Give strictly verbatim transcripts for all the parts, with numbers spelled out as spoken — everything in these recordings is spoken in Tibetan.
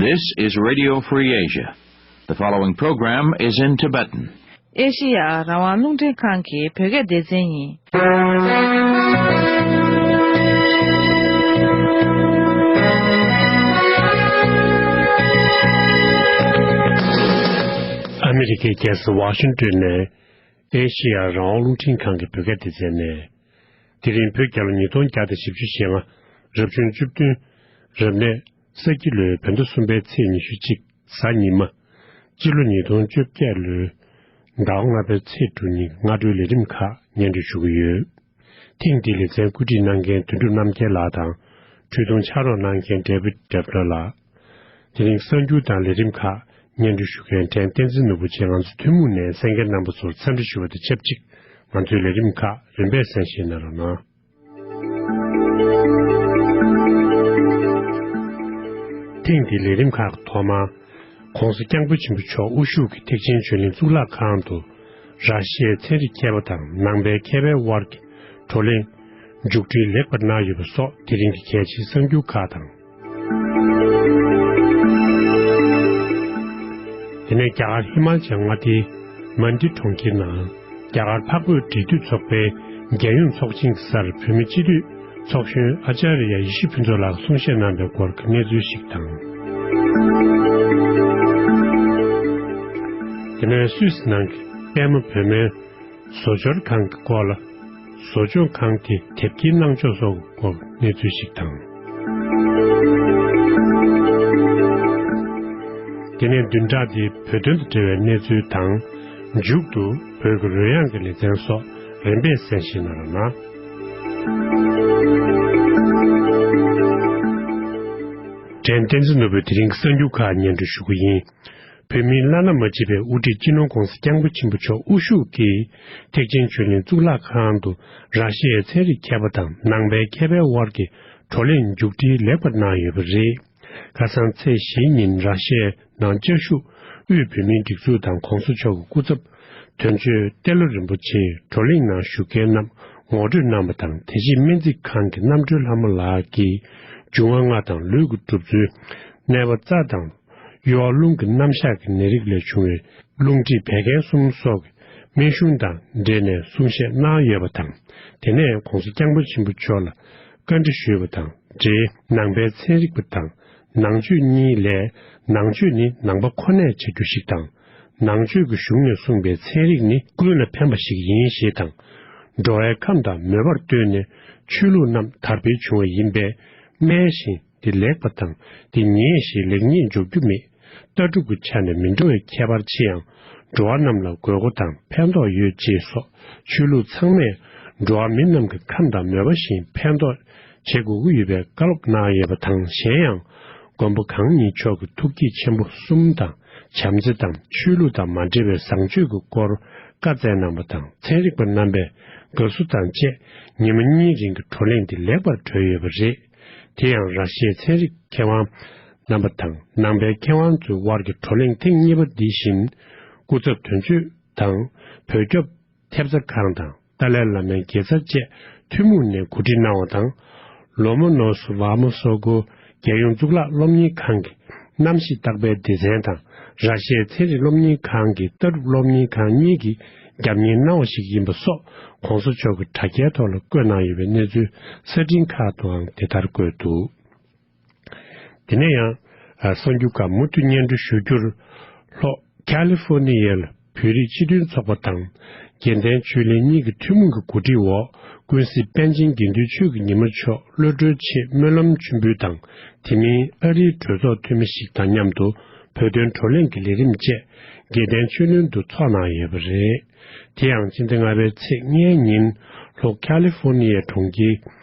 This is Radio Free Asia. The following program is in Tibetan. ཨེ་ཤི་ཡ་རང་དབང་རླུང་འཕྲིན་ཁང་གི་བོད་སྐད་སྡེ་ཚན་ཡིན། ཨ་མི་རི་ཀའི་རྒྱལ་ས་ཝ་ཤིང་ཏོན་ནས། ཨེ་ཤི་ཡ་རང་དབང་རླུང་འཕྲིན་ཁང་གི་བོད་སྐད་སྡེ་ཚན་ནས། དེ་རིང་བོད་རྒྱལ་ལོ་ཉིས་སྟོང་བརྒྱ་དང་བཞི་བཅུ་ཞེ་ལྔ། རབ་བྱུང་བཅུ་བདུན། རབ་གནས་ས་ཁྱི་ལོའི་བོད་ཟླ་གསུམ་པའི་ཚེས་ཉི་ཤུ་གཅིག་གཟའ་ཉི་མ། སྤྱི་ལོ་ཉིས་སྟོང་བཅོ་བརྒྱད་ལོའི་ཟླ་བ་ལྔ་པའི་ཚེས་དྲུག་ཉིན་གྱི་སྔ་དྲོའི་ལས་རིམ་ཁག་སྙན་སྒྲོན་ཞུ་གི་ཡོད། ཐེངས་འདིའི་ལེ་ཚན་བཀོད་སྒྲིག་གནང་མཁན་དོན་གྲུབ་རྣམ་རྒྱལ་ལགས་དང་། འཕྲུལ་གཏོང་ཕྱག་རོགས་གནང་མཁན་ཌེ་བིད་ཌེབ་ལོ་ལགས། དེ་རིང་གསར་འགྱུར་དང་ལས་རིམ་ཁག་སྙན་སྒྲོན་ཞུ་མཁན་ཕྲན་བསྟན་འཛིན་ནོར་བུ་བཅས་ང་ཚོ་ཐུན་མོང་ནས་གསན་མཁན་རྣམ་པ་ཚོར་འཚམས་འདྲི་ཞུ་བ་དང་ཆབས་ཅིག་ང་ཚོའི་ལས་རིམ་ཁག་རིམ་པས་གསན་བཞེས་གནང་རོགས་གནང་། ཐེངས་འདིའི་ལས་རིམ་ཁག་གི་ཐོག་མར། ༸གོང་ས་སྐྱབས་མགོན་ཆེན་པོ་མཆོག་དབུ་བཞུགས་ཀྱི་ཐེག་ཆེན་ཆོས་གླིང་གཙུག་ལག་ཁང་དུ། ར་ཤི་ཡའི་ཚན་རིག་མཁས་པ་དང་ནང་པའི་མཁས་པའི་དབར་གྱི་བགྲོ་གླེང་མཇུག་སྒྲིལ་ལེགས་པར་གནང་ཡོད་པ་སོགས་དེ་རིང་གི་གལ་ཆེའི་གསར་འགྱུར་ཁག་དང་། དེ་ནས་རྒྱ་གར་ཧི་མ་ཅལ་མངའ་སྡེའི་མན་ཌི་གྲོང་ཁྱེར་ནང་རྒྱ་གར་འཕགས་བོད་འབྲེལ་མཐུད་ཚོགས་པའི་རྒྱལ་ཡོངས་ཚོགས་ཆེན་གྱི་སར་བོད་མི་སྤྱི་འཐུས་ཚོགས་གཞོན་ཨ་ཅཱརྱ་ཡེ་ཤེས་ཕུན་ཚོགས་ལགས་གསུང་བཤད་གནང་པའི་སྐོར་གྱི་གནས་ཚུལ་ཞིག་དང་། དེ་ནས་སུད་སི་ནང་གི་པད་མ་བོད་མིའི་བཟོ་སྦྱོར་ཁང་གི་སྐོར་ལ། བཟོ་སྦྱོང་ཁང་དེ་དེབ་སྐྱེལ་གནང་ཕྱོགས་སོགས་ཀྱི་སྐོར་གནས་ཚུལ་ཞིག་དང་། དེ་ནས་བདུན་ཕྲག་འདིའི་བོད་དོན་དང་འབྲེལ་བའི་གནས་ཚུལ་དང་། མཇུག་ཏུ་བོད་ཀྱི་རོལ་དབྱངས་ཀྱི་ལེ་ཚན་སོགས་རིམ་པས་གསན་བཞེས་གནང་རོགས་གནང་། ཕྲན་བསྟན་འཛིན་ནོར་བུས་དེ་རིང་གི་གསར་འགྱུར་ཁག་སྙན་སྒྲོན་ཞུ་གི་ཡིན། བོད་མིའི་བླ་ན་མ་མཆིས་པའི་དབུ་ཁྲིད་སྤྱི་ནོར་༸གོང་ས་༸སྐྱབས་མགོན་ཆེན་པོ་མཆོག་དབུ་བཞུགས་ཀྱིས་ཐེག་ཆེན་ཆོས་གླིང་གཙུག་ལག་ཁང་དུ་ར་ཤི་ཡའི་ཚན་རིག་མཁས་པ་དང་ནང་པའི་མཁས་པའི་དབར་གྱི་བགྲོ་གླེང་མཇུག་སྒྲིལ་ལེགས་པར་གནང་ཡོད་པ་རེད། ཁ་སང་ཚེས་བཞིའི་ཉིན་ར་ཤི་ཡའི་ནང་བཅའ་བཞུགས་དབུས་བོད་མིའི་སྒྲིག་འཛུགས་དང་༸གོང་ས་མཆོག་གི་སྐུ་ཚབ་དོན་གཅོད་ཏེ་ལོ་རིན་པོ་ཆེས་བགྲོ་གླེང་ནང་ཞུགས་མཁན་རྣམས་ངོ་སྤྲོད་གནང་བ་དང་། དེ་རྗེས་སྨན་རྩིས་ཁང་གི་རྣམ་གྲོལ་ལྷ་མོ་ལགས་ཀྱིས་འབྱུང་བ་ལྔ་དང་ལུས་ཀྱི་གྲུབ་ཚུལ། གནས་པ་རྩ་དང་། གཡོ་བ་རླུང་གི་རྣམ་གཞག་གི་ནད་རིགས་ལས་བྱུང་བའི་རླུང་མཁྲིས་བད་ཀན་གསུམ་སོགས་ཀྱི་སྨན་གཞུང་དང་འབྲེལ་ནས་གསུང་བཤད་གནང་ཡོད་པ་དང་། དེ་ནས་༸གོང་ས་༸སྐྱབས་མགོན་ཆེན་པོ་མཆོག་ལ་བཀའ་འདྲི་ཞུས་པ་དང་འབྲེལ། ནང་པའི་ཚན་རིག་པ་དང་ནང་ཆོས་གཉིས་ལས། ནང་ཆོས་ནི་ནང་པ་ཁོ་ནས་བྱ་རྒྱུ་ཞིག་དང་། ནང་ཆོས་ཀྱི་གཞུང་ནས་གསུངས་པའི་ཚན་རིག་ནི་ཀུན་ལ་ཕན་པ་ཞིག་ཡིན་ཞེས་དང་། འགྲོ་བའི་ཁམས་དང་མོས་པར་ལྟོས་ནས་ཆོས་ལུགས་རྣམས་དར་འཕེལ་བྱུང་བ་ཡིན་པས། སྨྲས་ཤིང་འདི་ལེགས་པ་དང་འདི་ཉེས་ཞེས་ལེགས་ཉེས་འཇོག་རྒྱུ་མེད། ལྟ་གྲུབ་ཀྱི་ཆ་ནས་མི་འདྲ་བའི་ཁྱད་པར་ཆེ་ཡང་། འགྲོ་བ་རྣམས་ལ་དགོས་མཁོ་དང་ཕན་ཐོགས་ཡོད་ཅེས་སོགས། ཆོས་ལུགས་ཚང་མས་འགྲོ་བ་མི་རྣམས་ཀྱི་ཁམས་དང་མོས་པ་བཞིན་ཕན་ཐོགས་བྱེད་དགོས་ཀྱི་ཡོད་པའི་བཀའ་སློབ་གནང་ཡོད་པ་དང་། གཞན་ཡང་། མགོན་པོ་གང་ཉིད་མཆོག་གི་ཐུགས་བསྐྱེད་ཆེན་པོ་གསུམ་དང་། བྱམས་བརྩེ་དང་ཆོས་ལུགས་དང་མ་འབྲེལ་བའི་བཟང་སྤྱོད་ཀྱི་སྐོར་བཀའ་སྩལ་གནང་བ་དང་། ཚན་རིག་པ་རྣམ་པས་དགའ་བསུ་དང་བཅས་ཉི་མ་གཉིས་རིང་གི་བགྲོ་གླེང་འདི་ལེགས་པར་གྲོལ་ཡོད་པ་རེད། དེ་ཡང་ར་ཤི་ཡའི་ཚན་རིག་མཁས་དབང་རྣམ་པ་དང་ནང་པའི་མཁས་དབང་ཚོའི་དབར་གྱི་བགྲོ་གླེང་ཐེངས་གཉིས་པ་འདི་བཞིན། སྐུ་ཚབ་དོན་གཅོད་དང་བོད་སྐྱོབ་ཐེབས་རྩ་ཁང་དང་ཏཱ་ལའི་བླ་མའི་དགེ་རྩ་བཅས་ཐུན་མོང་ནས་གོ་སྒྲིག་གནང་བ་དང་། ལོ་མོ་ནོ་སུ་ཝ་མོ་སོ་ཀོ་རྒྱལ་ཡོངས་གཙུག་ལག་སློབ་གཉེར་ཁང་གི་གནམ་གཤིས་རྟག་པའི་སྡེ་ཚན་དང་། ར་ཤི་ཡའི་ཚན་རིག་སློབ་གཉེར་ཁང་གི་ལྟ་གྲུབ་སློབ་གཉེར་ཁང་གཉིས་ཀྱིས་རྒྱབ་གཉེར་གནང་བ་ཞིག་ཡིན་པ་སོགས་༸གོང་ས་མཆོག་གི་དྲ་རྒྱའི་ཐོག་ལ་བཀོད་གནང་ཡོད་པའི་གནས་ཚུལ་གསར་འཕྲིན་ཁག་ཏུའང་དེ་ལྟར་བཀོད་འདུག་དེ་ནས་ཡང་། ཨ། གསར་འགྱུར་ཁག་མུ་མཐུད་སྙན་སྒྲོན་ཞུ་རྒྱུར། ལྷོ་ཁ་ལི་ཧྥོ་ནི་ཡའི་བོད་རིགས་སྤྱི་མཐུན་ཚོགས་པ་དང་། དགེ་ལྡན་ཆོས་གླིང་གཉིས་ཀྱི་ཐུན་མོང་གི་གོ་སྒྲིག་འོག་ཀུན་གཟིགས་པཎ་ཆེན་དགེ་འདུན་ཆོས་ཀྱི་ཉི་མ་མཆོག་གློད་གྲོལ་ཆེད་སྨོན་ལམ་མཆོད་འབུལ་དང་། དེ་མིན་ཨ་རིའི་གྲོས་ཚོགས་འཐུས་མི་ཞིག་དང་མཉམ་དུ་བོད་དོན་བགྲོ་གླེང་གི་ལས་རིམ་བཅས་དགེ་ལྡན་ཆོས་གླིང་དུ་ཚོགས་གནང་ཡོད་པ་རེད། དེ་ཡང་ཕྱི་ཟླ་ལྔ་པའི་ཚེས་ལྔའི་ཉིན་ལྷོ་ཁ་ལི་ཧྥོ་ནི་ཡའི་གྲོང་ཁྱེར་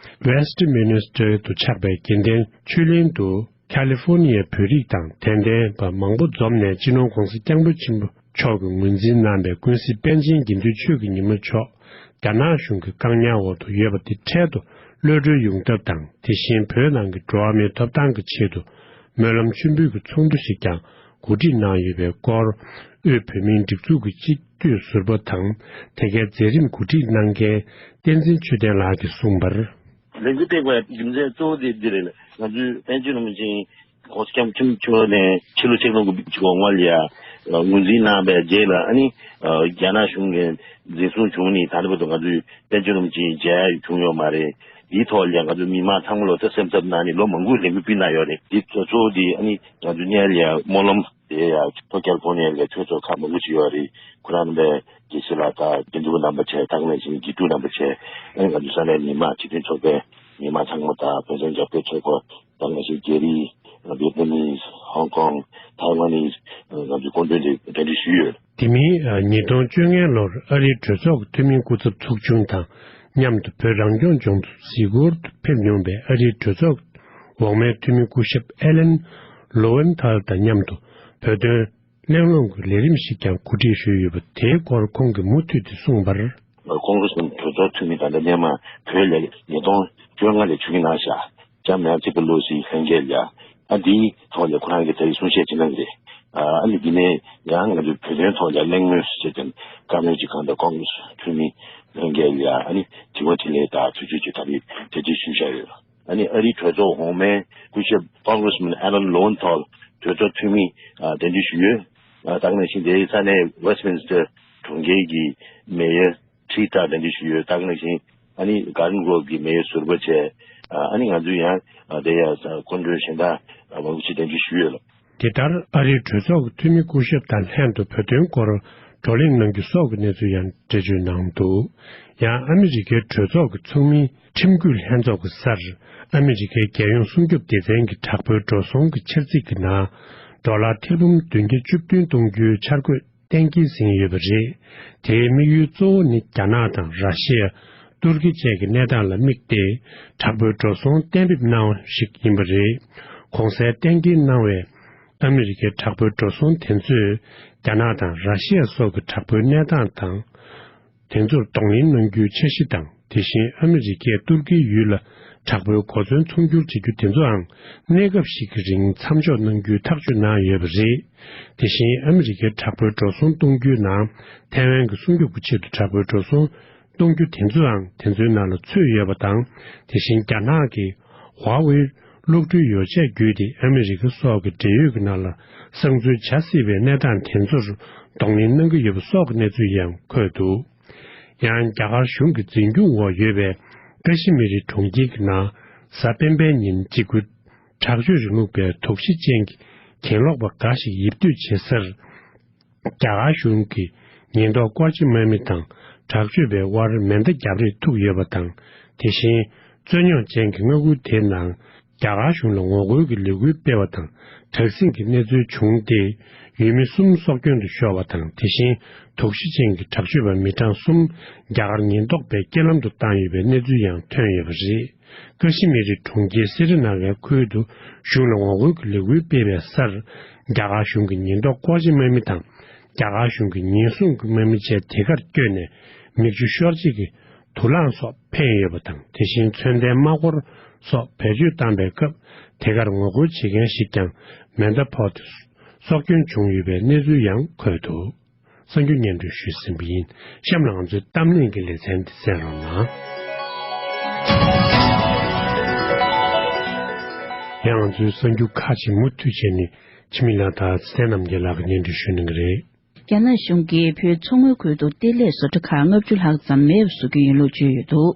ཝེ་སི་ཊི་མིན་ནི་སི་ཊར་དུ་ཆགས་པའི་དགེ་ལྡན་ཆོས་གླིང་དུ། ཁ་ལི་ཧྥོ་ནི་ཡའི་བོད་རིགས་དང་དད་ལྡན་པ་མང་པོ་འཛོམས་ནས། སྤྱི་ནོར་༸གོང་ས་༸སྐྱབས་མགོན་ཆེན་པོ་མཆོག་གིས་ངོས་འཛིན་གནང་པའི་ཀུན་གཟིགས་པཎ་ཆེན་དགེ་འདུན་ཆོས་ཀྱི་ཉི་མ་མཆོག་རྒྱ་ནག་གཞུང་གི་བཀག་ཉར་འོག་ཏུ་ཡོད་པ་དེ་འཕྲལ་དུ་གློད་གྲོལ་ཡོང་ཐབས་དང་། དེ་བཞིན་བོད་ནང་གི་འགྲོ་བ་མིའི་ཐོབ་ཐང་གི་ཆེད་དུ་སྨོན་ལམ་མཆོད་འབུལ་གྱི་ཚོགས་འདུ་ཞིག་ཀྱང་གོ་སྒྲིག་གནང་ཡོད་པའི་སྐོར། དབུས་བོད་མིའི་སྒྲིག་འཛུགས་ཀྱི་སྤྱི་འཐུས་ཟུར་པ་དང་། དེ་གའི་མཛད་རིམ་གོ་སྒྲིག་གནང་མཁན་བསྟན་འཛིན་ཆོས་ལྡན་ལགས་ཀྱིས་གསུངས་པར། ལས་འགུལ་སྤེལ་དགོས་པའི་རྒྱུ་མཚན་གཙོ་བོ་དེ་འདི་རེད། ང་ཚོའི་པཎ་ཆེན་རིན་པོ་ཆེའི་ ༸གོང་ས་སྐྱབས་མགོན་ཆེན་པོ་ནས་ཕྱི་ལོ་ཆིག་སྟོང་དགུ་བརྒྱ་དགུ་བཅུ་གོ་ལྔ་ལ་ཡ་ངོས་འཛིན་གནང་བའི་རྗེས་ལ། ཨ་ནི་རྒྱ་ནག་གཞུང་གིས་འཛིན་བཟུང་བྱུང་ནས། ད་ལྟ་བར་དུ་ང་ཚོས་བཙན་བྱོལ་ནང་ཅིག་མཇལ་བྱུང་ཡོད་མ་རེད། དེའི་ཐོག་ལ་ཡ་ང་ཚོ་མི་མང་ཚང་མ་ལོ་ཐོག་སེམས་འཚབ་གནང་ནས་ལོ་མང་པོའི་ལས་འགུལ་སྤེལ་གནང་ཡོད་རེད། དེ་གཙོ་བོ་དེ་ཨ་ནི་ང་ཚོ་སྔོན་ལ་ཡ་སྨོན་ལམ་དེ་ཡ་ལྷོ་ཁ་ལི་ཕོར་ནི་ཡ་ལ་ཡ་ཆོས་ཚོགས་ཁག་མང་པོ་ཅིག་ཡོད་རེད། ཁོ་རང་རྣམ་པས་དགེ་བཤེས་ལགས་དང་དགེ་འདུན་པ་རྣམ་པ་བཅས། ད་ག་ནང་བཞིན་དགེ་ཕྲུག་རྣམ་པ་བཅས། ཨ་ནི་ང་ཚོ་ས་གནས་མི་མང་སྤྱི་མཐུན་ཚོགས་པའི་མི་མང་ཚང་མ་དང་། བོད་དོན་རྒྱབ་སྐྱོར་ཚོགས་པ། ད་ག་ནང་བཞིན་རྒྱ་རིགས། Vietnamese། Hong Kong། Taiwanese། ང་ཚོས་སྐུ་མདུན་དེ་གདན་འདྲེན་ཞུས་ཡོད། དེ་མིན། ཉིས་སྟོང་བཅོ་ལྔ་ལོར་ཨ་རིའི་གྲོས་ཚོགས་ཀྱི་འཐུས་མི་སྐུ་ཚབ་ཚོགས་ཆུང་དང་མཉམ་དུ་བོད་རང་སྐྱོང་ལྗོངས་སུ་གཟིགས་སྐོར་དུ་ཕེབས་མྱོང་བའི་ཨ་རིའི་གྲོས་ཚོགས་འོག་མའི་འཐུས་མི་སྐུ་ཞབས་ཨེ་ལན་ལོ་ཝེན་ཐལ་དང་མཉམ་དུ་བོད་དོན་གླེང་སློང་གི་ལས་རིམ་ཞིག་ཀྱང་གོ་སྒྲིག་ཞུས་ཡོད་པ། དེའི་སྐོར་ཁོང་གིས་མུ་མཐུད་དེ་གསུངས་པར། ཀོང་རེ་སི་མན་གྲོས་ཚོགས་འཐུས་མི་དང་འདྲ་སྔོན་མ་བོད་ལ་ཉིས་སྟོང་བཅོ་ལྔ་ལ་ཆིབས་བསྒྱུར་གནང་བཞག་ལྕམ་ནན་སི་པེ་ལོ་སི་ལྷན་རྒྱས་ལ་ཡ། ཨ་འདིའི་ཐོག་ལ་ཁོ་རང་གིས་ད་རེས་གསུང་བཤད་ཅིག་གནང་གི་རེད། ཨ་ནི་འདི་ནས་ཡང་ང་ཚོའི་བོད་དོན་ཐོག་ལ་གླེང་མོལ་ཞུ་ཆེད་དུ་བཀའ་མོལ་ཅིག་གནང་དང་། ཀོང་རེ་སི་འཐུས་མི་ལྷན་རྒྱས་ལ་ཡ་ཨ་ནི་དྲི་བ་དྲིས་ལན་དང་ཐུགས་རྗེ་ཆེ་ད་རེས་གྲ་སྒྲིག་ཞུས་བཞག་ཡོད། ཨ་ནི་ཨ་རིའི་གྲོས་ཚོགས་འོག་མའི་སྐུ་ཞབས་Congressman Alan Lowenthal གྲོས་ཚོགས་འཐུས་མི་ཨ་གདན་འདྲེན་ཞུས་ཡོད། ཨ་ད་ག་ནང་བཞིན་དེའི་ས་གནས་Westminster གྲོང་ཁྱེར་གྱི་མེ་ཡར་ཁྲི་ཐར་གདན་འདྲེན་ཞུས་ཡོད། ད་ག་ནང་བཞིན་ཨ་ནི་Garden Grove གྱི་མེ་ཡར་ཟུར་པ་བཅས། ཨ་ནི་ང་ཚོའི་ཡང་དེ་ཡ་སྐུ་མགྲོན་གཞན་དག་མང་པོ་ཅིག་གདན་འདྲེན་ཞུས་ཡོད་ལ། དེ་ལྟར་ཨ་རིའི་གྲོས་ཚོགས་ཀྱི་འཐུས་མི་སྐུ་ཞབས་དང་ལྷན་དུ་བོད་དོན་སྐོར་བགྲོ་གླེང་གནང་རྒྱུ་སོགས་ཀྱི་གནས་ཚུལ་ཡང་འགྲེལ་བརྗོད་གནང་འདུག་ཡང་ཨ་མི་རི་ཀའི་གྲོས་ཚོགས་ཀྱི་ཚོགས་མིའི་ཁྲིམས་བཀོད་ལྷན་ཚོགས་ཀྱི་སར། ཨ་མི་རི་ཀའི་རྒྱལ་ཡོངས་སྲུང་སྐྱོབ་སྡེ་ཚན་གྱི་དྲག་པོའི་འགྲོ་སོང་གི་འཆར་རྩིས་ཀྱི་ནང་། ཌོ་ལར་ཐེར་འབུམ་བདུན་བརྒྱ་བཅུ་བདུན་གཏོང་རྒྱུའི་འཆར་འགོད་གཏན་འཁེལ་ཟིན་ཡོད་པ་རེད། དེའི་དམིགས་ཡུལ་གཙོ་བོ་ནི་རྒྱ་ནག་དང་ར་ཤི་ཡ། ཏུར་ཀི་བཅས་ཀྱི་གནས་སྟངས་ལ་དམིགས་ཏེ། དྲག་པོའི་འགྲོ་སོང་གཏན་འབེབས་གནང་བ་ཞིག་ཡིན་པ་རེད། གོང་གསལ་གཏན་འཁེལ་གནང་བའི་ཨ་མི་རི་ཀའི་དྲག་པོའི་འགྲོ་སོང་དེ་ཚོས་རྒྱ་ནག་དང་ར་ཤི་ཡ་སོགས་ཀྱི་དྲག་པོའི་གནས་སྟངས་དང་། དེ་ཚོར་གདོང་ལེན་གནང་རྒྱུའི་འཆར་གཞི་དང་། དེ་བཞིན་ཨ་མི་རི་ཀས་ཏུར་ཀིའི་ཡུལ་ལ་དྲག་པོའི་གོ་མཚོན་ཚོང་སྒྱུར་བྱེད་རྒྱུ་དེ་ཚོའང་གནས་སྐབས་ཤིག་གི་རིང་མཚམས་འཇོག་གནང་རྒྱུའི་ཐག་གཅོད་གནང་ཡོད་པ་རེད། དེ་བཞིན་ཨ་མི་རི་ཀའི་དྲག་པོའི་འགྲོ་སོང་གཏོང་རྒྱུའི་ནང་ཐའེ་ཝན་གྱི་སྲུང་སྐྱོབ་ཀྱི་ཆེད་དུ་དྲག་པོའི་འགྲོ་སོང་གཏོང་རྒྱུ་དེ་ཚོའང་དེ་ཚོའི་ནང་ལ་ཚུད་ཡོད་པ་དང་། དེ་བཞིན་རྒྱ་ནག་གིས་ཧྭ་ཝེ་གློག་འཕྲུལ་ཡོ་བྱད་བརྒྱུད་དེ་ཨ་མི་རི་ཀ་སོགས་ཀྱི་འབྲེལ་ཡོད་ཀྱི་ནང་ལ་གསང་འཛུལ་བྱ་སྲིད་པའི་གནས་སྟངས་དེ་ཚོར་གདོང་ལེན་གནང་གི་ཡོད་པ་སོགས་ཀྱི་གནས་ཚུལ་ཡང་འཁོད་འདུག་ཡང་རྒྱ་གར་གཞུང་གི་འཛིན་སྐྱོང་འོག་ཡོད་པའི་ཀ་ཤི་མི་རི་གྲོང་ཁྱེར་གྱི་ནང་གཟའ་སྤེན་པའི་ཉིན་འཇིགས་སྐུལ་དྲག་སྤྱོད་རིང་ལུགས་པའི་དོགས་གཞི་ཅན་གྱི་གྱེན་ལོག་པ་འགའ་ཞིག་ཡིབ་སྡོད་བྱེད་སར། རྒྱ་གར་གཞུང་གིས་ཉེན་རྟོག་སྐོར་སྤྱི་དམག་མི་དང་དྲག་སྤྱོད་པའི་དབར་མེ་མདའ་རྒྱབ་རེས་ཐུག་ཡོད་པ་དང་། དེ་བཞིན་རྩོད་རྙོག་ཅན་གྱི་མངའ་ཁུལ་དེའི་ནང་རྒྱ་གར་གཞུང་ལ་ངོ་རྒོལ་གྱི་ལས་འགུལ་སྤེལ་བ་དང་དྲག་ཟིང་གི་གནས་ཚུལ་བྱུང་སྟེ། ཡུལ་མི་གསུམ་སྲོག་སྐྱོན་དུ་ཤོར་བ་དང་། དེ་བཞིན་དོགས་གཞི་ཅན་གྱི་དྲག་སྤྱོད་པ་མི་གྲངས་གསུམ་རྒྱ་གར་ཉེན་རྟོག་པས་རྐྱེན་ལམ་དུ་བཏང་ཡོད་པའི་གནས་ཚུལ་ཡང་ཐོན་ཡོད་པ་རེད། ཀ་ཤི་མི་རི་གྲོང་ཁྱེར་སི་རི་ན་གའི་ཁུལ་དུ་གཞུང་ལ་ངོ་རྒོལ་གྱི་ལས་འགུལ་སྤེལ་བའི་སར། རྒྱ་གར་གཞུང་གི་ཉེན་རྟོག་སྐོར་སྤྱི་དམག་མི་དང་། རྒྱ་གར་གཞུང་གི་ཉེན་སྲུང་གི་དམག་མི་བཅས་དེ་གར་བསྐྱོད་ནས། མིག་ཆུ་ཤོར་བྱེད་ཀྱི་དུག་རླངས་སོགས་འཕེན་ཡོད་པ་དང་། དེ་བཞིན་ཚོན་ལྡན་དམག་འཁོར་སོགས་བེད་སྤྱོད་བཏང་པའི་སྐབས། དེ་གར་ངོ་རྒོལ་བྱེད་མཁན་ཞིག་ཀྱང་མེ་མདའ་ཕོག་སྟེ་སྲོག་སྐྱོན་བྱུང་ཡོད་པའི་གནས་ཚུལ་ཡང་འཁོད་འདུག་གསར་འགྱུར་སྙན་སྒྲོན་ཞུས་ཟིན་པ་ཡིན། གཤམ་ལ་ང་ཚོའི་གཏམ་གླེང་གི་ལེ་ཚན་འདི་གསན་རོགས་གནང་། ཡང་ང་ཚོའི་གསར་འགྱུར་ཁག་ཅིག་མུ་མཐུད་བྱས་ནས་འཆི་མེད་ལགས་དང་ཚེ་བརྟན་རྣམ་རྒྱལ་ལགས་ཀྱིས་སྙན་སྒྲོན་ཞུ་གནང་གི་རེད། རྒྱ་ནག་གཞུང་གིས་བོད་མཚོ་སྔོན་ཁུལ་དུ་གཏེར་ལས་བཟོ་གྲྭ་ཁག་ལྔ་བཅུ་ལྷག་ཙམ་མེད་པ་བཟོ་རྒྱུ་ཡིན་ལུགས་བརྗོད་ཡོད་འདུག་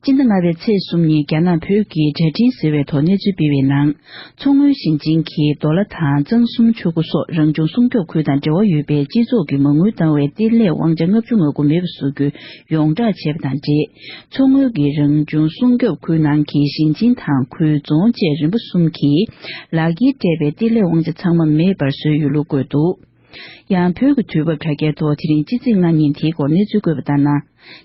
སྤྱི་ཟླ་ལྔ་པའི་ཚེས་གསུམ་ཉིན་རྒྱ་ནག་བོད་ཀྱི་འབྲས་སྤྲིན་ཟེར་བའི་ཐོག་གནས་ཚུལ་སྤེལ་བའི་ནང་། མཚོ་སྔོན་ཞིང་ཆེན་གྱི་མདོ་ལ་དང་གཙང་གསུམ་ཆུ་འགོ་སོགས་རང་བྱུང་སྲུང་སྐྱོབ་ཁུལ་དང་འབྲེལ་བ་ཡོད་པའི་སྤྱི་ཚོགས་ཀྱིས་མ་དངུལ་བཏང་བའི་གཏེར་ལས་དབང་ཆ་ལྔ་བཅུ་ང་དགུ་མེད་པ་བཟོ་རྒྱུ་ཡོངས་བསྒྲགས་བྱས་པ་དང་འབྲེལ། མཚོ་སྔོན་གྱི་རང་བྱུང་སྲུང་སྐྱོབ་ཁུལ་ནང་གི་ཞིང་ཆེན་དང་ཁུལ་རྫོང་བཅས་རིམ་པ་གསུམ་གྱིས་ལག་འཁྱེར་སྤྲད་པའི་གཏེར་ལས་དབང་ཆ་ཚང་མ་མེད་པར་བཟོས་ཡོད་ལུགས་བཀོད་འདུག་ཡང་བོད་ཀྱི་དུས་བབ་དྲ་རྒྱའི་ཐོག་དེ་རིང་སྤྱི་ཚེས་ལྔ་ཉིན་དེའི་སྐོར་གནས་ཚུལ་བཀོད་པ་ལྟར་ན།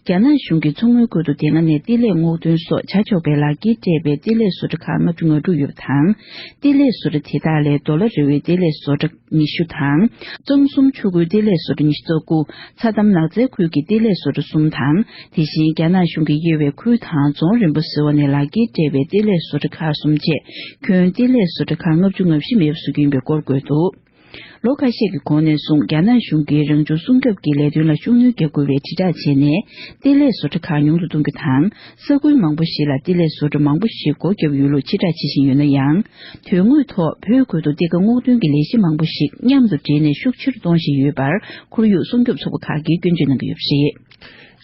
རྒྱ་ནག་གཞུང་གིས་མཚོ་སྔོན་ཁུལ་དུ་དེ་སྔ་ནས་གཏེར་ལས་སྔོག་འདོན་སོགས་བྱ་ཆོག་པའི་ལག་འཁྱེར་སྤྲད་པའི་གཏེར་ལས་བཟོ་གྲྭ་ཁག་ལྔ་བཅུ་ང་དྲུག་ཡོད་པ་དང་། གཏེར་ལས་བཟོ་གྲྭ་དེ་དག་ལས་མདོ་ལ་རི་བོའི་གཏེར་ལས་བཟོ་གྲྭ་ཉི་ཤུ་དང་། གཙང་གསུམ་ཆུ་འགོའི་གཏེར་ལས་བཟོ་གྲྭ་ཉི་ཤུ་རྩ་དགུ། ཚྭ་འདམ་ནགས་ཚལ་ཁུལ་གྱི་གཏེར་ལས་བཟོ་གྲྭ་གསུམ་དང་། དེ་བཞིན་རྒྱ་ནག་གཞུང་གིས་དབྱེ་བའི་ཁུལ་དང་རྫོང་རིམ་པ་ཟེར་བ་ནས་ལག་འཁྱེར་སྤྲད་པའི་གཏེར་ལས་བཟོ་གྲྭ་ཁག་གསུམ་བཅས་ཁྱོན་གཏེར་ལས་བཟོ་གྲྭ་ཁག་ལྔ་བཅུ་ང་བཞི་མེད་པ་བཟོ་རྒྱུ་ཡིན་པའི་སྐོར་བཀོད་འདུག་ལོ་ཁ་ཤས་ཀྱི་གོང་ནས་བཟུང་རྒྱ་ནག་གཞུང་གིས་རང་བྱུང་སྲུང་སྐྱོབ་ཀྱི་ལས་དོན་ལ་ཤུགས་སྣོན་རྒྱག་དགོས་པའི་དྲིལ་བསྒྲགས་བྱས་ནས། གཏེར་ལས་བཟོ་གྲྭ་ཁག་ཉུང་དུ་གཏོང་རྒྱུ་དང་། ས་ཁུལ་མང་པོ་ཞིག་ལ་གཏེར་ལས་བཟོ་གྲྭ་མང་པོ་ཞིག་སྒོ་བརྒྱབ་ཡོད་ལུགས་ཕྱིར་བསྒྲགས་བྱེད་བཞིན་ཡོད་ན་ཡང་། དོན་དངོས་ཐོག་བོད་ཁུལ་དུ་གཏེར་ཁ་སྔོག་འདོན་གྱི་ལས་གཞི་མང་པོ་ཞིག་མཉམ་དུ་སྦྲེལ་ནས་ཤུགས་ཆེ་རུ་གཏོང་བཞིན་ཡོད་པར། ཁོར་ཡུག་སྲུང་སྐྱོབ་ཚོགས་པ་ཁག་གིས་སྐྱོན་བརྗོད་གནང་གི་ཡོད་པ་རེད།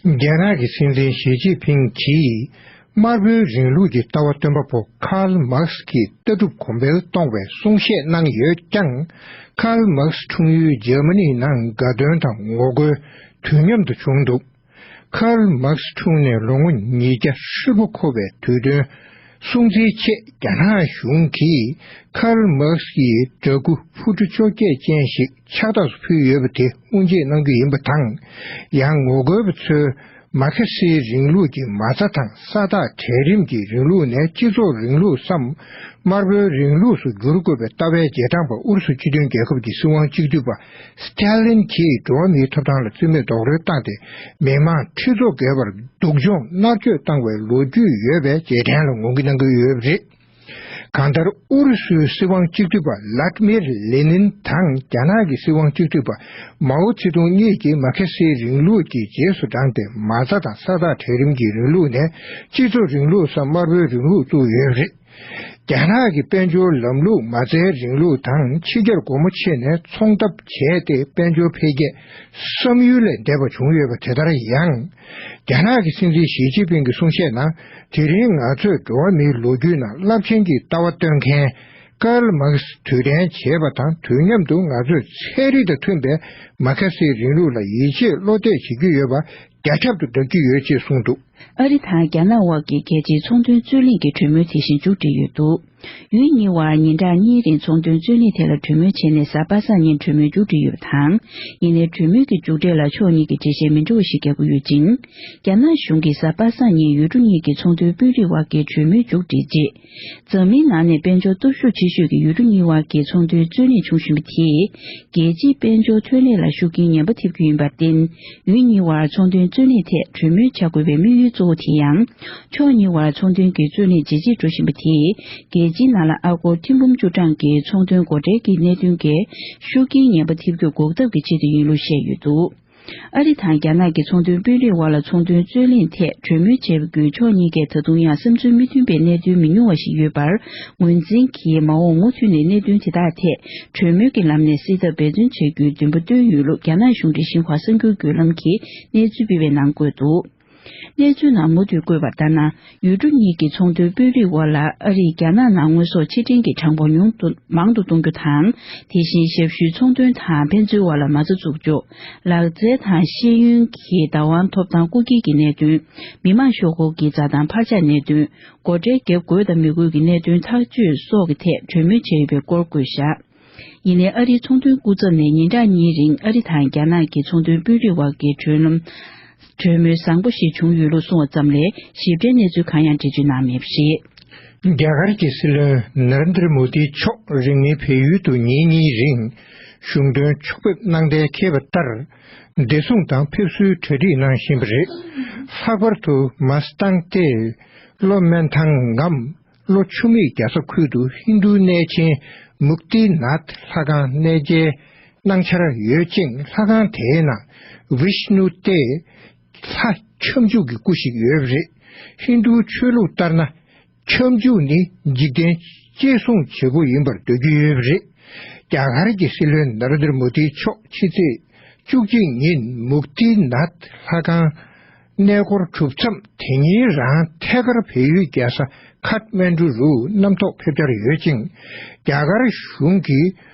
རྒྱ་ནག་གི་སྲིད་འཛིན་ཞི་ཅིན་ཕིང་གིས། དམར་པོའི་རིང་ལུགས་ཀྱི་ལྟ་བ་སྟོན་པ་པོ་ཁཱརལ་མཱག་སི་ཀྱི་ལྟ་གྲུབ་གོང་འཕེལ་གཏོང་བའི་གསུང་བཤད་གནང་ཡོད་ཀྱང་། ཁཱརལ་མཱག་སི་འཁྲུངས་ཡུལ་འཇར་མ་ནིའི་ནང་དགའ་སྟོན་དང་ངོ་རྒོལ་དུས་མཉམ་དུ་བྱུང་འདུག་ཁཱརལ་མཱག་སི་འཁྲུངས་ནས་ལོ་ངོ་ཉིས་བརྒྱ་ཧྲིལ་པོ་འཁོར་བའི་དུས་སྟོན་སྲུང་བརྩིའི་ཆེད། རྒྱ་ནག་གཞུང་གིས་ཁཱརལ་མཱག་སི་ཡི་འདྲ་སྐུ་ཕུ་ཁྲུ་བཅོ་བརྒྱད་ཅན་ཞིག་ཕྱག་རྟགས་སུ་ཕུལ་ཡོད་པ་དེ་དབུ་འབྱེད་གནང་རྒྱུ་ཡིན་པ་དང་། ཡང་ངོ་རྒོལ་བ་ཚོས་མ་ཁེ་སིའི་རིང་ལུགས་ཀྱི་མ་རྩ་དང་ས་ཐག་གྲལ་རིམ་གྱི་རིང་ལུགས་ནས་སྤྱི་ཚོགས་རིང་ལུགས་སམ། དམར་པོའི་རིང་ལུགས་སུ་བསྒྱུར་དགོས་པའི་ལྟ་བའི་རྗེས་འབྲང་པ་ཨུ་རུ་སུ་སྤྱི་མཐུན་རྒྱལ་ཁབ་ཀྱི་སྲིད་དབང་གཅིག་སྡུད་པ་སི་ཏཱ་ལིན་གྱིས་འགྲོ་བ་མིའི་ཐོབ་ཐང་ལ་རྩིས་མེད་རྡོག་རོལ་བཏང་སྟེ། མི་མང་ཁྲི་ཚོ་བརྒལ་བར་སྡུག་སྦྱོང་མནར་གཅོད་བཏང་བའི་ལོ་རྒྱུས་ཡོད་པའི་རྗེས་དྲན་ལ་ངོས་འཛིན་གནང་གི་ཡོད་པ་རེད། གང་ལྟར་ཨུ་རུ་སུའི་སྲིད་དབང་གཅིག་སྡུད་པ་ལཱ་ཏི་མིར་ལེ་ནིན་དང་རྒྱ་ནག་གི་སྲིད་དབང་གཅིག་སྡུད་པ་མའོ་ཙེ་ཏུང་གཉིས་ཀྱིས་མ་ཁེ་སིའི་རིང་ལུགས་ཀྱི་རྗེས་སུ་འབྲངས་ཏེ། མ་རྩ་དང་ས་ཐག་གྲལ་རིམ་གྱི་རིང་ལུགས་ནས་སྤྱི་ཚོགས་རིང་ལུགས་སམ། དམར་པོའི་རིང་ལུགས་བཙུགས་ཡོད་པ་རེད། རྒྱ་ནག་གི་དཔལ་འབྱོར་ལམ་ལུགས་མ་རྩའི་རིང་ལུགས་དང་ཕྱི་རྒྱལ་སྒོ་མོ་ཕྱེ་ནས་ཚོང་འཐབ་བྱས་ཏེ། དཔལ་འབྱོར་འཕེལ་རྒྱས་བསམ་ཡུལ་ལས་འདས་པ་བྱུང་ཡོད་པ་དེ་ལྟར་ཡང་། རྒྱ་ནག་གི་སྲིད་འཛིན་ཞི་ཅིན་ཕིང་གི་གསུང་བཤད་ནང་། དེ་རིང་ང་ཚོས་འགྲོ་བ་མིའི་ལོ་རྒྱུས་ནང་རླབས་ཆེན་གྱི་ལྟ་བ་སྟོན་མཁན་ཀཱརལ་མཱག་སི་དུས་དྲན་བྱེད་པ་དང་། དུས་མཉམ་དུ་ང་ཚོས་ཚན་རིག་དང་མཐུན་པའི་མ་ཁེ་སིའི་རིང་ལུགས་ལ་ཡིད་ཆེས་བློ་གཏད་བྱེད་ཀྱི་ཡོད་པ་རྒྱ་ཁྱབ་ཏུ་བསྒྲགས་ཀྱི་ཡོད་ཅེས་གསུངས་འདུག་ཨ་རི་དང་རྒྱ་ནག་དབར་གྱི་རྒྱལ་སྤྱིའི་ཚོང་དོན་རྩོད་གླེང་གི་གྲོས་མོལ་དེ་བཞིན་མཇུག་སྒྲིལ་ཡོད་འདུག་ཡུལ་གཉིས་དབར་ཉིན་གྲངས་གཉིས་རིང་ཚོང་དོན་རྩོད་གླེང་ཐད་ལ་གྲོས་མོལ་བྱས་ནས། གཟའ་པ་སངས་ཉིན་གྲོས་མོལ་མཇུག་སྒྲིལ་ཡོད་པ་དང་། ཡིན་ནའི་གྲོས་མོལ་གྱི་མཇུག་འབྲས་ལ་ཕྱོགས་གཉིས་ཀྱིས་འགྲེལ་བཤད་མི་འདྲ་བ་ཞིག་རྒྱག་གི་ཡོད་ཅིང་། རྒྱ་ནག་གཞུང་གིས་གཟའ་པ་སངས་ཉིན་ཡུལ་གྲུ་གཉིས་ཀྱི་ཚོང་དོན་དཔོན་རིགས་དབར་གྱི་གྲོས་མོལ་མཇུག་སྒྲིལ་རྗེས། འཛམ་གླིང་ནང་ནས་དཔལ་འབྱོར་སྟོབས་ཤུགས་ཆེ་ཤོས་ཀྱི་ཡུལ་གྲུ་གཉིས་དབར་གྱི་ཚོང་དོན་རྩོད་གླེང་བྱུང་བཞིན་པ་དེས། རྒྱལ་སྤྱིའི་དཔལ་འབྱོར་ཐོན་ལས་ལ་ཤུགས་རྐྱེན་ངན་པ་ཐེབས་ཀྱི་ཡིན་པར་བརྟེན། ཡུལ་གཉིས་དབར་ཚོང་དོན་རྩོད་གླེང་ཐད་གྲོས་མོལ་བྱ་དགོས་པའི་དམིགས་ཡུལ་གཙོ་བོ་དེ་ཡང་། ཕྱོགས་གཉིས་དབར་ཚོང་དོན་གྱི་རྩོད་གླེང་ཇེ་ཆེར་འགྲོ་བཞིན་པ་དེས། རྒྱལ་སྤྱིའི་ནང་ལ་ཨ་སྒོར་ཁྲི་འབུམ་བཅུ་གྲངས་ཀྱི་ཚོང་དོན་སྒོ་ཁྲལ་གྱི་གནད་དོན་གྱིས་ཤུགས་རྐྱེན་ངན་པ་ཐེབས་རྒྱུ་འགོག་ཐབས་ཀྱི་ཆེད་དུ་ཡིན་ལུགས་བཤད་ཡོད་འདུག་ཨ་རི་དང་རྒྱ་ནག་གི་ཚོང་དོན་དཔོན་རིགས་དབར་ལ་ཚོང་དོན་རྩོད་གླེང་ཐད་གྲོས་མོལ་བྱས་པ་བརྒྱུད། ཕྱོགས་གཉིས་ཀས་ད་དུང་ཡང་བསམ་ཚུལ་མི་མཐུན་པའི་གནད་དོན་མི་ཉུང་བ་ཞིག་ཡོད་པར་ངོས་འཛིན་གྱིས། མ་འོངས་མུ་མཐུད་ནས་གནད་དོན་དེ་དག་ཐད་གྲོས་མོལ་གྱི་ལམ་ནས་སེལ་ཐབས་འབད་བརྩོན་བྱ་རྒྱུའི་འདུན་པ་བཏོན་ཡོད་ལུགས། རྒྱ་ནག་གཞུང་འབྲེལ་ཤིན་ཧྭ་གསར་འགྱུར་བརྒྱུད་ལམ་གྱིས་གནས་ཚུལ་སྤེལ་བའི་ནང་བཀོད་འདུག་གནས་ཚུལ་ནང་མུ་མཐུད་བཀོད་པ་ལྟར་ན། ཡུལ་གྲུ་གཉིས་ཀྱི་ཚོང་དོན་དཔོན་རིགས་དབར་ལ་ཨ་རིས་རྒྱ་ནག་ནང་དངོས་ཟོག་ཕྱིར་འདྲེན་གྱི་གྲངས་འབོར་ཉུང་དུ་མང་དུ་གཏོང་རྒྱུ་དང་། དེ་བཞིན་ཞབས་ཞུའི་ཚོང་དོན་དང་ཕན་ཚུན་དབར་ལ་མ་རྩ་འཛུགས་འཇོག་ལག་རྩལ་དང་ཤེས་ཡོན་གྱི་བདག་དབང་ཐོབ་ཐང་སྐུ་སྒེར་གྱི་གནད་དོན། མི་དམངས་ཤོག་སྒོར་གྱི་འཛའ་ཐང་འཕར་ཆག་གནད་དོན། སྒོ་ཁྲལ་བརྒྱབ་དགོས་དང་མི་དགོས་ཀྱི་གནད་དོན་ཐག་གཅོད་སོགས་ཀྱི་ཐད་གྲོས་མོལ་བྱས་ཡོད་པའི་སྐོར་བཀོད་བཞག་ཡིན་ནའི་ཨ་རིའི་ཚོང་དོན་སྐུ་ཚབ་ནས་ཉིན་གྲངས་གཉིས་རིང་ཨ་རི་དང་རྒྱ་ནག་གི་ཚོང་དོན་དཔོན་རིགས་དབར་གྱི་གྲོས་ལམ། གྲོས་མོལ་བཟང་པོ་ཞིག་བྱུང་ཡོད་ལུགས་གསུངས་པ་ཙམ་ལས་ཞིབ་ཕྲའི་གནས་ཚུལ་གང་ཡང་འགྲེལ་བརྗོད་གནང་མེད་པ་རེད། རྒྱ་གར་གྱི་སྲིད་བློན་ནཱ་རེན་དྲ་མོ་དི་མཆོག་རིང་མིན་བལ་ཡུལ་དུ་ཉིན་གཉིས་རིང་གཞུང་དོན་ཕྱོགས་ཕེབས་གནང་གཏན་འཁེལ་བ་ལྟར། བདེ་སྲུང་དང་ཕེབས་བསུའི་གྲ་སྒྲིག་གནང་བཞིན་པ་རེད། ལྷག་པར་དུ་མ་སི་ཏང་སྟེ་བློ་སྨོན་ཐང་ངམ། ལྷོ་ཆུ་སྨད་རྒྱལ་ས་ཁུལ་དུ་ཧིན་རྡུ་གནས་ཆེན་མུཀ་ཏི་ནཱཐ་ལྷ་ཁང་གནས་མཇལ་གནང་འཆར་ཡོད་ཅིང་། ལྷ་ཁང་དེའི་ནང་ཝིཤ་ནུ་སྟེ་ལྷ་ཁྱབ་འཇུག་གི་སྐུ་ཞིག་ཡོད་པ་རེད། ཧིན་རྡུ་ཆོས་ལུགས་ལྟར་ན། ཁྱབ་འཇུག་ནི་འཇིག་རྟེན་གཅེས་སྲུང་བྱེད་སྒོ་ཡིན་པར་འདོད་ཀྱི་ཡོད་པ་རེད། རྒྱ་གར་གྱི་སྲིད་བློན་ནཱ་རེན་དྲ་མོ་དི་མཆོག་ཕྱི་ཚེས་བཅུ་གཅིག་ཉིན་མུག་ཏི་ནཱཐ་ལྷ་ཁང་གནས་སྐོར་གྲུབ་མཚམས། དེ་ཉིན་རང་ཐད་ཀར་བལ་ཡུལ་རྒྱལ་ས་ཁཱཐ་མན་གྲུ་རུ་རྣམ་རྟོག་ཕེབས་འཆར་ཡོད་ཅིང་། རྒྱ་གར་གཞུང་གིས་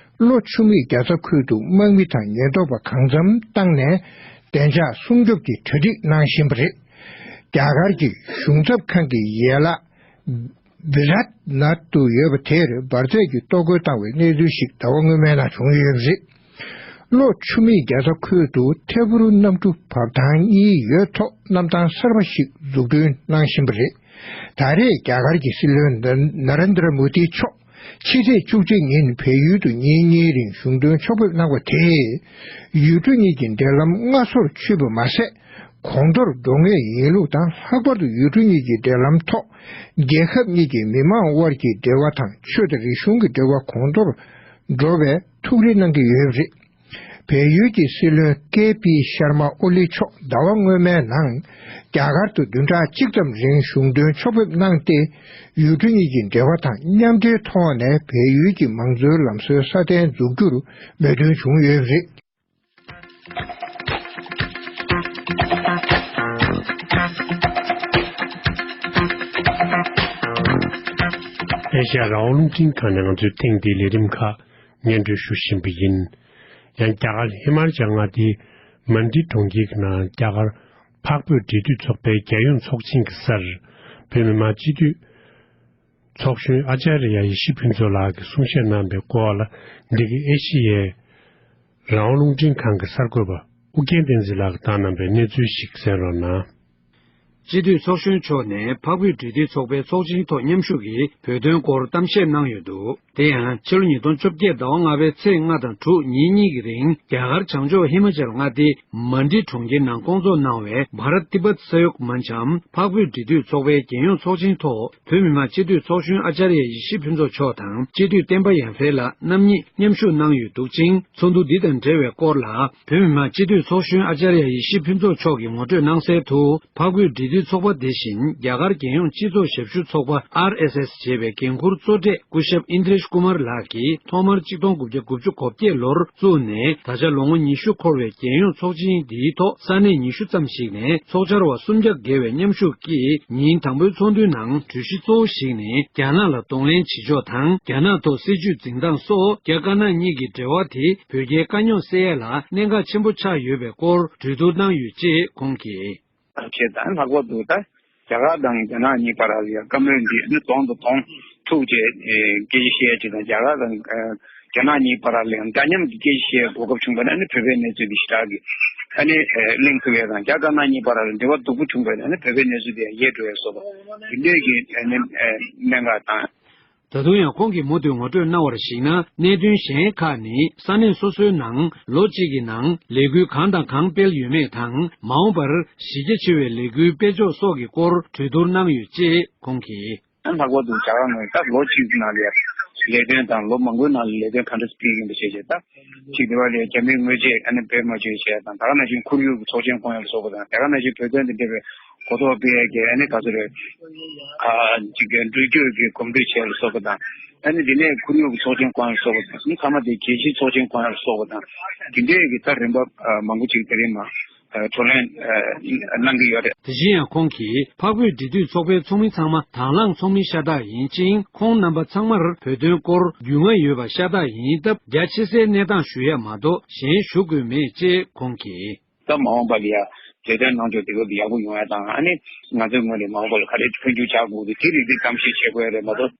ལྷོ་ཆུ་སྨད་རྒྱལ་ས་ཁུལ་དུ་དམག་མི་དང་ཉེན་རྟོག་པ་གང་འཚམ་བཏང་ནས་བདེ་འཇགས་སྲུང་སྐྱོབ་ཀྱི་གྲ་སྒྲིག་གནང་བཞིན་པ་རེད། རྒྱ་གར་གྱི་གཞུང་ཚབ་ཁང་གི་ཡན་ལག་བི་རཏ་ནཱཐ་དུ་ཡོད་པ་དེར་འབར་རྫས་ཀྱིས་གཏོར་རྒོལ་བཏང་བའི་གནས་ཚུལ་ཞིག་ཟླ་བ་སྔོན་མའི་ནང་བྱུང་ཡོད་པ་རེད། ལྷོ་ཆུ་སྨད་རྒྱལ་ས་ཁུལ་དུ་ཐད་འཕུར་གནམ་གྲུ་བབས་ཐང་གཉིས་ཡོད་ཐོག་གནམ་ཐང་གསར་པ་ཞིག་འཛུགས་སྐྲུན་གནང་བཞིན་པ་རེད། ད་རེས་རྒྱ་གར་གྱི་སྲིད་བློན་ནཱ་རེན་དྲ་མོ་དི་མཆོག་ཕྱི་ཚེས་བཅུ་གཅིག་ཉིན་བལ་ཡུལ་དུ་ཉིན་གཉིས་རིང་གཞུང་དོན་ཕྱོགས་ཕེབས་གནང་བ་དེས། ཡུལ་གྲུ་གཉིས་ཀྱི་འབྲེལ་ལམ་སྔ་སོར་ཆུད་པ་མ་ཟད། གོང་མཐོར་འགྲོ་ངེས་ཡིན་ལུགས་དང་། ལྷག་པར་དུ་ཡུལ་གྲུ་གཉིས་ཀྱི་འབྲེལ་ལམ་ཐོག་རྒྱལ་ཁབ་གཉིས་ཀྱི་མི་དམངས་དབར་གྱི་འབྲེལ་བ་དང་། ཆོས་དང་རིག་གཞུང་གི་འབྲེལ་བ་གོང་མཐོར་ འགྲོ་བའི་ཐུགས་རེ་གནང་གི་ཡོད་པ་རེད། བལ་ཡུལ་གྱི་སྲིད་བློན་ཀེ་པི་ཤར་མ་ཨོ་ལི་མཆོག་ཟླ་བ་སྔོན་མའི་ནང་རྒྱ་གར་དུ་བདུན་ཕྲག་གཅིག་ཙམ་རིང་གཞུང་དོན་ཕྱོགས་ཕེབས་གནང་སྟེ། ཡུལ་གྲུ་གཉིས་ཀྱི་འབྲེལ་བ་དང་མཉམ་འབྲེལ་ཐོག་ནས་བལ་ཡུལ་གྱི་མང་གཙོའི་ལམ་སྲོལ་སྲ་བརྟན་འཛུགས་རྒྱུར་མོས་མཐུན་བྱུང་ཡོད་པ་རེད། ཨེ་ཤ་ཡ་རང་དབང་རླུང་འཕྲིན་ཁང་ནས་ང་ཚོའི་ཐེངས་འདིའི་ལས་རིམ་ཁག་སྙན་སྒྲོན་ཞུ་བཞིན་པ་ཡིན། ཡང་རྒྱ་གར་ཧི་མ་ཅལ་མངའ་སྡེའི་མན་ཌི་གྲོང་ཁྱེར་གྱི་ནང་རྒྱ་གར་འཕགས་བོད་འབྲེལ་མཐུད་ཚོགས་པའི་རྒྱལ་ཡོངས་ཚོགས་ཆེན་གྱི་སར་བོད་མི་མང་སྤྱི་འཐུས་ཚོགས་གཞོན་ཨ་ཅཱརྱ་ཡེ་ཤེས་ཕུན་ཚོགས་ལགས་ཀྱིས་གསུང་བཤད་གནང་བའི་སྐོར་ལ། འདི་ག་ཨེ་ཤེ་ཡའི་རང་དབང་རླུང་འཕྲིན་ཁང་གི་གསར་འགོད་པ་ཨུ་རྒྱན་བསྟན་འཛིན་ལགས་ཀྱིས་བཏང་གནང་བའི་གནས་ཚུལ་ཞིག་གསན་རོགས་གནང་། སྤྱི་འཐུས་ཚོགས་གཞོན་མཆོག་ནས་འཕགས་བོད་འབྲེལ་མཐུད་ཚོགས་པའི་ཚོགས་ཆེན་ཐོག་མཉམ་ཞུགས་ཀྱིས་བོད་དོན་སྐོར་གཏམ་བཤད་གནང་ཡོད་འདུག་དེ་ཡང་ཕྱི་ལོ་ཉིས་སྟོང་བཅོ་བརྒྱད་ཟླ་བ་ལྔ་པའི་ཚེས་ལྔ་དང་དྲུག་ཉིན་གཉིས་ཀྱི་རིང་རྒྱ་གར་བྱང་ཕྱོགས་ཧི་མ་ཅལ་མངའ་སྡེའི་མན་ཌི་གྲོང་ཁྱེར་ནང་བསྐོང་ཚོགས་གནང་བའི་བྷ་རཏ་ཏི་བྷཏ་ས་ཡོག་མན་ཆའམ་འཕགས་བོད་འབྲེལ་མཐུད་ཚོགས་པའི་རྒྱལ་ཡོངས་ཚོགས་ཆེན་ཐོག་བོད་མི་མང་སྤྱི་འཐུས་ཚོགས་གཞོན་ཨ་ཅཱརྱ་ཡེ་ཤེས་ཕུན་ཚོགས་མཆོག་དང་སྤྱི་འཐུས་བསྟན་པ་ཡར་འཕེལ་ལགས་རྣམ་གཉིས་མཉམ་ཞུགས་གནང་ཡོད་འདུག་ཅིང་། ཚོགས་འདུ་འདི་དང་འབྲེལ་བའི་སྐོར་ལ། བོད་མི་མང་སྤྱི་འཐུས་ཚོགས་གཞོན་ཨ་ཅཱརྱ་ཡེ་ཤེས་ཕུན་ཚོགས་མཆོག་གིས་ངོ་སྤྲོད་གནང་གསལ་དུ། འཕགས་བོད་འབྲེལ་མཐུད་ཚོགས་པ་དེ་བཞིན་རྒྱ་གར་རྒྱལ་ཡོངས་སྤྱི་ཚོགས་ཞབས་ཞུ་ཚོགས་པ་ཨར་ཨེས་ཨེས་ཞེས་པའི་འགན་འཁུར་གཙོ་གྲས་སྐུ་ཞབས་ཨིན་དྲེཤ་ཀུ་མར་ལགས་ཀྱིས་ཐོག་མར་གཅིག་སྟོང་དགུ་བརྒྱ་དགུ་བཅུ་གོ་བརྒྱད་ལོར་བཙུགས་ནས་ད་ཆ་ལོ་ངོ་ཉི་ཤུ་འཁོར་བའི་རྒྱལ་ཡོངས་ཚོགས་ཆེན་འདིའི་ཐོག་ས་གནས་ཉི་ཤུ་ཙམ་ཞིག་ནས་ཚོགས་བཅར་བ་སུམ་བརྒྱ་བརྒལ་བའི་མཉམ་ཞུགས་ཀྱིས་ཉིན་དང་པོའི་ཚོགས་འདུའི་ནང་གྲོས་གཞི་གཙོ་བོ་ཞིག་ནི་རྒྱ་ནག་ལ་གདོང་ལེན་བྱེད་ཕྱོགས་དང་རྒྱ་ནག་ཐོག་སྲིད་ཇུས་འཛིན་སྟངས་སོགས་རྒྱ་དཀར་ནག་གཉིས་ཀྱི་འབྲེལ་བ་དེ་བོད་རྒྱའི་དཀའ་རྙོག་སེལ་ཡས་ལ་གནད་འགག་ཆེན་པོ་ཆགས་ཡོད་པའི་སྐོར་གྲོས་བསྡུར་གནང་ཡོད་ཅེས་ཁོང་གིས། བྱས་ཙང་ལྷག་པར་དུ་ད་རྒྱ་གར་དང་རྒྱ་ནག་གཉིས་བར་ལ་ཡང་བཀའ་མོལ་འདི་ནི་གདོང་དང་གདོང་ཐུག་བྱས་སྐད་ཆ་བཤད་ཅིག་དང་རྒྱ་གར་དང་རྒྱ་ནག་གཉིས་བར་ལ་ཡང་འདྲ་མཉམ་གྱི་སྐད་ཆ་བཤད་གོ་སྐབས་བྱུང་བ་ན་ནི་བོད་པའི་གནས་ཚུལ་འདི་ཞེ་དྲག་གི་ཨ་ནི་གླེང་ཐུབ་ཡས་དང་རྒྱ་དཀར་ནག་གཉིས་བར་ལ་འབྲེལ་བ་སྡུག་པོ་བྱུང་བ་ན་ནི་བོད་པའི་གནས་ཚུལ་དེ་ཡང་ཡལ་འགྲོ་ཡས་སོགས་པ་འདི་འདྲས་ཀྱི་ཨ་ནི་གནད་འགག་དང་། ད་དུང་ཡང་ཁོང་གིས་མུ་མཐུད་ངོ་སྤྲོད་གནང་བར་གཞིགས་ན། གནད་དོན་གཞན་ཁག་ནི་ས་གནས་སོ་སོའི་ནང་ལོ་གཅིག་གི་ནང་ལས་འགུལ་གང་དང་གང་སྤེལ་ཡོད་མེད་དང་། མ་འོངས་པར་གཞི་རྒྱ་ཆེ་བའི་ལས་འགུལ་སྤེལ་ཕྱོགས་སོགས་ཀྱི་སྐོར་གྲོས་བསྡུར་གནང་ཡོད་ཅེས་ཁོང་གིས། ལྷག་པར་དུ་རྒྱ་གར་ནང་ད་ལོ་གཅིག་གི་ནང་ལ་ལས་དོན་དང་ལོ་མང་པོའི་ནང་ལ་ལས་དོན་ག་འདྲ་སྤེལ་ཡིན་པ་བྱས་བྱས་ད། གཅིག་དེ་བ་ལས་རྒྱ་མིའི་དངོས་ཆས་ཨ་ནི་བེད་མ་སྤྱོད་བྱས་དང་ད་ག་ནང་བཞིན་ཁོར་ཡུག་གི་ཚོགས་ཆེན་བསྐོང་ཡ་ལ་སོགས་པ་དང་ད་ག་ནང་བཞིན་བོད་དོན་དང་འབྲེལ་བའི་གོ་རྟོགས་སྤེལ་ཡས་ཀྱི་ཨ་ནི་ག་ཚོད་རེད། ཨ་ཅིག་གི་འགྲུལ་སྐྱོད་ཀྱི་གོམ་བགྲོད་བྱས་ལ་སོགས་པ་དང་། ཨ་ནི་དེ་ནས་ཁོར་ཡུག་གི་ཚོགས་ཆེན་བསྐོང་ཡ་ལ་སོགས་པ་དང་། ཚང་མ་དེ་རྒྱལ་སྤྱིའི་ཚོགས་ཆེན་བསྐོང་ཡ་ལ་སོགས་པ་དང་། དེ་འདྲས་ཀྱི་ད་རིམ་པ་མང་པོ་ཅིག་དེ་རིང་མ་བགྲོ་གླེང་གནང་གི་ཡོད་རེད། དེ་བཞིན་ཡང་ཁོང་གིས་འཕགས་བོད་འབྲེལ་མཐུད་ཚོགས་པའི་ཚོགས་མི་ཚང་མ་དང་བླངས་ཚོགས་མི་ཤ་སྟག་ཡིན་ཅིང་། ཁོང་རྣམ་པ་ཚང་མར་བོད་དོན་སྐོར་རྒྱུས་མངའ་ཡོད་པ་ཤ་སྟག་ཡིན་སྟབས། རྒྱ་ཆེ་སའི་གནས་སྟངས་ཞུ་ཡ་མ་གཏོགས་གཞན་ཞུ་དགོས་མེད་ཅེས་ཁོང་གིས། ད་མ་འོངས་པ་ལ་ཡ་ལས་དོན་གནང་ཕྱོགས་དེ་ག་ཡག་པོ་ཡོང་ཡ་དང་། ཨ་ནི་ང་ཚོའི་ངོས་ནས་མ་འོངས་པ་ལ་ག་རེ་འཕོ་འགྱུར་བྱ་དགོས་འདུག་དེ་རིགས་དེ་གཏམ་བཤད་བྱེད་དགོས་ཡ་རེད་མ་གཏོགས།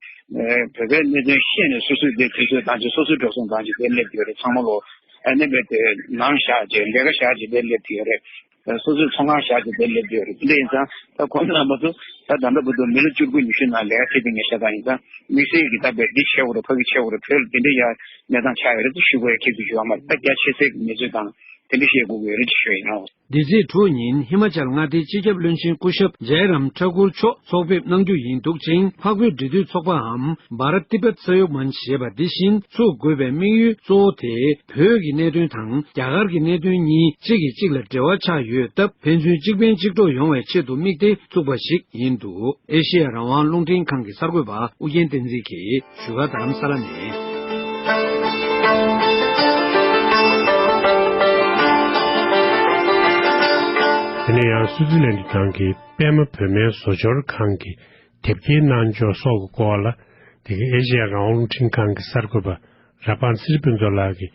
བོད་པའི་གནད་དོན་ཤེས་ནས་སོ་སོས་དེ་དུས་ཚོད་བཏང་བྱས་སོ་སོའི་འགྲོ་སོང་བཏང་བྱས་དེ་སླེབས་ཡོད་རེད། ཚང་མ་ལོ་ཨ་ནི་བས་དེ་ནང་བཞག་བྱས་ལས་ཀ་བཞག་བྱས་དེ་སླེབས་ཡོད་རེད། སོ་སོའི་ཚོང་ཁང་བཞག་བྱས་དེ་སླེབས་ཡོད་རེད། དེ་འདྲ་ཡིན་ཙང་ད་ཁོང་རྣམ་པ་ཚོ་ད་ད་ལྟ་བར་དུ་མི་ལོ་བཅུ་དགུ་ཉི་ཤུ་ནང་ལས་ཀ་བྱེད་མཁན་ཤ་སྟག་ཡིན་ཙང་དམིགས་བསལ་གྱི་ད་བས་འདི་བྱེད་དགོས་རེད། ཕ་གི་བྱེད་དགོས་རེད། བོད་ལ་དེ་འདྲ་ཡ་གནས་སྟངས་ཆགས་ཡོད་རེད་ཟེར་ཞུ་དགོས་ཡ་ཁྱེད་ཚོས་ཞུ་བ་མ་རེད། ད་རྒྱ་ཆེ་སའི་གནས་ཚུལ་དང་དེ་འདྲ་བཤད་དགོས་ཀྱི་ཡོད་རེད་ཅེས་ཞུ་ཡ་ཡིན། འདི་ཚེས་དྲུག་ཉིན་ཧི་མ་ཅལ་མངའ་སྡེའི་སྤྱི་ཁྱབ་བློན་ཆེན་སྐུ་ཞབས་ཇའི་རམ་ཐ་ཀུར་མཆོག་ཚོགས་ཕེབས་གནང་རྒྱུ་ཡིན་འདུག་ཅིང་། འཕགས་བོད་འབྲེལ་མཐུད་ཚོགས་པའམ་བྷ་རཏ་ཏི་བྷཏ་ས་ཡོག་མན་ཞེས་པ་འདི་བཞིན་ཚུགས་དགོས་པའི་དམིགས་ཡུལ་གཙོ་བོ་དེ་བོད་ཀྱི་གནད་དོན་དང་རྒྱ་གར་གྱི་གནད་དོན་གཉིས་གཅིག་གིས་གཅིག་ལ་འབྲེལ་བ་ཆགས་ཡོད་སྟབས། ཕན་ཚུན་གཅིག་ཕན་གཅིག་གྲོགས་ཡོང་བའི་ཆེད་དུ་དམིགས་ཏེ་བཙུགས་པ་ཞིག་ཡིན་འདུག་ཨེ་ཤེ་ཡ་རང་དབང་རླུང་འཕྲིན་ཁང་གི་གསར་འགོད་པ་ཨུ་རྒྱན་བསྟན་འཛིན་གྱིས་བཞུགས་སྒར་རྡ་རམ་ས་ལ་ནས། དེ་ནས་ཡང་སུའུ་ཙི་ལན་གྱི་ནང་གི་པད་མ་བོད་མིའི་བཟོ་སྦྱོར་ཁང་གི་དེབ་སྐྱེལ་གནང་ཕྱོགས་སོགས་ཀྱི་སྐོར་ལ། དེ་གའི་ཨེ་ཤེ་ཡ་རང་དབང་རླུང་འཕྲིན་ཁང་གི་གསར་འགོད་པ་ར་པན་སི་རི་ཕུན་ཚོགས་ལགས་ཀྱིས་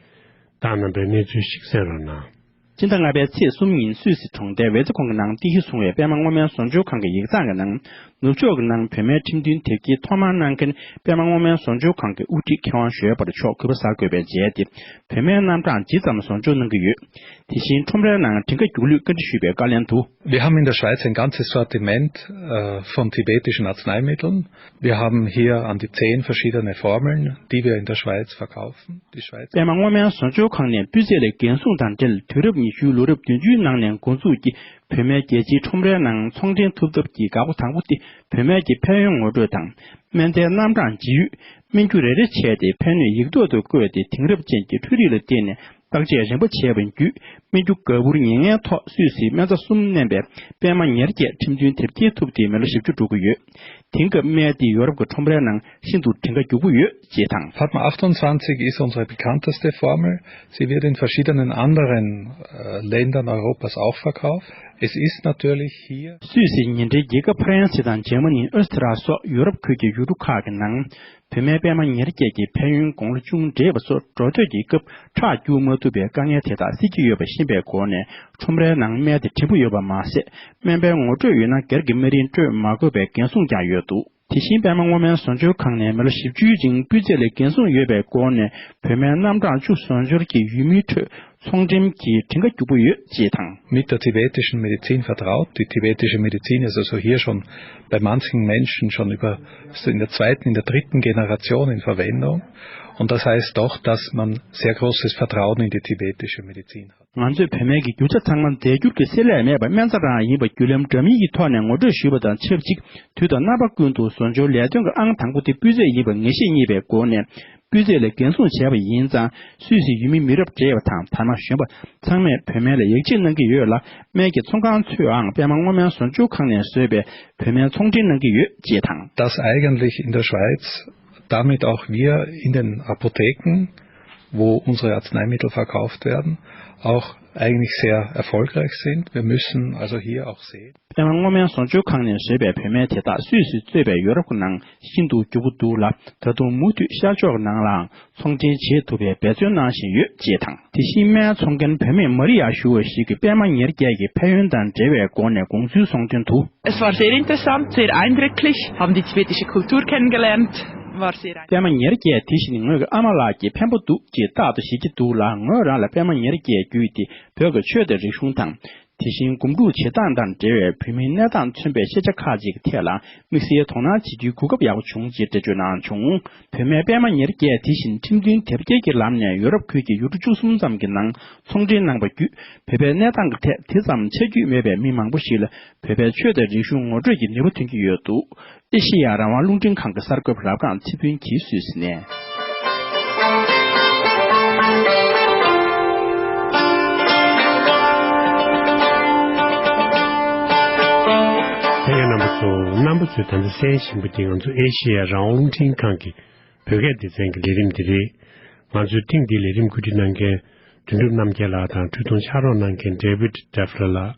བཏང་གནང་པའི་གནས་ཚུལ་ཞིག་གསན་རོགས་གནང་། སྤྱི་ཟླ་ལྔ་པའི་ཚེས་གསུམ་ཉིན་སུད་སི་གྲོང་རྡལ་ཝེ་ཙེ་ཁོང་གི་ནང་རྟེན་གཞི་བཟུང་བའི་པད་མ་སྔོ་སྨན་བཟོ་སྦྱོར་ཁང་གི་ཡིག་ཚང་གི་ནང་། ནུབ་ཕྱོགས་ཀྱི་ནང་བོད་སྨན་ཁྲིམས་མཐུན་དེབ་སྐྱེལ་ཐོག་མར་གནང་མཁན་པད་མ་སྔོ་སྨན་བཟོ་སྦྱོར་ཁང་གི་དབུ་ཁྲིད་མཁས་དབང་ཞོལ་པར་མཆོག་གུས་པ་གསར་འགོད་པས་མཇལ་ཏེ། བོད་སྨན་རྣམ་གྲངས་ཇི་ཙམ་བཟོ་སྦྱོར་གནང་གི་ཡོད། དེ་བཞིན་ཁྲོམ་རའི་ནང་བྲིན་ཁ་རྒྱུགས་ལུད་བཀའ་འདྲི་ཞུས་པའི་བཀའ་ལན་དུ། Wir haben in der Schweiz ein ganzes Sortiment äh, von tibetischen Arzneimitteln. Wir haben hier an die zehn verschiedene Formeln, die wir in der Schweiz verkaufen. Die Schweiz པད་མ་སྔོ་སྨན་བཟོ་སྦྱོར་ཁང་ནས་སྤུས་ཚད་ལ་འགན་སྲུང་དང་འབྲེལ། དུས་རབས་ཉི་ཤུའི་ལོ་རབས་བདུན་ཅུའི་ནང་ནས་འགོ་འཛུགས་ཀྱིས། བོད་མིའི་རྒྱལ་སྤྱིའི་ཁྲོམ་རའི་ནང་ཚོང་འབྲེལ་ཐུབ་ཐབས་ཀྱི་འགག་སྒོ་དང་པོ་དེ་བོད་མིའི་གི་ཕན་ཡོན་ངོ་སྤྲོད་དང་། སྨན་རྫས་རྣམ་གྲངས་ཇི་ཡོད། སྨན་རྒྱུ་རེ་རེ་བྱས་ཏེ་ཕན་ནུས་ཡིག་ཐོག་ཏུ་བཀོད་དེ་དེང་རབས་ཅན་གྱི་འཕྲུལ་རིག་ལ་བརྟེན་ནས་བརྟག་དཔྱད་རིམ་པ་བྱས་པ་བརྒྱུད། སྨན་རྒྱུ་འགག་འབུར་ཉེར་ལྔའི་ཐོག་སུད་སིའི་སྨན་རྩྭ་གསུམ་བསྣན་པའི་པད་མ་ཉེར་བརྒྱད་ཁྲིམས་མཐུན་དེབ་སྐྱེལ་ཐུབ་སྟེ་མི་ལོ་བཞི་བཅུ་འགྲོ་གི་ཡོད། དེང་སྐབས་སྨན་དེ་ཡོ་རོབ་ཀྱི་ཁྲོམ་རའི་ནང་ཤིན་ཏུ་གྲངས་ཀ་མགྱོགས་པོ་ཡོད་ཅེས་དང་། Padma achtundzwanzig ist unsere bekannteste Formel. Sie wird in verschiedenen anderen äh, Ländern Europas auch verkauft. Es ist natürlich hier. སུད་སི་ཉེ་འབྲེལ་རྒྱལ་ཁབ་ཧྥ་རན་སི་དང་འཇར་མ་ནི། ཨོ་སི་ཐི་ར་སོགས་ཡོ་རོབ་ཁུལ་གྱི་ཡུལ་གྲུ་ཁག་གི་ནང་། བོད་མའི་པད་མ་ཉེར་བརྒྱད་ཀྱི་ཕན་ཡོན་དགུང་ལོ་ཅུང་བགྲེས་པ་ཚོ་འགྲོ་སྡོད་ཀྱི་སྐབས་ཁྲག་སྐྱུག་མ་ཐུབ་པའི་དཀའ་ངལ་དེ་དག་སེལ་གྱི་ཡོད་པ་ཤེས་པའི་སྒོ་ནས་ཁྲོམ་རའི་ནང་སྨན་དེ་བྲིན་པོ་ཡོད་པ་མ་ཟད། སྨན་པའི་ངོ་སྤྲོད་ཡོད་ན་སྒེར་གྱི་སྨན་རིན་སྤྲོད་མ་དགོས་པའི་འགན་སྲུང་ཀྱང་ཡོད་འདུག། དེ་བཞིན་པད་མ་སྔོ་སྨན་བཟོ་སྦྱོར་ཁང་ནས་མི་ལོ་བཞི་བཅུའི་རིང་སྤུས་ཚད་ལ་འགན་སྲུང་ཡོད་པའི་སྒོ་ནས་བོད་སྨན་རྣམ་གྲངས་བཅུ་བཟོ་སྦྱོར་གྱི་ཡུལ་མིའི་ཁྲོད་ཚོང་འགྲེམས་ཀྱི་གྲངས་ཀ་མགྱོགས་པོ་ཡོད་ཅེས་དང་། Mit der tibetischen Medizin vertraut. Die tibetische Medizin ist also hier schon bei manchen Menschen schon über, in der zweiten, in der dritten Generation in Verwendung. Und das heißt doch, dass man sehr großes Vertrauen in die tibetische Medizin hat. ང་ཚོས་བོད་སྨན་གྱི་རྒྱུ་ཆ་ཚང་མ་རྫས་འགྱུར་གྱི་བསྲེ་ལྷད་མེད་པར་སྨན་རྩྭ་རང་ཡིན་པ་བརྒྱུད་ལམ་འདྲ་མིན་གྱི་ཐོག་ནས་ངོ་སྤྲོད་ཞུས་པ་དང་ཆབས་ཅིག་དུས་དང་རྣམ་པ་ཀུན་ཏུ་བཟོ་སྦྱོར་ལས་དོན་གྱི་ཨང་དང་པོ་དེ་སྤུས་ཚད་ཡིན་པ་ངེས་ཤེས་རྙེད་པའི་སྒོ་ནས་སྤུས་ཚད་ལ་འགན་སྲུང་བྱས་པ་ཡིན་ཙང་། སུད་སིའི་ཡུལ་མི་མི་རབས་བགྲེས་པ་དང་དར་མ་གཞོན་པ་ཚང་མས་བོད་སྨན་ལ་ཡིད་ཆེས་གནང་གི་ཡོད་ལ། སྨན་གྱི་ཚོང་ཁང་ཚོའང་པད་མ་སྔོ་སྨན་བཟོ་སྦྱོར་ཁང་ནས་བཟོས་པའི་བོད་སྨན་ཚོང་འབྲེལ་གནང་གི་ཡོད་ཅེས་དང་། Dass eigentlich in der Schweiz damit auch wir in den Apotheken, wo unsere Arzneimittel verkauft werden, auch eigentlich sehr erfolgreich sind. Wir müssen also hier auch sehen. པད་མ་སྔོ་སྨན་བཟོ་སྦྱོར་ཁང་ནས་བཟོས་པའི་བོད་སྨན་དེ་དག་སུད་སིས་གཙོས་པའི་ཡོ་རོབ་ཀྱི་ནང་ཤིན་ཏུ་མགྱོགས་པོ་འདུག་ལ། ད་དུང་མུ་མཐུད་ཤར་ཕྱོགས་ནང་ལའང་ཚོང་འབྲེལ་བྱེད་ཐུབ་པའི་འབད་བརྩོན་གནང་བཞིན་ཡོད་ཅེས་དང་། དེ་བཞིན་སྨན་ཚོང་མཁན་བུད་མེད་མ་རི་ཡ་ཞུ་བ་ཞིག་གིས་པད་མ་ཉེར་བརྒྱད་ཀྱི་ཕན་ཡོན་དང་འབྲེལ་བའི་སྒོ་ནས་དགོངས་ཚུལ་གསུངས་དོན་དུ། Es war sehr interessant, sehr eindrücklich, haben die tibetische Kultur kennengelernt, war sehr ein- པད་མ་ཉེར་བརྒྱད་དེ་བཞིན་ངོས་ཀྱི་ཨ་མ་ལགས་ཀྱིས་ཕན་པོ་འདུག་ཅེས་རྟག་ཏུ་བཞེས་ཀྱི་འདུག་ལ། ངོས་རང་ལ་པད་མ་ཉེར་བརྒྱད་བརྒྱུད་དེ་བོད་ཀྱི་ཆོས་དང་རིག་གཞུང་དང་། དེ་བཞིན་སྒོམ་སྒྲུབ་བྱེད་སྟངས་དང་འབྲེལ་བའི་བོད་མིའི་གནས་སྟངས་མཚོན་པའི་ཤེས་བྱ་ཁག་ཅིག་གི་ཐད་ལ་དམིགས་བསལ་དོ་སྣང་བྱེད་རྒྱུའི་གོ་སྐབས་ཡག་པོ་བྱུང་ཅེས་འགྲེལ་བརྗོད་གནང་བྱུང་། བོད་སྨན་པད་མ་ཉེར་བརྒྱད་དེ་བཞིན་ཁྲིམས་མཐུན་དེབ་སྐྱེལ་གྱི་ལམ་ནས་ཡོ་རོབ་ཁུལ་གྱི་ཡུལ་གྲུ་བཅུ་གསུམ་ཙམ་གྱི་ནང་ཚོང་འབྲེལ་གནང་པ་བརྒྱུད། བོད་པའི་གནས་སྟངས་ཀྱི་ཐད་དེ་ཙམ་ཆ་རྒྱུས་མེད་པའི་མི་མང་པོ་ཞིག་ལ་བོད་པའི་ཆོས་དང་རིག་གཞུང་ངོ་སྤྲོད་ཀྱི་ནུས་པ་ཐོན་གྱི་ཡོད་འདུག། ཨེ་ཤེ་ཡ་རང་དབང་རླུང་འཕྲིན་ཁང་གི་གསར་འགོད་པ་རབ་སྒང་ཚེ་ཕུན་གྱིས་སུད་སི་ནས། ལྷན་རྒྱས་རྣམ་པ་ཚོ། རྣམ་པ་ཚོས་ད་ལྟ་གསན་བཞིན་པ་འདི་ང་ཚོ་ཨེ་ཤེ་ཡ་རང་དབང་རླུང་འཕྲིན་ཁང་གི་བོད་སྐད་སྡེ་ཚན་གྱི་ལས་རིམ་འདི་རེད། ང་ཚོའི་ཐེངས་འདིའི་ལས་རིམ་བཀོད་སྒྲིག་གནང་མཁན་དོན་གྲུབ་རྣམ་རྒྱལ་ལགས་དང་འཕྲོས་དུང་ཕྱག་རོགས་གནང་མཁན་David Deffler་ལགས།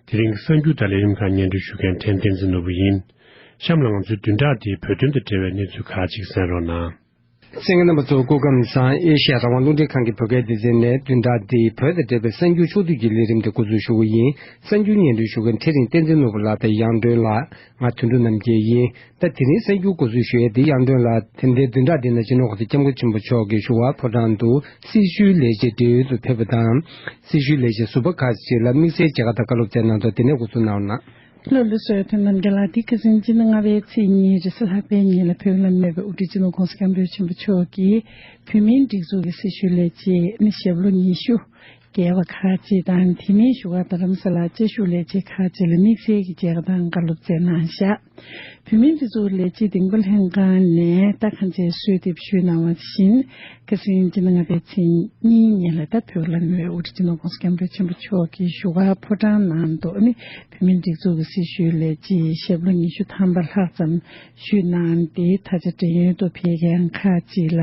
དེ་རིང་གི་གསར་འགྱུར་དང་ལས་རིམ་ཁག་སྙན་སྒྲོན་ཞུ་མཁན་ཕྲན་བསྟན་འཛིན་ནོར་བུ་ཡིན། གཤམ་ལ་ང་ཚོའི་བདུན་ཕྲག་འདིའི་བོད་དོན་དང་འབྲེལ་བའི་གནས་ཚུལ་ཁག་ཅིག་གསན་རོགས་གནང་། གསན་མཁན་རྣམ་པ་ཚོ་སྐུ་ཁམས་བཟང་། ཨེ་ཤེ་ཡ་རང་དབང་རླུང་འཕྲིན་ཁང་གི་བོད་སྐད་སྡེ་ཚན་ནས་བདུན་ཕྲག་འདིའི་བོད་དང་འབྲེལ་བའི་གསར་འགྱུར་ཕྱོགས་བསྡུས་ཀྱི་ལས་རིམ་དེ་འགོ་འཛུགས་ཞུ་གི་ཡིན། གསར་འགྱུར་སྙན་སྒྲོན་ཞུ་མཁན་ཚེ་རིང་བསྟན་འཛིན་ནོར་བུ་ལགས་དང་ཡང་སྒྲོན་ལགས། ང་དོན་གྲུབ་རྣམ་རྒྱལ་ཡིན། ད་དེ་རིང་གསར་འགྱུར་འགོ་འཛུགས་ཞུ་ཡས་འདི་ཡང་སྒྲོན་ལགས། དེ་འདྲའི་བདུན་ཕྲག་འདི་ནང་སྤྱི་ནོར་གོང་ས་སྐྱབས་མགོན་ཆེན་པོ་མཆོག་གིས་བཞུགས་སྒར་ཕོ་བྲང་དུ་སྲི་ཞུའི་ལས་བྱེད་བགྲེས་ཡོལ་དུ་ཕེབས་པ་དང་། སྲི་ཞུའི་ལས་བྱེད་ཟུར་པ་ཁག་ཅིག་ལ་དམིགས་བསལ་མཇལ་ཁ་དང་བཀའ་སློབ་སྩལ་གནང་དོན་དེ་ནས་འགོ་འཛུགས་གནང་རོགས་གནང་། ལྷ་ལུ་བསོད་ཐོན་རྣམ་རྒྱལ་ལགས། འདི་ཁ་སང་སྤྱི་ཟླ་ལྔ་པའི་ཚེས་གཉིས་རེས་གཟའ་ལྷག་པའི་ཉིན་ལ་བོད་ལ་སྨོན་པའི་དབུ་ཁྲིད་སྤྱི་ནོར་གོང་ས་སྐྱབས་མགོན་ཆེན་པོ་མཆོག་གིས་བོད་མིའི་སྒྲིག་འཛུགས་ཀྱི་སྲི་ཞུའི་ལས་བྱེད་ནི་ཞབས་ལོ་ཉི་ཤུ་བརྒལ་བ་ཁག་ཅིག་དང་། དེ་མིན་བཞུགས་སྒར་རྡ་རམ་ས་ལར་བཅའ་བཞུགས་ལས་བྱེད་ཁག་ཅིག་ལ་དམིགས་བསལ་གྱི་མཇལ་ཁ་དང་བཀའ་སློབ་སྩལ་གནང་བཞག། བོད་མིའི་སྒྲིག་འཛུགས་ལས་བྱེད་འདིང་པ་ལྷན་ཁང་ནས་ད་ག་ཚོད་གསོལ་འདེབས་ཞུས་གནང་བ་བཞིན། ཁ་སང་སྤྱི་ཟླ་ལྔ་པའི་ཚེས་གཉིས་ཉིན་ལ་ད་བོད་ལ་སྨོན་པའི་དབུ་ཁྲིད་སྤྱི་ནོར་གོང་ས་སྐྱབས་མགོན་ཆེན་པོ་མཆོག་གིས་བཞུགས་སྒར་ཕོ་བྲང་ནང་དུ་ནི་བོད་མིའི་སྒྲིག་འཛུགས་ཀྱི་སྲི་ཞུའི་ལས་བྱེད་ཞབས་ལོ་ཉི་ཤུ་ཐམ་པ་ལྷག་ཙམ་ཞུས་གནང་སྟེ། ད་ཆ་བགྲེས་ཡོལ་དུ་ཕེབས་མཁན་ཁག་ཅིག་ལ་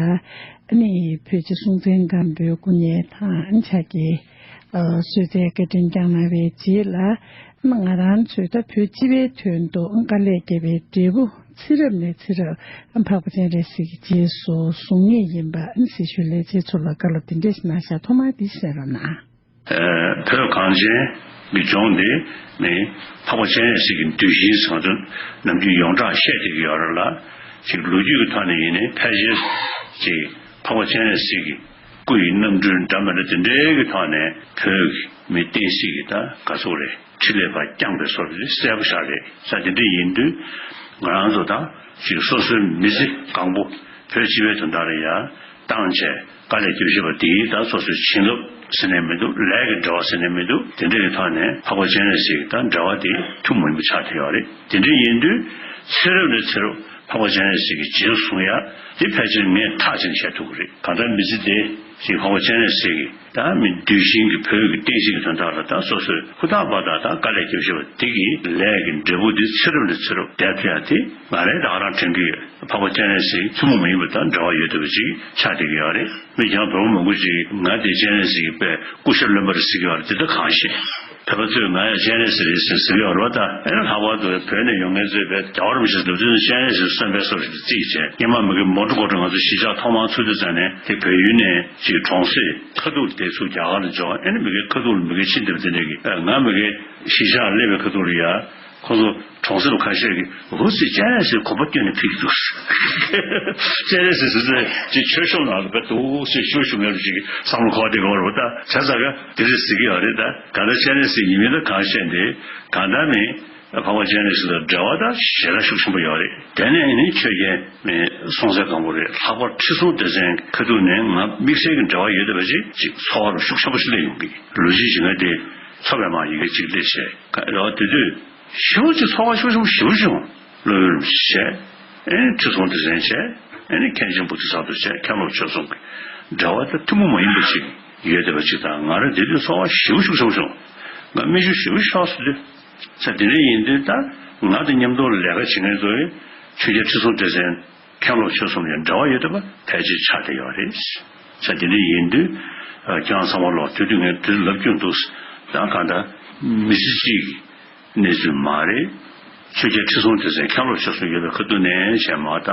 ནི་བོད་རྗེ་སྲོང་བཙན་སྒམ་པོའི་སྐུ་གཉེར་དང་ཕྱག་འཁྱེར་གསོལ་སྩལ་བཀའ་དྲིན་བསྐྱངས་གནང་བའི་རྗེས་ལ། ང་རང་ཚོས་ད་བོད་སྤྱི་པའི་དོན་དུ་དཀའ་ལས་བརྒྱབ་པའི་འབྲས་བུ་ཚེ་རབས་ནས་ཚེ་རབས་འཕགས་པ་སྤྱན་རས་གཟིགས་ཀྱི་རྗེས་སུ་བཟུང་ངེས་ཡིན་པ་སྲི་ཞུའི་ལས་བྱེད་ཚོ་ལ་བཀའ་སློབ་འདི་འདྲ་ཞིག་གནང་བཞག། ཐོག་མར་འདི་གསན་རོགས་གནང་། བོད་གངས་ཅན་གྱི་ལྗོངས་འདི་ནི་འཕགས་པ་སྤྱན་རས་གཟིགས་ཀྱི་གདུལ་ཞིང་ཟེར་ཚུལ་ནམ་རྒྱུན་ཡོངས་གྲགས་བཤད་བསྡད་ཀྱི་ཡོད་རེད་ལ། ཅིག་ལོ་རྒྱུས་ཀྱི་ཐོག་ནས་ཡིན་ནའི་ཕལ་ཆེར་ཅིག་འཕགས་པ་སྤྱན་རས་གཟིགས་ཀྱི་སྐུ་ཡི་རྣམ་སྤྲུལ་འདྲ་མི་འདྲ་དེ་འདྲའི་གི་ཐོག་ནས་བོད་ཀྱི་མི་བསྟན་སྲིད་ཀྱི་ད་ག་ཚོད་རེད། འཕྲིན་ལས་པ་བསྐྱངས་པའི་བཟོ་འདྲ་གསལ་པོ་ཤར་རེད་ས། དེ་འདྲ་ཡིན་དུས་ང་རང་ཚོ་ད་ཅིག་སོ་སོའི་མི་ཚེ་གང་པོ་བོད་སྤྱི་པའི་དོན་དག་ལ་ཡ་ བཏང་བྱས་དཀའ་ལས་བརྒྱབ་བཞིན་པ་དེ་ད་སོ་སོའི་བྱིན་རླབས་ཟེར་ནས་མི་འདུག་ལས་ཀྱི་འབྲེལ་བ་ཟེར་ནས་མི་འདུག་དེ་འདྲ་གི་ཐོག་ནས་འཕགས་པ་སྤྱན་རས་གཟིགས་དང་འབྲེལ་བ་དེ་ཐུན་མོང་མ་ཡིན་པ་ཆགས་བསྡད་ཡོད་རེད། དེ་འདྲ་ཡིན་དུས་ཚེ་རབས་ནས་ཚེ་རབས་འཕགས་པ་སྤྱན་རས་གཟིགས་ཀྱི་རྗེས་སུ་བཟུང་ཡ་དེ་ཕལ་ཆེར་ངས་ཐག་བཅད་ནས་བཤད་ཐུབ་ཀྱི་རེད། གང་ལྟར་མི་ཚེ་འདི་ཞིག་འཕགས་པ་སྤྱན་རས་གཟིགས་ཀྱི་ད་མི་གདུལ་ཞིང་གི་བོད་ཀྱི་བསྟན་སྲིད་ཀྱི་དོན་དག་ལ་ད་སོ་སོས་ཧུར་ཐག་འབད་ཐག་ད་དཀའ་ལས་བརྒྱབ་བཞིན་པ་དེ་གི་ལས་ཀྱི་འབྲས་བུ་དེ་ཚེ་རབས་ནས་ཚེ་རབས་བསྡད་ཐུབ་ཡ་དེ་ང་རང་ད་ག་རང་དྲན་གྱི་ཡོད། འཕགས་པ་སྤྱན་རས་གཟིགས་ཐུན་མོང་མ་ཡིན་པ་དང་འབྲེལ་བ་ཡོད་བསྡད་པ་ཅིག་ཆགས་བསྡད་ཀྱི་ཡོད་རེད། མི་ཀྱང་བོད་པ་མང་པོ་ཅིག་ང་དེ་སྤྱན་རས་གཟིགས་ཀྱི་དཔེ་སྐུ་ཤ་རློན་པ་རེད་ཟེར་གྱི་ཡོད་རེད། དེ་ད་གང་ཤེས། བོད་པ་ཚོས་ང་ཡང་སྤྱན་རས་གཟིགས་རེད་ཟེར་ཟེར་གྱི་ཡོད་རེད་པ། ད་ཨེ་ན་ལྷག་པར་དུ་བོད་ནས་ཡོང་མཁན་ཚོས་དཔེ་རྒྱལ་བ་རིན་པོ་ཆེ་འདུག་དུས་སྤྱན་རས་གཟིགས་གསོན་པོའི་སོ་རེད་རྩིས་བྱས། སྔོན་མ་མི་གི་མོ་ཊ་ཀོ་ཊ་ང་ཚོ་གཞིས་ཆགས་ཐོག་མར་ཚུགས་དུས་ཙམ་ནས་དེ་བལ་ཡུལ་ནས་ཅིག་གྲོང་གསེབ་ཁ་ཐུག་དེ་ཚུར་རྒྱ་གར་ལ་འབྱོར། ཨེ་ན་མི་གི་ཁ་ཐུག་ལ་མི་གི་ཕྱིན་དེ་དེ་འདྲ་གི་ཨ་ང་མི་གི་གཞིས་ཆགས་སླེབས་པའི་ཁ་ཐུག་ལ་ཡ། ཁོ་ཚོ་གྲོང་གསེབ་ཁ་ཤས་ཀྱིས་འུ་ཚོས་སྤྱན་རས་གཟིགས་གོམ་པ་བསྟུན་ནས་ཕེབས་ཀྱི་འདུག་སྤྱན་རས་གཟིགས་ཟེར་ཚེ་ཅིག་ཆོས་ཕྱོགས་ནང་ལ་བས་འདུག་སེ་ཞུ་ཞུ་མཁན་ཅིག་བསམ་བློ་འཁོར་བསྡད་ཀྱི་ཡོད་རེད་པ། ད་བྱས་ཙང་ག་དེ་རེད་ཟེར་གྱི་ཡོད་རེད། ད་གང་ལྟར་སྤྱན་རས་གཟིགས་ཡིན་མིན་ད་གང་ཤེས་འདི་གང་ལྟར་མིན་འཕགས་པ་སྤྱན་རས་གཟིགས་དང་འབྲེལ་བ་ད་ཞེ་དྲག་ཤུགས་ཆེན་པོ་ཡོད་རེད། དེ་ནས་ནི་ཆོས་རྒྱལ་མེས་སྲོང་བཙན་སྒམ་པོ་རེད། ལྷག་པར་ཁྲི་སྲོང་ལྡེ་བཙན་ཁ་ཐུག་ནས་ང་དམིགས་བསལ་གྱི་འབྲེལ་བ་ཡོད་བསྡད་པ་ཅིག་ཅིག་ཚོར་བ་ཤུགས་ཆེན་པོ་ཞིག་སླེབས་ཡོང་གི། ལོ་རྒྱུས་ཀྱི་ང་དེ་ཚོ་བའི་མ་ཡི་གེ་གཅིག་སླེབས་བྱས་རེད་བ། དེ་དུས། ཞེ་པོ་ཅིག་ཚོར་བ་ཤུགས་ཆེན་པོ་ཞེ་པོ་ཅིག་བྱུང་། སློབ་དཔོན་རིན་པོ་ཆེ་བྱས། ཨེ་ནི་ཁྲི་སྲོང་ལྡེ་བཙན་བྱས། ཨེ་ནི་མཁན་ཆེན་བོ་དྷི་ས་ཏྭ་བྱས། མཁན་སློབ་ཆོས་གསུམ་གྱི་འབྲེལ་བ་དེ་ཐུན་མོང་མ་ཡིན་པ་ཅིག་ཡོད་བསྡད་པ་ཅིག་དང་། ང་རང་དེ་དུས་ཚོར་བ་ཞེ་པོ་ཤུགས་ཆེན་པོ་བྱུང་། ང་སྨན་ཆུ་ཞེ་པོ་ཤོར་སོང་དུས། ས་དེ་འདྲ་ཡིན་དུས་ད་ང་དང་མཉམ་དུ་ལས་ཀ་བྱེད་མཁན་ཚོ་ཡིས་ཆོས་རྒྱལ་ཁྲི་སྲོང་ལྡེ་བཙན་མཁན་སློབ་ཆོས་གསུམ་ཡང་འབྲེལ་བ་ཡོད་བསྡད་པ་ཕལ་ཆེར་ཆགས་བསྡད་ཡོད་རེད། ས་དེ་འདྲ་ཡིན་དུས་ཁྱེད་རང་ཚང་མ་ལོག་དུས་དུས་ངས་དུས་ལབ་རྒྱུ་འདུག་ད་གང་ལྟར་མི་ཚེ་གཅིག་གི་གནས་ཚུལ་མ་རེད། ཆོས་རྒྱལ་ཁྲི་སྲོང་ལྡེ་བཙན་མཁན་སློབ་ཆོས་གསུམ་ཡོད་པའི་ཁ་ཐུག་ནས་བྱས་མ་ད་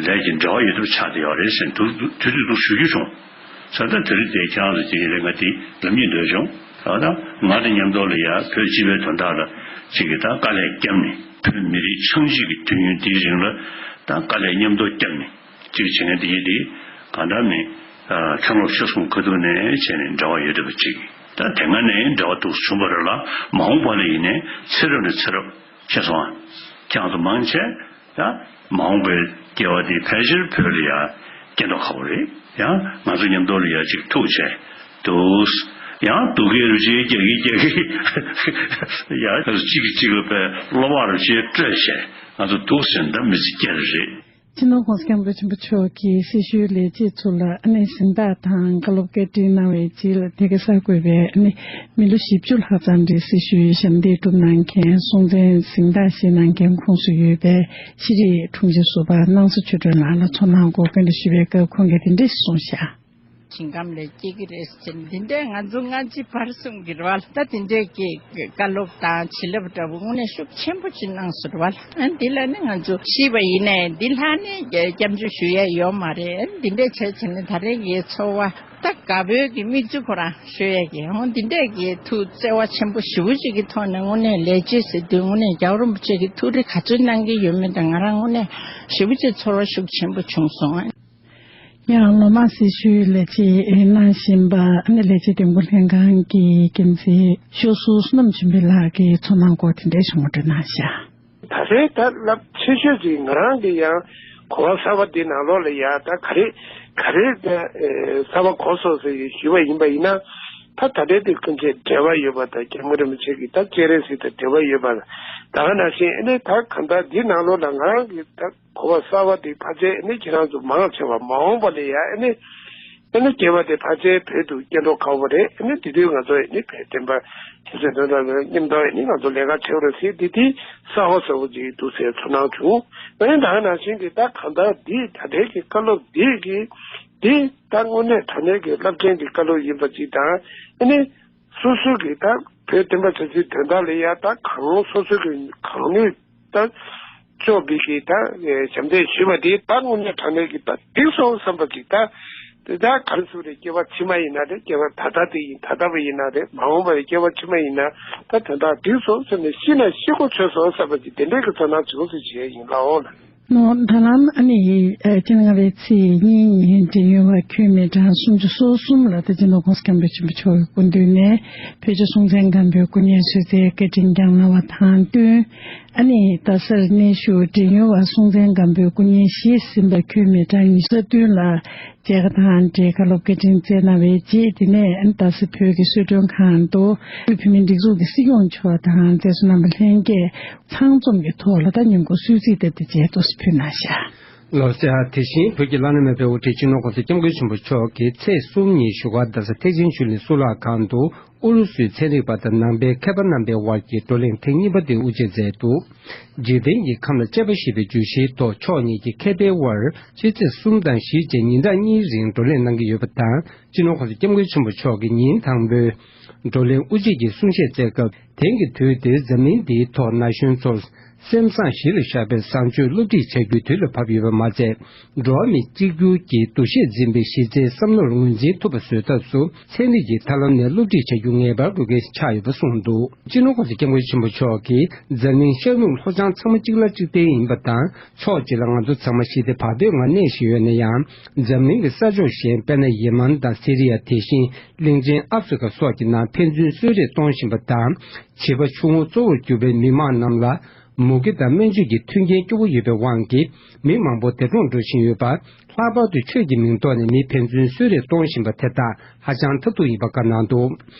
ལས་ཀྱི་འབྲེལ་བ་ཡོད་བསྡད་པ་ཆགས་བསྡད་ཡོད་རེད་ཟེར་དུས་དུས་དུས་དུ་ཞུ་རྒྱུ་བྱུང་། ས་ད་དེ་རིང་དེ་ཁྱེད་རང་ཚོ་དེ་ཡིན་རེད། ང་དེ་ལབ་སྙིང་འདོད་བྱུང་། ད་ད་ང་དང་མཉམ་དུ་ལ་ཡ་བོད་སྤྱི་པའི་དོན་དག་ལ་ཅིག་གིས་ད་དཀའ་ལས་བརྒྱབ་ནས་བོད་མི་རིགས་ཆགས་འཇིག་གི་དུས་ཡུན་དེའི་རིང་ལ་ད་དཀའ་ལས་མཉམ་དུ་བརྒྱབ་ནས་ཅིག་བྱེད་མཁན་དེ་ཡིན་དེ་གང་འདྲ་མིན་མཁན་སློབ་ཆོས་གསུམ་ཁ་ཐུག་ནས་བྱས་ནས་འབྲེལ་བ་ཡོད་བསྡད་པ་ཅིག་ད་དེ་སྔ་ནས་འབྲེལ་བ་འདུག་བྱུང་བ་རེད་ལ། མ་འོངས་པ་ལ་ཡིན་ནའི་ཚེ་རབས་ནས་ཚེ་རབས་ཁྱེད་སོང་ཨ། ཁྱེད་ཚོ་མང་ཆེ་ད་མ་འོངས་པའི་སྐྱེ་བ་དེ་ཕལ་ཆེར་བོད་ལ་ཡ་སྐྱེ་མདོག་ཁ་པོ་རེད། ཡང་ང་ཚོ་མཉམ་དུ་ལ་ཡ་ཅིག་ཐུག་བྱས་འདུག་ཡང་སྡུག་གི་རུ་ཅིག་རྒྱག་གི་རྒྱག་གི་ཡང་གཅིག་གིས་གཅིག་ལ་པའི་བློ་བག་རུ་ཅིག་སྤྲོད་བྱས་ང་ཚོ་འདུག་ཟེར་ན་ད་མི་ཚེ་སྐྱེལ་རེད། སྤྱི་ནོར་༸གོང་ས་༸སྐྱབས་མགོན་ཆེན་པོ་མཆོག་གིས་སྲི་ཞུའི་ལས་བྱེད་ཚོ་ལ་ཨ་ནེ་གཟེངས་རྟགས་དང་བཀའ་སློབ་བཀའ་དྲིན་གནང་བའི་རྗེས་ལ་དེ་ག་གསར་འགོད་པས་ཨ་ནེ་མི་ལོ་བཞི་བཅུ་ལྷག་ཙམ་རིང་སྲི་ཞུའི་ཞབས་འདེགས་སྒྲུབ་གནང་མཁན་སྲོང་བཙན་གཟེངས་རྟགས་བཞེས་གནང་མཁན་ཁོངས་སུ་ཡོད་པའི་ཤེས་རིག་དྲུང་ཆེ་ཟུར་པ་སྣང་ས་ཆོས་སྒྲོན་ལགས་ལ་ཚོར་སྣང་སྐོར་སྐད་འདྲི་ཞུས་པའི་སྐབས་ཁོང་གིས་དེ་འདྲ་གསུངས་བཞག་ཞིང་ཁམས་ལ་སྐྱེ་གི་རེད་ཟེར་འདི་འདྲའི་ང་ཚོ་སྔ་ཕྱི་བར་གསུམ་གྱི་རེད་བ་ལ། ད་དེ་འདྲའི་གི་བཀའ་སློབ་དང་བྱིན་རླབས་འདྲ་བོ་དངོས་གནས་ཤུགས་ཆེན་པོ་ཅིག་གནང་སོང་རེད་བ་ལ། ཨ་འདི་ལ་ནི་ང་ཚོ་ཤེས་པ་ཡིན་ནའི་འདི་ལྷག་ནི་སྐྱབས་འཇུག་ཞུ་ཡ་ཡོད་མ་རེད། ཨ་འདི་འདྲའི་བྱས་བྱས་ནས་ད་རེས་ཀྱི་ཚོར་བ་ད་དགའ་པོའི་གི་མིག་ཆུ་ཁོ་རང་ཤོར་ཡ་གི་ཧོ་འདི་འདྲའི་གི་ཐུགས་བརྩེ་བ་ཆེན་པོ་ཞེ་པོ་ཅིག་གི་ཐོག་ནས་དངོས་གནས་ལས་བྱེད་ཟེར་དུས་དངོས་གནས་རྒྱལ་བ་རིན་པོ་ཆེ་གི་ཐུགས་རེ་ག་ཚོད་གནང་གི་ཡོད་མེད་དང་ང་རང་དངོས་གནས་ཞེ་པོ་ཅིག་ཚོར་བ་ཤུགས་ཆེན་པོ་བྱུང་སོང་ཨ། ཡང་ལོ་མང་སྲི་ཞུའི་ལས་བྱེད་གནང་བཞིན་པ་ཨ་ནི་ལས་བྱེད་འདེམས་བསྐོ་ལྷན་ཁང་གི་འགན་འཛིན་ཤོག་གཟུགས་བསོད་ནམས་ཆོས་འཕེལ་ལགས་ཀྱིས་ཚོར་སྣང་སྐོར་དེ་འདྲའི་ཞུ་མོ་སྤྲོད་གནང་ཤག་ད་རེས་ད་རླབས་ཆེ་ཤོས་ཅིག་ང་རང་གི་ཡང་གོ་བ་གསར་པ་འདི་ནང་ལོགས་ལ་ཡ་ད་ག་རེ་ག་རེ་ད་གསར་པ་གོ་སོང་ཟེར་ཞུས་པ་ཡིན་པ་ཡིན་ན། ད་ད་ལྟའི་དུས་ཀུན་གྱི་འབྲེལ་བ་ཡོད་པ་དང་སྐྱབས་མགོན་རིན་པོ་ཆེ་གི་ད་སྤྱན་རས་གཟིགས་དང་འབྲེལ་བ་ཡོད་པ་ད་ག་ནང་བཞིན་ཨ་ནི་ད་གང་ལྟར་འདི་ནང་ལོགས་ལ་ང་རང་གི་ད། གོ་བ་གསར་བ་དེ་ཕལ་ཆེར་ཨ་ནི་ཁྱེད་རང་ཚོ་མང་ཆེ་བ་མ་འོངས་པ་ལ་ཡ་ཨ་ནི་ཨ་ནི་སྐྱེ་བ་དེ་ཕལ་ཆེར་བོད་དུ་སྐྱེ་འགྲོ་ཁག་པོ་རེད། ཨ་ནི་དེ་དུས་ང་ཚོ་ཨ་ནི་བོད་བསྟན་པ་ཆོས་སྲིད་དོན་དག་ལ་མཉམ་དུ་ཨ་ནི་ང་ཚོ་ལས་ཀ་བྱེད་རོགས་ཟེར་དེ་དེ་གསར་བ་གསར་བ་ཅིག་འདུག་ཟེར་ཚོར་སྣང་བྱུང་། ཨ་ནི་ད་ག་ནང་བཞིན་གྱི་ད་གང་ལྟར་འདི་ད་ལྟའི་གི་བཀའ་སློབ་འདི་གི་འདི་ད་དངོས་གནས་དྲང་གནས་ཀྱི་རླབས་ཆེན་གྱི་བཀའ་སློབ་ཡིན་པ་ཅིག་དང་ཨ་ནི། སོ་སོ་གི་ད་བོད་བསྟན་པ་ཆབ་སྲིད་དོན་དག་ལ་ཡ་ད་གང་སོ་སོ་གི་གང་ནུས་ད་ལྕོགས་པའི་གི་ད་ཞབས་འདེགས་ཞུས་པ་དེ་ད་དངོས་གནས་དྲང་གནས་ཀྱི་ད་འགྲིག་སོང་བསམ་པ་ཅིག་ད་དེ་ད་ག་རེ་ཟེར་རེད། སྐྱེ་བ་ཕྱི་མ་ཡིན་ན་རེད། སྐྱེ་བ་ད་ལྟ་དེ་ཡིན་ད་ལྟ་བ་ཡིན་ན་རེད། མ་འོངས་པ་ཡི་སྐྱེ་བ་ཕྱི་མ་ཡིན་ན་ད་དོན་དག་འགྲིག་སོང་ཟེར་ནས་ཤི་ན་ཤི་གོ་ཆོད་སོང་བསམ་པ་ཅིག་དེ་འདྲའི་གི་ཚོར་སྣང་བྱུང་ཟེར་བྱས་ཡིན་ལགས་འོང་ལ། ནོ། ད་ལམ་ཨ་ནི་ཨ་སྤྱི་ཟླ་ལྔ་པའི་ཚེས་གཉིས་ཉིན་འབྲེལ་ཡོད་པ་ཁྱོན་མི་གྲངས་སུམ་ཅུ་སོ་གསུམ་ལ་ད་སྤྱི་ནོར་༸གོང་ས་༸སྐྱབས་མགོན་ཆེན་པོ་མཆོག་གི་སྐུ་མདུན་ནས་བོད་རྒྱ་སྲོང་བཙན་སྒམ་པོའི་སྐུ་བརྙན་གསོལ་སྩལ་བཀའ་དྲིན་བསྐྱངས་གནང་བ་དང་བསྟུན། ཨ་ནི་ད་སར་གནས་བཞུགས་འབྲེལ་ཡོད་པ་སྲོང་བཙན་སྒམ་པོའི་སྐུ་བརྙན་གཞིས་ཟིན་པ་ཁྱོན་མི་གྲངས་ཉི་ཤུ་རྩ་བདུན་ལ་མཇལ་ཁ་དང་འབྲེལ་བཀའ་སློབ་བཀའ་དྲིན་སྩལ་གནང་བའི་རྗེས། དེ་ནས་ད་སེ་བོད་ཀྱི་གསོལ་མགྲོན་ཁང་དུ་བོད་མིའི་སྒྲིག་འཛུགས་ཀྱི་སྲིད་སྐྱོང་མཆོག་དང་མཛད་གཙོ་རྣམ་པ་ལྷན་རྒྱས་ཚང་འཛོམས་ཀྱི་ཐོག་ལ་ད་ཉིན་གུང་གསོལ་ཚིགས་བཏབ་སྟེ་མཇལ་དུ་ཕུལ་གནང་བཞག། ལགས་སོ། དེ་བཞིན་བོད་ཀྱི་བླ་ན་མེད་པའི་དབུ་ཁྲིད་སྤྱི་ནོར་༸གོང་ས་༸སྐྱབས་མགོན་ཆེན་པོ་མཆོག་གིས་ཚེས་གསུམ་ཉིན་བཞུགས་སྒར་རྡ་ས་ཐེག་ཆེན་ཆོས་གླིང་གཙུག་ལག་ཁང་དུ་ཨུ་རུ་སུའི་ཚན་རིག་པ་དང་ནང་པའི་མཁས་པ་རྣམ་པའི་དབར་གྱི་བགྲོ་གླེང་ཐེངས་གཉིས་པ་དེ་དབུ་འབྱེད་མཛད་འདུག། འཇིག་རྟེན་གྱི་ཁམས་ལ་དཔྱད་པ་ཞེས་པའི་བརྗོད་གཞིའི་ཐོག་ཕྱོགས་གཉིས་ཀྱི་མཁས་པའི་དབར་ཕྱི་ཚེས་གསུམ་དང་བཞི་བཅས་ཉིན་གྲངས་གཉིས་རིང་བགྲོ་གླེང་གནང་གི་ཡོད་པ་དང་། སྤྱི་ནོར་༸གོང་ས་༸སྐྱབས་མགོན་ཆེན་པོ་མཆོག་གིས་ཉིན་དང་པོའི་བགྲོ་གླེང་དབུ་འབྱེད་ཀྱི་གསུང་བཤད་སྩལ་སྐབས། དེང་གི་དུས་འདིར་འཛམ་གླིང་འདིའི་ཐོག་ན་གཞོན་ཚོར་སེམས་བཟང་གཞི་ལ་བཞག་པའི་བཟང་སྤྱོད་སློབ་ཁྲིད་བྱ་རྒྱུའི་དུས་ལ་བབ་ཡོད་པ་མ་ཚད། འགྲོ་བ་མི་གཅིག་གྱུར་གྱི་འདུ་ཤེས་འཛིན་པའི་གཞི་རྩའི་བསམ་བློར་ངོས་འཛིན་ཐུབ་པ་བཟོ་ཐབས་སུ། ཚན་རིག་གི་ཐབས་ལམ་ནས་སློབ་ཁྲིད་བྱ་རྒྱུ་ངེས་པར་དགོས་གལ་ཆགས་ཡོད་པ་གསུངས་འདུག། སྤྱི་ནོར་༸གོང་ས་༸སྐྱབས་མགོན་ཆེན་པོ་མཆོག་གིས། འཛམ་གླིང་ཤར་ནུབ་ལྷོ་བྱང་ཚང་མ་གཅིག་ལ་གཅིག་བརྟེན་ཡིན་པ་དང་། ཕྱོགས་གཅིག་ལ་ང་ཚོ་ཚང་མ་ཞི་བདེ་བག་ཕེབས་ངང་གནས་བཞིན་ཡོད་ན་ཡང་། འཛམ་གླིང་གི་ས་ཕྱོགས་གཞན། དཔེར་ན། ཡེ་མན་དང་སི་རི་ཡ། དེ་བཞིན་གླིང་ཆེན་ཨ་ཧྥེ་རི་ཁ་སོགས་ཀྱི་ནང་ཕན་ཚུན་གསོད་རེས་གཏོང་བཞིན་པ་དང་། བྱིས་པ་ཆུང་ངུ་གཙོ་བོར་གྱུར་པའི་མི་མང་རྣམས་ལ་མུ་གེ་དང་སྨན་བཅོས་ཀྱི་མཐུན་རྐྱེན་སྐྱོ་བོ་ཡོད་པའི་དབང་གིས། མི་མང་པོ་འདས་གྲོངས་འགྲོ་བཞིན་ཡོད་པ། ལྷག་པར་དུ་ཆོས་ཀྱི་མིང་ཐོག་ནས་མི་ཕན་ཚུན་གསོད་རེས་གཏོང་བཞིན་པ་དེ་དག་ཧ་ཅང་ཐབས་སྡུག་ཡིན་པ་བཀའ་གནང་འདུག།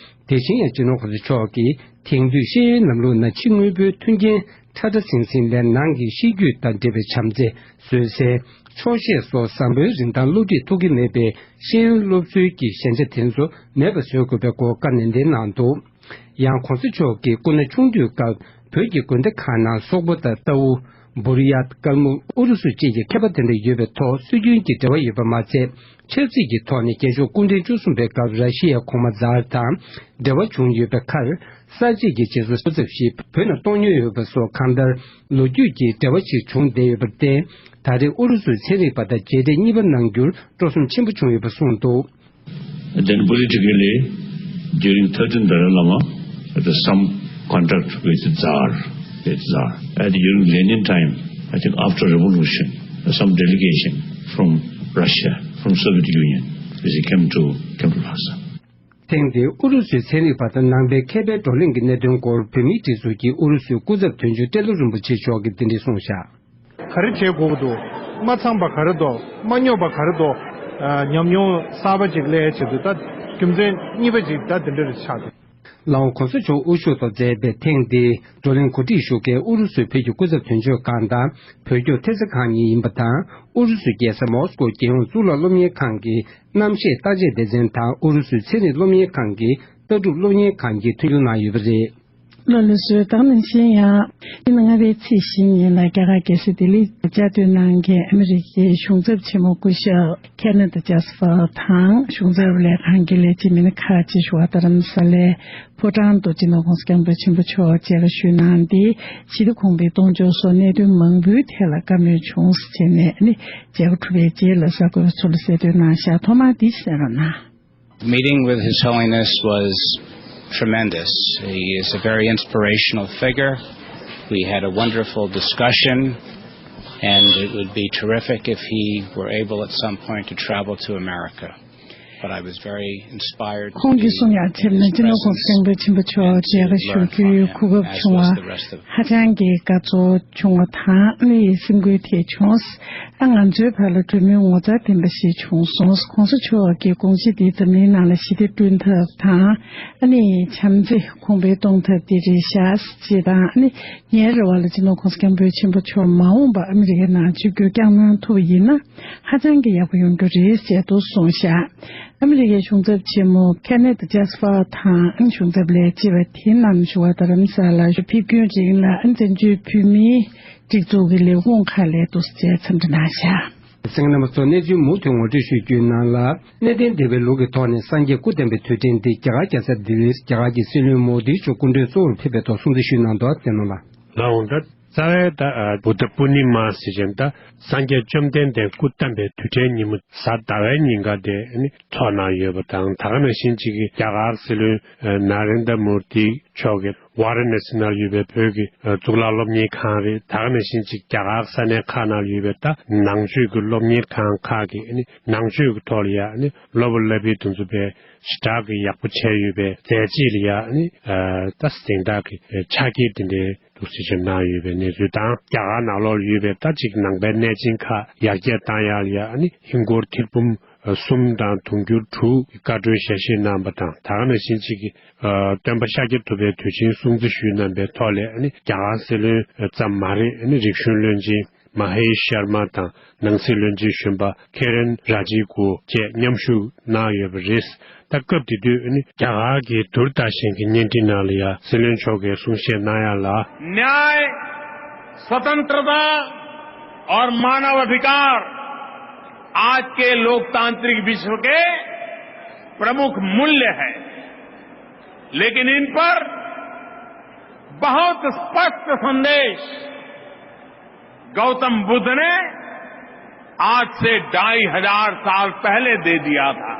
དེ་བཞིན་ཡང་། སྤྱི་ནོར་༸གོང་ས་མཆོག་གིས། དེང་དུས་ཤེས་ཡོན་ལམ་ལུགས་ནང་ཕྱི་དངོས་པོའི་མཐུན་རྐྱེན་ཁྲ་ཁྲ་ཟིང་ཟིང་ལས། ནང་གི་གཤིས་རྒྱུད་དང་འབྲེལ་བའི་བྱམས་བརྩེ། བཟོད་བསྲན། ཆོག་ཤེས་སོགས་བཟང་པོའི་རིན་ཐང་སློབ་ཁྲིད་ཐུབ་ཀྱི་མེད་པའི་ཤེས་ཡོན་སློབ་གསོའི་གི་ཞན་ཆ་དེ་ཚོ་མེད་པ་བཟོ་དགོས་པའི་སྐོར་བཀའ་ནན་ཏན་གནང་འདུག། ཡང་གོང་ས་མཆོག་གིས་སྐུ་ན་ཆུང་དུས་སྐབས་བོད་ཀྱི་དགོན་སྡེ་ཁག་ནང་སོག་པོ་དང་རྟའུ། འབུར་ཡ། དཀར་མོ། ཨུ་རུ་སུ་བཅས་ཀྱི་མཁས་པ་དེ་འདྲ་ཡོད་པའི་ཐོག་སྲོལ་རྒྱུན་གྱི་འབྲེལ་བ་ཡོད་པ་མ་ཚད། ཆབ་སྲིད་ཀྱི་ཐོག་ནས་རྒྱལ་མཆོག་སྐུ་ཕྲེང་བཅུ་གསུམ་པའི་སྐབས་ར་ཤི་ཡའི་གོང་མ་ཛར་དང་འབྲེལ་བ་བྱུང་ཡོད་པའི་ཁར། གསར་བརྗེ་གི་རྗེས་སུ་སྐུ་ཚབ་ཞིག་བོད་ནང་གཏོང་མྱོང་ཡོད་པ་སོགས་གང་ལྟར་ལོ་རྒྱུས་ཀྱི་འབྲེལ་བ་ཞིག་བྱུང་བསྡད་ཡོད་པར་བརྟེན། ད་རེས་ཨུ་རུ་སུའི་ཚན་རིག་པ་དང་མཇལ་འཕྲད་གཉིས་པ་གནང་རྒྱུར་སྤྲོ་སེམས་ཆེན་པོ་བྱུང་ཡོད་པ་གསུངས་འདུག། Then politically, during thirteenth Dalai Lama, there was some contact with Tsar, with Tsar. And during Lenin time, I think after revolution, some delegation from Russia, from Soviet Union, they came to, came to Lhasa. ཐེངས་འདིའི་ཨུ་རུ་སུའི་ཚན་རིག་པ་དང་ནང་པའི་མཁས་པའི་བགྲོ་གླེང་གི་གནད་དོན་སྐོར་བོད་མིའི་སྒྲིག་འཛུགས་ཀྱི་ཨུ་རུ་སུའི་སྐུ་ཚབ་དོན་གཅོད་ཏེ་ལོ་རིན་པོ་ཆེ་མཆོག་གིས་འདི་འདྲ་གསུངས་བཞག། ག་རེ་བྱེད་དགོས་ཀྱི་འདུག། མ་ཚང་པ་ག་རེ་འདུག། མ་སྙོབ་པ་ག་རེ་འདུག། ཨ། ཉམས་མྱོང་གསར་པ་ཅིག་སླེབས་ཡ་ཆེད་དུ་ད་རྒྱུ་མཚན་གཉིས་པ་ཅིག་ད་འདི་འདྲ་རེ་ཆགས་འདུག། ལའོ་གོང་ས་མཆོག་དབུ་བཞུགས་ཐོག་མཛད་པའི་ཐེངས་འདིའི་བགྲོ་གླེང་གོ་སྒྲིག་ཞུ་མཁན་ཨུ་རུ་སུའི་བོད་ཀྱི་སྐུ་ཚབ་དོན་གཅོད་ཁང་དང་བོད་སྐྱོར་ཐེབས་རྩ་ཁང་གཉིས་ཡིན་པ་དང་། ཨུ་རུ་སུའི་རྒྱལ་ས་མོ་སི་ཀོ་རྒྱལ་ཡོངས་གཙུག་ལག་སློབ་གཉེར་ཁང་གི་གནམ་གཤིས་བརྟག་དཔྱད་སྡེ་ཚན་དང་ཨུ་རུ་སུའི་ཚན་རིག་སློབ་གཉེར་ཁང་གི་ལྟ་གྲུབ་སློབ་གཉེར་ཁང་གིས་མཐུན་འགྱུར་གནང་ཡོད་པ་རེད། ལགས་ལགས་སོ། ད་ག་ནང་བཞིན་ཡང་ཕྱི་ཟླ་ལྔ་པའི་ཚེས་བཞི་ཉིན་ལ་རྒྱ་གར་རྒྱལ་ས་ལྡི་ལིར་བཅའ་སྡོད་གནང་མཁན་ཨ་མི་རི་ཀའི་གཞུང་ཚབ་ཆེན་མོ་སྐུ་ཞབས་ཁེ་ནེ་ཐི་ཇེ་སི་ཕེལ་དང་གཞུང་ཚབ་ལས་ཁང་གི་ལས་བྱེད་མི་སྣ་ཁག་ཅིག་ཞུ་བ་རྡ་རམ་ས་ལའི་ཕོ་བྲང་དུ་སྤྱི་ནོར་༸གོང་ས་༸སྐྱབས་མགོན་ཆེན་པོ་མཆོག་མཇལ་ཁ་ཞུས་གནང་སྟེ། ཞི་བདེ་གོང་འཕེལ་གཏོང་ཕྱོགས་སོགས་གནད་དོན་མང་པོའི་ཐད་ལ་བཀའ་མོལ་བྱུང་ཟེར་བྱས་ནས་ནི་མཇལ་ཁ་གྲུབ་པའི་རྗེས་ལ་གསར་འགོད་པ་ཚོ་ལ་གསལ་སྟོན་གནང་བཞག། ཐོག་མར་འདི་གསན་རོགས་གནང་། The meeting with His Holiness was tremendous. He is a very inspirational figure. We had a wonderful discussion, and it would be terrific if he were able at some point to travel to America. But I was very inspired. ཁོང་གིས་གསུངས་ཡག་བྱས་ན་སྤྱི་ནོར་༸གོང་ས་༸སྐྱབས་མགོན་ཆེན་པོ་མཆོག་མཇལ་ཁ་ཞུ་རྒྱུའི་གོ་སྐབས་བྱུང་བ་ཧ་ཅང་གི་དགའ་ཚོར་བྱུང་བ་དང་། ཨ་ནི་སེམས་འགུལ་ཐེབས་བྱུང་། ཨ། ང་ཚོའི་བར་ལ་གྲོས་མོལ་ངོ་མཚར་ལྡན་པ་ཞིག་བྱུང་སོང་། ༸གོང་ས་མཆོག་གི་དགོངས་གཞི་འདི་འཛམ་གླིང་ནང་ལ་ཞི་བདེ་བསྐྲུན་ཐབས་དང་། ཨ་ནི་བྱམས་བརྩེ་གོང་འཕེལ་གཏོང་ཐབས་འདི་རེད་ཤག་ཅེས་དང་། ཨ་ནི་ངའི་རེ་བ་ལ་སྤྱི་ནོར་༸གོང་ས་༸སྐྱབས་མགོན་ཆེན་པོ་མཆོག་མ་འོངས་པ་ཨ་མི་རི་ཀའི་ནང་ཆིབས་བསྒྱུར་བསྐྱངས་གནང་ཐུབ་པ་ཡིན་ན་ཧ་ཅང་གི་ཡག་པོ་ཡོང་རྒྱུ་རེད་ཅེས་འདུག་གསུངས་ཤག། ཨ་མི་རི་ཀའི་གཞུང་ཚབ་ཆེན་མོ་ཁེ་ནེ་ཐི་ཇེ་སི་ཕེལ་དང་། ཨ་ནི་གཞུང་ཚབ་ལས་བྱེད་པ་དེ་རྣམས་ཞུ་བ་རྡ་རམ་ས་ལར་ཕེབས་སྐྱོད་རིང་ལ། ཨ་ནི་བཙན་བྱོལ་བོད་མིའི་སྒྲིག་འཛུགས་ཀྱི་ལས་ཁུངས་ཁག་ལ་འདུག་སེ་འཚམས་འདྲི་གནང་ཤག། གསན་མཁན་རྣམ་པ་ཚོ། གནས་ཚུལ་མུ་མཐུད་ངོ་སྤྲོད་ཞུ་རྒྱུའི་ནང་ལ། གནས་བརྟན་བདེ་བའི་ལུགས་ཀྱི་ཐོག་ནས་སངས་རྒྱས་སྐུ་བསྟན་པའི་དུས་དྲན་འདི་རྒྱ་གར་རྒྱལ་ས་ལྡི་ལིར་རྒྱ་གར་གྱི་སྲིད་བློན་མོ་དིའི་མཆོག་སྐུ་མགྲོན་གཙོ་བོར་ཕེབས་པའི་ཐོག་སྲུང་བརྩི་ཞུས་གནང་འདུག། བསྟན་ནོ་ལགས། ལགས་འོང་ད། རྩ་བའི་ད་ཨ་བུདྡྷ་པུར་ནི་མ་ཟེར་བྱས་ད་སངས་རྒྱས་བཅོམ་ལྡན་འདས་སྐུ་བལྟམས་པའི་དུས་དྲན་ཉིན་མོ་གཟའ་ཟླ་བའི་ཉིན་ཀ་དེ་ཨ་ནི་ཚོགས་གནང་ཡོད་པ་དང་། ད་ག་ནང་བཞིན་ཅིག་གི་རྒྱ་གར་སྲིད་བློན་ཨ་ན་རེན་དྲ་མུར་ཏི་མཆོག་གིས་ཝཱ་ར་ཎ་སི་ནང་ཡོད་པའི་བོད་ཀྱི་ཨ་གཙུག་ལག་སློབ་གཉེར་ཁང་རེད། ད་ག་ནང་བཞིན་ཅིག་རྒྱ་གར་ས་གནས་ཁག་ནང་ཡོད་པའི་ད་ནང་ཆོས་ཀྱི་སློབ་གཉེར་ཁང་ཁག་གིས་ཨ་ནི་ནང་ཆོས་ཀྱི་ཐོག་ལ་ཡ་ཨ་ནི་སློབ་པ་སློབ་དཔོན་དེ་ཚོ་དཔེ་ཞེ་དྲག་གི་ཡག་པོ་བྱས་ཡོད་པའི་མཛད་རྗེས་ལ་ཡ་ཨ་ནི་ཨ་ད་གཟེངས་རྟགས་ཀྱི་ཕྱག་འཁྱེར་དེ་འདྲའི་འདུག་སེ་ཅིག་གནང་ཡོད་པའི་གནས་ཚུལ་དང་། རྒྱ་གར་ནང་ལོགས་ལ་ཡོད་པའི་ད་ཅིག་ནང་པའི་གནས་ཆེན་ཁག་ཡར་རྒྱས་བཏང་ཡག་ལ་ཡ་ཨ་ནི་ཧིན་སྒོར་ཐེར་འབུམ་གསུམ་དང་དུང་ཕྱུར་དྲུག་གི་བཀའ་འཁྲོལ་ཞལ་བཞེས་གནང་པ་དང་། ད་ག་ནང་བཞིན་ཅིག་གི་ཨ་སྟོན་པ་ཤཱཀྱ་ཐུབ་པའི་དུས་ཆེན་སྲུང་བརྩི་ཞུས་གནང་པའི་ཐོག་ལ་ཨ་ནི་རྒྱ་གར་སྲིད་བློན་ཙམ་མ་རེད། ཨ་ནི་རིག་གཞུང་བློན་ཆེན་མ་ཧེ་ཤར་མ་དང་ནང་སྲིད་བློན་ཆེན་གཞོན་པ་ཁེ་རན་ར་ཇི་ཀུ་བཅས་མཉམ་ཞུགས་གནང་ཡོད་པ་རེད། ད་སྐབས་དེ་དུས་ཨ་ནི་རྒྱ་གར་གྱི་དུར་ཏཱ་ཤན་གྱི་བརྙན་འཕྲིན་ནང་ལ་ཡ་སྲིད་བློན་མཆོག་གིས་གསུང་བཤད་གནང་ཡག་ལ། न्याय, स्वतंत्रता और मानव अधिकार आज के लोकतांत्रिक विश्व के प्रमुख मूल्य है, लेकिन इन पर बहुत स्पष्ट संदेश गौतम बुद्ध ने आज से ढाई हजार साल पहले दे दिया था।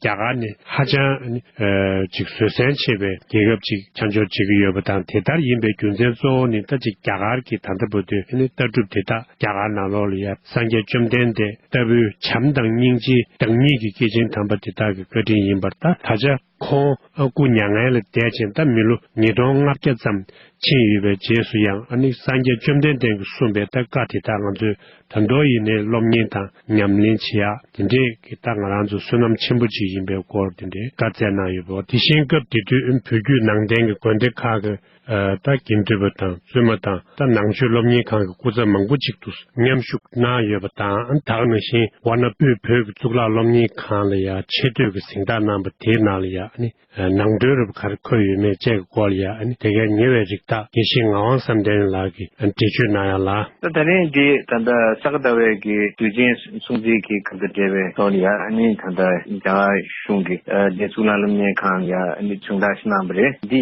རྒྱ་གར་ནི་ཧ་ཅང་ཨ་ནི་ཨ་ཅིག་བཟོད་བསྲན་ཆེ་བའི་རྒྱལ་ཁབ་ཅིག་ཆ་འཇོག་བྱེད་ཀྱི་ཡོད་པ་དང་། དེ་ལྟར་ཡིན་པའི་རྒྱུ་མཚན་གཙོ་བོ་ནི་ད་ཅིག་རྒྱ་གར་གྱི་ད་ལྟ་བར་དུ་ཨ་ནི་ལྟ་གྲུབ་དེ་དག་རྒྱ་གར་ནང་ལོགས་ལ་ཡ་སངས་རྒྱས་བཅོམ་ལྡན་འདས་ལྟ་བུའི་བྱམས་དང་སྙིང་རྗེའི་བདག་ཉིད་ཀྱི་སྐྱེས་ཆེན་དམ་པ་དེ་དག་གི་བཀའ་དྲིན་ཡིན་པར། ད་ད་ཆ་ཁོང་ཨ་སྐུ་མྱ་ངན་ལས་འདས་ཕྱིན་ད་མི་ལོ་ཉིས་སྟོང་ལྔ་བརྒྱ་ཙམ་ཕྱིན་ཡོད་པའི་རྗེས་སུ་ཡང་ཨ་ནི་སངས་རྒྱས་བཅོམ་ལྡན་འདས་ཀྱིས་གསུངས་པའི་ད་བཀའ་དེ་དག་ང་ཚོས་ད་དུང་ཡིན་ནའི་སློབ་གཉེར་དང་ཉམས་ལེན་བྱེད་ཡག་དེ་འདྲས་ཀྱི་ད་ང་རང་ཚོ་བསོད་ནམས་ཆེན་པོ་ཅིག་ཡིན་པའི་སྐོར་དེ་འདྲས་བཀའ་སྩལ་གནང་ཡོད་པ། དེ་བཞིན་སྐབས་དེ་དུས་བོད་བརྒྱུད་ནང་བསྟན་གྱི་དགོན་སྡེ་ཁག་གི་ཨ་ད་དགེ་འདུན་པ་དང་བཙུན་མ་དང་ད་ནང་ཆོས་སློབ་གཉེར་ཁང་གི་སྐུ་ཚབ་མང་པོ་ཅིག་ཏུ་མཉམ་ཞུགས་གནང་ཡོད་པ་དང་། ད་ག་ནང་བཞིན་ཝཱ་ཎ་སྤུས་བོད་ཀྱི་གཙུག་ལག་སློབ་གཉེར་ཁང་ལ་ཡང་ཆེ་བསྟོད་ཀྱི་གཟེངས་རྟགས་གནང་པ་དེའི་ནང་ལ་ཡང་ཨ་ནི་ནང་དོན་རུ་ག་རེ་འཁོད་ཡོད་མེད་བཅས་ཀྱི་སྐོར་ལ་ཡང་ཨ་ནི་དེ་གའི་ཉེ་བའི་རིགས་བདག་དགེ་བཤེས་ངག་དབང་བསམ་གཏན་ལགས་ཀྱིས་འགྲེལ་བརྗོད་གནང་ཡ་ལ། ད་ད་རིང་འདི་ད་ལྟ་ས་ག་ཟླ་བའི་གི་དུས་ཆེན་སྲུང་བརྩི་གི་སྐབས་དང་འབྲེལ་བའི་ཐོག་ལ་ཡ་ཨ་ནི་ད་ལྟ་རྒྱ་གར་གཞུང་གི་ཨ་དེ་གཙུག་ལག་སློབ་གཉེར་ཁང་ལ་ཡ་ཨ་ནི་གཟེངས་རྟགས་ཤིག་གནང་པ་རེད། འདི་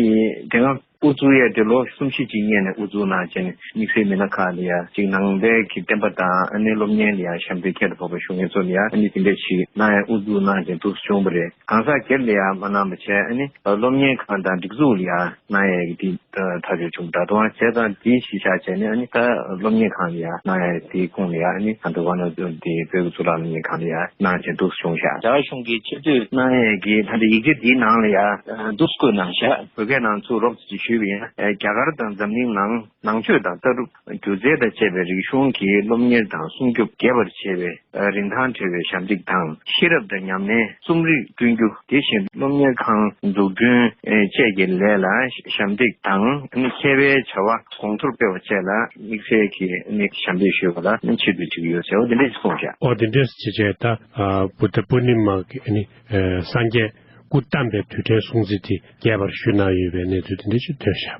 དེ་སྔ་དབུ་འཛུགས་ཡས་དེ་ལོ་གསུམ་བཞི་ཅིག་སྔོན་ནས་དབུ་འཛུགས་གནང་བྱས་ནས་དམིགས་བསལ་མི་སྣ་ཁག་ལ་ཡ་གཅིག་ནང་པའི་གི་བསྟན་པ་དང་ཨ་ནི་སློབ་གཉེར་ལ་ཡ་ཞབས་འདེགས་ཁྱད་དུ་འཕགས་པ་ཞུ་མཁན་ཚོ་ལ་ཡ་ཨ་ནི་དེ་འདྲ་ཞིག་གནང་ཡ་དབུ་འཛུགས་གནང་བྱས་འདུག་སེ་བྱུང་བ་རེད། གང་ཟག་སྒེར་ལ་ཡ་མ་གནང་བ་བྱས་ཨ་ནི་སློབ་གཉེར་ཁང་དང་སྒྲིག་འཛུགས་ལ་ཡ་གནང་ཡ་གི་དེ་ཐག་གཅོད་བྱུང་། ད་དུང་བྱས་ཙང་དེ་གཞི་བཞག་བྱས་ནས་ཨ་ནི་ད་སློབ་གཉེར་ཁང་ལ་ཡ་གནང་ཡ་དེའི་ཁོངས་ལ་ཡ་ཨ་ནི་ད་དུང་ཝཱ་ཎ་དེ་བོད་ཀྱི་གཙུག་ལག་སློབ་གཉེར་ཁང་ལ་ཡ་གནང་བྱས་འདུག་སེ་བྱུང་བཞག་རྒྱ་གར་གཞུང་གིས་ཆེ་བསྟོད་གནང་ཡས་ཀྱི་ད་ལྟ་ཡིག་ཆ་འདིའི་ནང་ལ་ཡ་འདུག་སེ་བཀོད་གནང་བཞག་བོད་སྐད་ནང་ཚུར་རོབ་ཙམ་ཞུས་པ་ཡིན་ན། རྒྱ་གར་དང་འཛམ་གླིང་ནང་ནང་ཆོས་དང་ལྟ་གྲུབ་སྒྱུ་རྩལ་དང་བཅས་པའི་རིག་གཞུང་གི་སློབ་གཉེར་དང་སྲུང་སྐྱོབ་རྒྱས་པར་བྱེད་པའི་རིན་ཐང་བྲལ་བའི་ཞབས་འདེགས་དང་། ཤེས་རབ་དང་ཉམས་ལེན་རྩོམ་རིག་བསྐྲུན་རྒྱུ། དེ་བཞིན་སློབ་གཉེར་ཁང་འཛུགས་སྐྲུན་བཅས་ཀྱི་ལས་ལ་ཞབས་འདེགས་དང་། མཁས་པའི་བྱ་བ་གོང་མཐོར་སྤེལ་བ་བཅས་ལ་དམིགས་བསལ་གྱི་ཞབས་འདེགས་ཞུས་པ་ལ་ཆེ་བསྟོད་ཅིག་ཡོད་ཟེར་བ་འདི་འདྲ་ཞིག་གསུངས་བཞག་ཨོ་དེ་འདྲས་ཞེས་བྱས་ད་བུདྡྷ་པུར་ནི་མ་གི་ཨ་ནི་སངས་རྒྱས་སྐུ་བལྟམས་པའི་དུས་དྲན་སྲུང་བརྩི་དེ་རྒྱས་པར་ཞུས་གནང་ཡོད་པའི་གནས་ཚུལ་དེ་འདྲ་ཞིག་ཐོན་བཞག་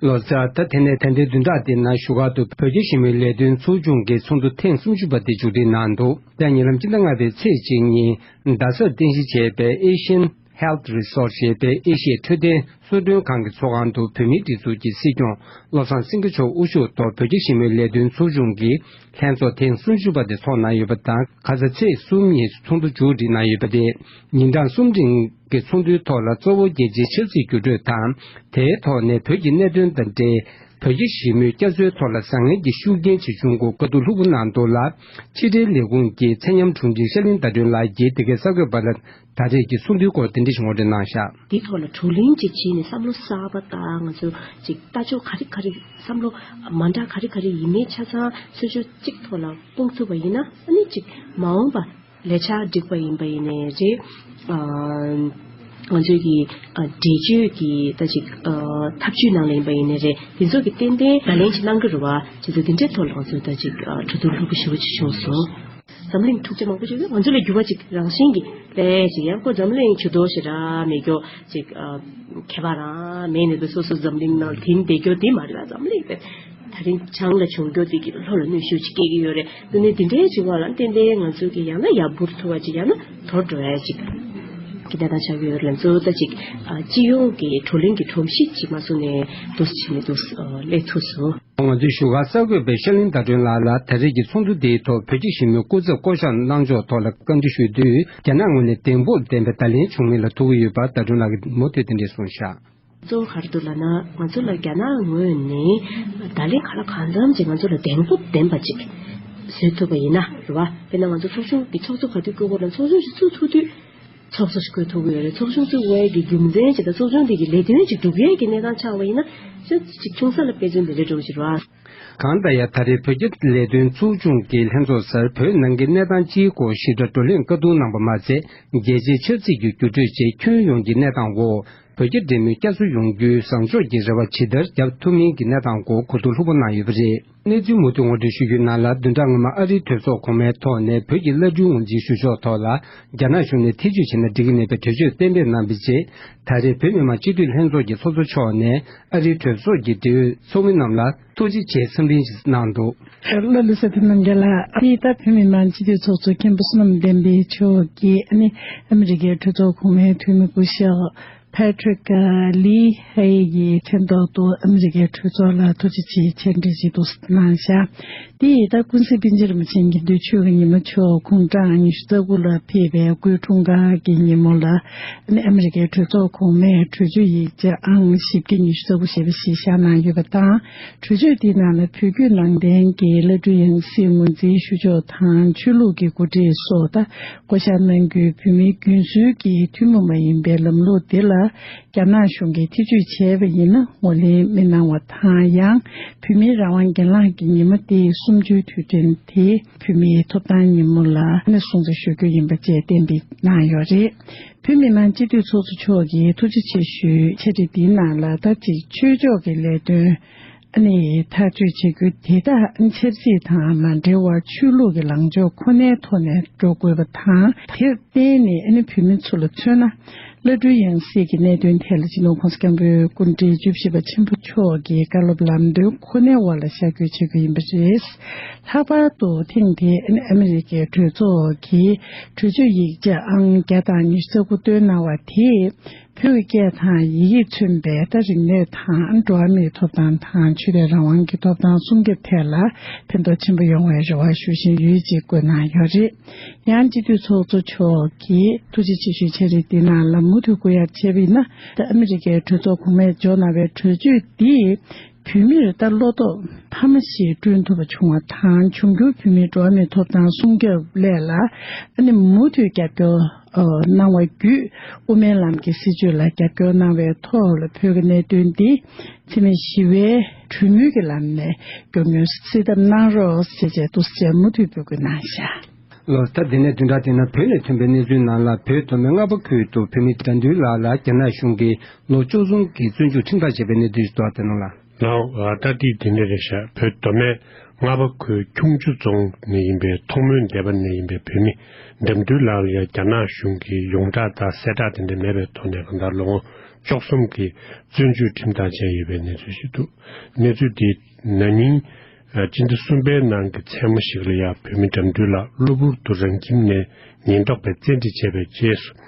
ལོ་ཙཱ། ད་དེ་ནས་ད་ལྟའི་བདུན་ཕྲག་འདིའི་ནང་བཞུགས་སྒར་དུ་བོད་རྒྱ་ཞི་མོལ་ལས་དོན་ཚོགས་ཆུང་གི་ཚོགས་འདུ་ཐེངས་སུམ་ཅུ་པ་དེ་མཇུག་སྒྲིལ་གནང་འདུག་ད་ཉེ་ལམ་སྤྱི་ཟླ་ལྔ་པའི་ཚེས་གཅིག་ཉིན་རྡ་སར་རྟེན་གཞི་བྱས་པའི་Asian Health Resource ཞེས་པའི་ཨེ་ཤི་ཡའི་འཕྲོད་བསྟེན་གསོ་སྐྲུན་ཁང་གི་ཚོགས་ཁང་དུ་བོད་མིའི་སྒྲིག་འཛུགས་ཀྱི་སྲིད་སྐྱོང་བློ་བཟང་སེང་གེ་མཆོག་དབུ་བཞུགས་ཐོག་བོད་རྒྱ་ཞི་མོལ་ལས་དོན་ཚོགས་ཆུང་གི་ལྷན་ཚོགས་ཐེངས་སུམ་ཅུ་པ་དེ་ཚོགས་གནང་ཡོད་པ་དང་། ཁ་ས་ཚེས་གསུམ་ཉིན་ཚོགས་འདུ་མཇུག་སྒྲིལ་གནང་ཡོད་པ་རེད། ཉིན་གྲངས་གསུམ་རིང་གི་ཚོགས་འདུའི་ཐོག་ལ་གཙོ་བོ་རྒྱལ་སྤྱིའི་ཆབ་སྲིད་འགྱུར་འགྲོས་དང་། དེའི་ཐོག་ནས་བོད་ཀྱི་གནད་དོན་དང་འབྲེལ་བོད་རྒྱ་ཞི་མོལ་བསྐྱར་གསོའི་ཐོག་ལ་བཟང་ངན་གྱི་ཤུགས་རྐྱེན་ཆེ་ཆུང་སྐོར་བཀའ་བསྡུར་ལྷུག་པོ་གནང་འདུག་ལ། ཕྱི་དྲིལ་ལས་ཁུངས་ཀྱི་ཚད་མཉམ་དྲུང་ཆེ་ཤར་གླིང་ཟླ་སྒྲོན་ལགས་ཀྱིས་འདི་གའི་གསར་འགོད་པ་ལ་ད་རེས་ཀྱི་ཚོགས་འདུའི་སྐོར་དེ་འདྲ་ཞིག་ངོ་སྤྲོད་གནང་བཞག་འདིའི་ཐོག་ལ་བགྲོ་གླེང་ཅིག་བྱས་ནས་བསམ་བློ་གསར་པ་དང་ང་ཚོ་ཅིག་ལྟ་ཕྱོགས་ག་རེ་ག་རེ་བསམ་བློ་མ་འདྲ་ག་རེ་ག་རེ་ཡིན་མིན་ཆ་ཚང་ཚུལ་འཆོས་གཅིག་ཐོག་ལ་སྤུངས་ཐུབ་པ་ཡིན་ན་ཨ་ནི་ཅིག་མ་འོངས་པ་ལས་འཆར་སྒྲིག་པ་ཡིན་པ་ཡིན་ནའི་རེད། ཨ་ང་ཚོའི་གི་ཨ་འགྲེལ་བརྗོད་ཀྱི་ད་ཅིག་ཨ་ཐབས་ཇུས་ནང་ལ་ཡིན་པ་ཡིན་ནའི་རེད། དེ་ཚོ་གི་ཏན་ཏན་ལག་ལེན་ཅིག་གནང་གི་རེད་བ། བྱས་ཙང་དེ་འདྲའི་ཐོག་ལ་ང་ཚོ་ད་ཅིག་ཨ་གྲོས་བསྡུར་ལྷུག་པོ་ཞེ་པོ་ཅིག་བྱུང་སོང་། འཛམ་གླིང་འཁྲུག་ཆ་མང་པོ་ཅིག་ཡོད། ང་ཚོ་ལ་འགྱུར་བ་ཅིག་རང་བཞིན་གྱིས་སླེབས་ཅིག་ཡང་ཁོ་འཛམ་གླིང་ཇུས་གཏོགས་ཞེ་དྲག་མེད་རྒྱུ་ཅིག་ཨ་ཁྱད་པར་རང་མེད་ནས་དེ་སོ་སོ་འཛམ་གླིང་ནང་དེ་བསྡད་རྒྱུ་དེ་མ་རེད་ལ། འཛམ་གླིང་དེ་ད་རིང་བྱང་ལ་བྱུང་རྒྱུ་དེ་གི་ལྷོ་ལ་གནོན་ཤུགས་ཅིག་སྐྱེལ་གྱི་ཡོད་རེད། དེ་ནས་དེ་འདྲའི་བྱུང་བ་ལ་ཏན་ཏན་ང་ཚོ་གི་ཡང་ན་ཡར་འཕུར་ཐུབ་པ་ཅིག་ཡང་ན་དོར་འགྲོ་ཡ་ཅིག་གི་གནས་སྟངས་ཆགས་ཀྱི་ཡོད་རེད། ང་ཚོ་ད་ཅིག་ཨ་སྤྱི་ཡོངས་ཀྱི་བགྲོ་གླེང་གི་སྒྲོམ་གཞི་ཅིག་མ་བཟོ་ནས་འདུག་སེ་བྱས་ནས་འདུག་སེ་སླེབས་ཐུབ་སོང་། ང་ཚོའི་བཞུགས་སྒར་གསར་འགོད་པ་ཤར་གླིང་ཟླ་སྒྲོན་ལགས་ལ་ད་རེས་ཀྱི་ཚོགས་འདུ་འདིའི་ཐོག་བོད་ཀྱི་གཞིས་མི་སྐུ་ཚབ་བསྐོ་གཞག་གནང་ཕྱོགས་ཐོག་ལ་བཀའ་འདྲི་ཞུས་དུས། རྒྱ་ནག་ངོས་ནས་གདེང་སྤོབས་ལྡན་པའི་བརྡ་ལན་བྱུང་མིན་ལ་ཐུག་གི་ཡོད་པ་ཟླ་སྒྲོན་ལགས་ཀྱིས་མུ་མཐུད་དེ་འདྲ་གསུངས་བཞག། གཙོ་བོ་ག་རེ་འདུག་ལབ་ན། ང་ཚོ་ལ་རྒྱ་ནག་ངོས་ནས་བརྡ་ལན་ག་ལ་གང་འཚམ་ཅིག་ང་ཚོ་ལ་གདེང་སྤོབས་ལྡན་པ་ཅིག་བཟོས་ཐུབ་པ་ཡིན་ན་རེད་བ། དཔེར་ན་ང་ཚོ་ཚོགས་ཆུང་གི་ཚོགས་གཙོ་ག་དུས་བསྐོ་དགོས་ལ་ཚོགས་ཆུང་ཞིག་བཙུགས་ཐུབ་དུས། ཚོགས་གཙོ་ཞིག་བསྐོ་ཐུབ་ཀྱི་ཡོད་རེད། ཚོགས་ཆུང་བཙུགས་པའི་གི་རྒྱུ་མཚན་ཅིག་དང་ཚོགས་ཆུང་དེ་གི་ལས་དོན་ཅིག་སྒྲུབ་ཡས་ཀྱི་གནས་སྟངས་ཆགས་པ་ཡིན་ན། ཅིག་ཆུང་ས་ལ་དཔེ་མཚོན་དེ་འདྲ་འདྲ་བོ་ཞིག་རེད་བ། གང་ལྟར་ཡང་ད་རེས་བོད་རྒྱ་ལས་དོན་ཚོགས་ཆུང་གི་ལྷན་ཚོགས་སར་བོད་ནང་གི་གནས་སྟངས་སྤྱིའི་སྐོར་ཞིབ་ཕྲ་བགྲོ་གླེང་བཀའ་བསྡུར་གནང་པ་མ་ཚད། རྒྱལ་སྤྱིའི་ཆབ་སྲིད་ཀྱི་འགྱུར་འགྲོས་བཅས་ཁྱོན་ཡོངས་ཀྱི་གནས་སྟངས་འོག་བོད་རྒྱ་འབྲེལ་མོལ་བསྐྱར་གསོ་ཡོང་རྒྱུའི་བཟང་ཕྱོགས་ཀྱི་རེ་བ་ཇི་ལྟར་བརྒྱབ་ཐུབ་མིན་གྱི་གནས་སྟངས་སྐོར་གོ་བསྡུར་ལྷུག་པོ་གནང་ཡོད་པ་རེད། གནས་ཚུལ་མུ་མཐུད་ངོ་སྤྲོད་ཞུ་རྒྱུའི་ནང་ལ། བདུན་ཕྲག་སྔོན་མ་ཨ་རིའི་གྲོས་ཚོགས་གོང་མའི་ཐོག་ནས་བོད་ཀྱི་བླ་སྤྲུལ་ངོས་འཛིན་ཞུ་ཕྱོགས་ཐོག་ལ་རྒྱ་ནག་གཞུང་ནས་ཐེ་བྱུས་བྱས་ན་འགྲིག་གི་མེད་པའི་གྲོས་ཆོད་གཏན་འབེབས་གནང་བའི་རྗེས། ད་རེས་བོད་མི་མང་སྤྱི་འཐུས་ལྷན་ཚོགས་ཀྱི་ཚོགས་གཙོ་མཆོག་ནས་ཨ་རིའི་གྲོས་ཚོགས་ཀྱི་འབྲེལ་ཡོད་ཚོགས་མི་རྣམས་ལ་ཐུགས་རྗེ་ཆེའི་འཚམས་འཕྲིན་ཞིག་གནང་འདུག། ལགས་ལགས་སོ། དེ་རྣམ་རྒྱལ་ལགས། ཨ་རིའི་ད་བོད་མི་མང་སྤྱི་འཐུས་ཚོགས་གཙོ་མཁན་པོ་བསོད་ནམས་བསྟན་འཕེལ་མཆོག་གིས་ཨ་ནི་ཨ་མི་རི་ཀའི་གྲོས་ཚོགས་གོང་མའི་འཐུས་མི་སྐུ་ཞབས་Patrick Leahy ཡི་མཚན་ཐོག་ཏུ་ཨ་མི་རི་ཀའི་གྲོས་ཚོགས་ལ་ཐུགས་རྗེ་ཆེའི་འཚམས་འདྲི་ཞིག་ཏུ་གནང་བཞག། དེ་ཡི་ད་ཀུན་གཟིགས་པཎ་ཆེན་རིན་པོ་ཆེ་དགེ་འདུན་ཆོས་ཀྱི་ཉི་མ་མཆོག་དགུང་གྲངས་ཉི་ཤུ་རྩ་དགུ་ལ་ཕེབས་པའི་སྐུའི་འཁྲུངས་སྐར་གྱི་ཉིན་མོ་ལ། ཨ་ནི་ཨ་མི་རི་ཀའི་གྲོས་ཚོགས་གོང་མས་གྲོས་ཆོད་ཡིག་ཆ་ཨང་བཞི་བརྒྱ་ཉི་ཤུ་རྩ་དགུ་ཞེས་པ་ཞིག་བཞག་གནང་ཡོད་པ་དང་། གྲོས་ཆོད་དེའི་ནང་ལ་བོད་བརྒྱུད་ནང་བསྟན་གྱི་བླ་སྤྲུལ་ཡང་སྲིད་ངོས་འཛིན་ཞུ་ཕྱོགས་དང་ཆོས་ལུགས་ཀྱི་འགོ་ཁྲིད་སོགས་ད་བསྐོ་བཞག་གནང་རྒྱུའི་བོད་མིའི་རྒྱུན་སྲོལ་གྱི་ཐུན་མོང་མ་ཡིན་པའི་ལམ་ལུགས་འདི་ལ་རྒྱ་ནག་གཞུང་གིས་ཐེ་བྱུས་བྱས་པ་ཡིན་ན་ངོས་ལེན་མི་གནང་བ་དང་། ཡང་བོད་མིའི་རང་དབང་སྒེར་ལངས་ཀྱི་ཉིན་མོ་སྟེ་གསུམ་བཅུའི་དུས་དྲན་དེ་བོད་མིའི་ཐོབ་ཐང་ཉིན་མོ་ལ་ཨ་ནི་སྲུང་བརྩི་ཞུ་རྒྱུ་ཡིན་པ་བཅས་གཏན་འབེབས་གནང་ཡོད་རེད། བོད་མི་མང་སྤྱི་འཐུས་ཚོགས་གཙོ་མཆོག་གིས་ཐུགས་རྗེ་ཆེ་ཞུའི་འཆད་ཁྲིད་འདིའི་ནང་ལ་ད་ཅིག་ཆོས་ཕྱོགས་ཀྱི་ལས་དོན་ཨ་ནི་ཐག་གཅོད་བྱེད་རྒྱུ་དེ་དག་ཆབ་སྲིད་དང་མ་འབྲེལ་བར་ཆོས་ལུགས་ཀྱི་ལངས་ཕྱོགས་ཁོ་ནའི་ཐོག་ནས་འགྲོ་དགོས་པ་དང་། དེར་བརྟེན་ནས་ཨ་ནི་བོད་མི་ཚོ་ལ་མཚོན་ན། བླ་སྤྲུལ་ཡང་སྲིད་ཀྱི་གནད་དོན་ཐད་ལ་སྤྱི་ནོར་༸གོང་ས་༸སྐྱབས་མགོན་སྐུ་ཕྲེང་བཅུ་བཞི་པ་ཆེན་པོ་མཆོག་གི་བཀའ་སློབ་ལམ་སྟོན་ཁོ་ནའི་དབར་ལ་ཤར་བསྐྱོད་བྱེད་རྒྱུ་ཡིན་པ་རེད། ལྷག་པར་དུ་ཐེངས་འདིའི་ཨ་མི་རི་ཀའི་གྲོས་ཚོགས་ཀྱི་གྲོས་ཆོད་ཡིག་ཆ་ཨང་བརྒྱ་དང་ཉི་ཤུ་རྩ་དགུ་བཏོན་གནང་བ་དེས་བོད་ཀྱི་སྐད་དང་ཡི་གེས་མཚོན་པའི་ད་རིག་གནས་དང་འགྲོ་བ་མིའི་ཐོབ་ཐང་དང་ཆོས་དད་རང་དབང་གི་ཐོབ་ཐང་སྲུང་སྐྱོབ་ཐད་ལ་ཕན་ཐོགས་ཆེན་པོ་ཡོང་བའི་རེ་བ་ཞུ་བཞིན་ཡོད་ཅེས་བཀོད་གནང་ཡོད་རེད། ཡང་སྤྱི་འཐུས་ཚོགས་གཙོ་མཆོག་གིས་ཐུགས་རྗེ་ཆེ་ཞུའི་འཆད་ཁྲིད་འདི་ནང་ལ་མུ་མཐུད་བཀོད་ཡར་བྱས་པ་ཡིན་ན། ད་ཨ་མི་རི་ཀའི་གྲོས་ཚོགས་གོང་མས་འཇོག་གནང་བའི་གྲོས་ཆོད་འདིས་བོད་མིར་ད་བློ་སྟོབས་འཕར་མ་ཞིག་བསྐྲུན་ཐུབ་པ་བྱུང་བ་དང་། འབྱུང་འགྱུར་བོད་མིའི་འགྲོ་བ་མིའི་ཐོབ་ཐང་སྲུང་སྐྱོབ་སླད་ལ་ཨ་ནི་མུ་མཐུད་རྒྱབ་སྐྱོར་གནང་བ་བརྒྱུད། དབུ་མའི་ལམ་གྱི་སྲིད་བྱུས་ལ་རྒྱབ་སྐྱོར་གནང་བའི་ཐོག་ལ་བོད་ཀྱི་གནད་དོན་འདི་འཚེ་མེད་ཞི་བའི་གྲོས་མོལ་གྱི་ལམ་ནས་མགྱོགས་མྱུར་སེལ་ཐབས་གནང་རོགས་ཞེས་བཅས་འདུག་སེ་མུ་མཐུད་འབོད་སྐུལ་གནང་བཞག། ལགས། ད་དེ་ནས་བདུན་ཕྲག་དེ་ནང་བོད་ནས་ཐོན་པའི་གནས་ཚུལ་ནང་ལ། བོད་མདོ་སྨད་རྔ་པ་ཁུལ་དུ་བོད་མི་དགྲ་འདུལ་ལགས་ལ་རྒྱ་ནག་གཞུང་གིས་ལོ་བཅུ་གསུམ་གྱི་བཙོན་འཇུག་ཁྲིམས་ཐག་བཅད་པའི་གནས་ཚུལ་ཞིག་འདུག་པ། དེ་ནང་ལ། ལགས། ད་ལྟའི་དེ་ནས་རེད་ཤག། བོད་མདོ་སྨད་རྔ་པ་ཁུལ་ཁྱུང་མཆུ་རྫོང་ནས་ཡིན་པའི་ཐོག་མོན་སྡེ་པ་ནས་ཡིན་པའི་བོད་མི་དགྲ་འདུལ་ལགས་ལ་ཡང་རྒྱ་ནག་གཞུང་གིས་ཡོངས་གྲགས་དང་གསལ་བསྒྲགས་དེ་འདྲ་མེད་པའི་ཐོག་ནས་གང་ལྟར་ལོ་ངོ་བཅུ་གསུམ་གྱི་བཙོན་འཇུག་ཁྲིམས་ཐག་བཅད་ཡོད་པའི་གནས་ཚུལ་ཞིག་འདུག། གནས་ཚུལ་འདི་ན་ནིང་སྤྱི་ཟླ་གསུམ་པའི་ནང་གི་མཚན་མོ་ཞིག་ལ་ཡང་བོད་མི་དགྲ་འདུལ་ལགས་གློ་བུར་དུ་རང་ཁྱིམ་ནས་ཉེན་རྟོག་པས་བཙན་ཁྲིད་བྱས་པའི་རྗེས་སུ།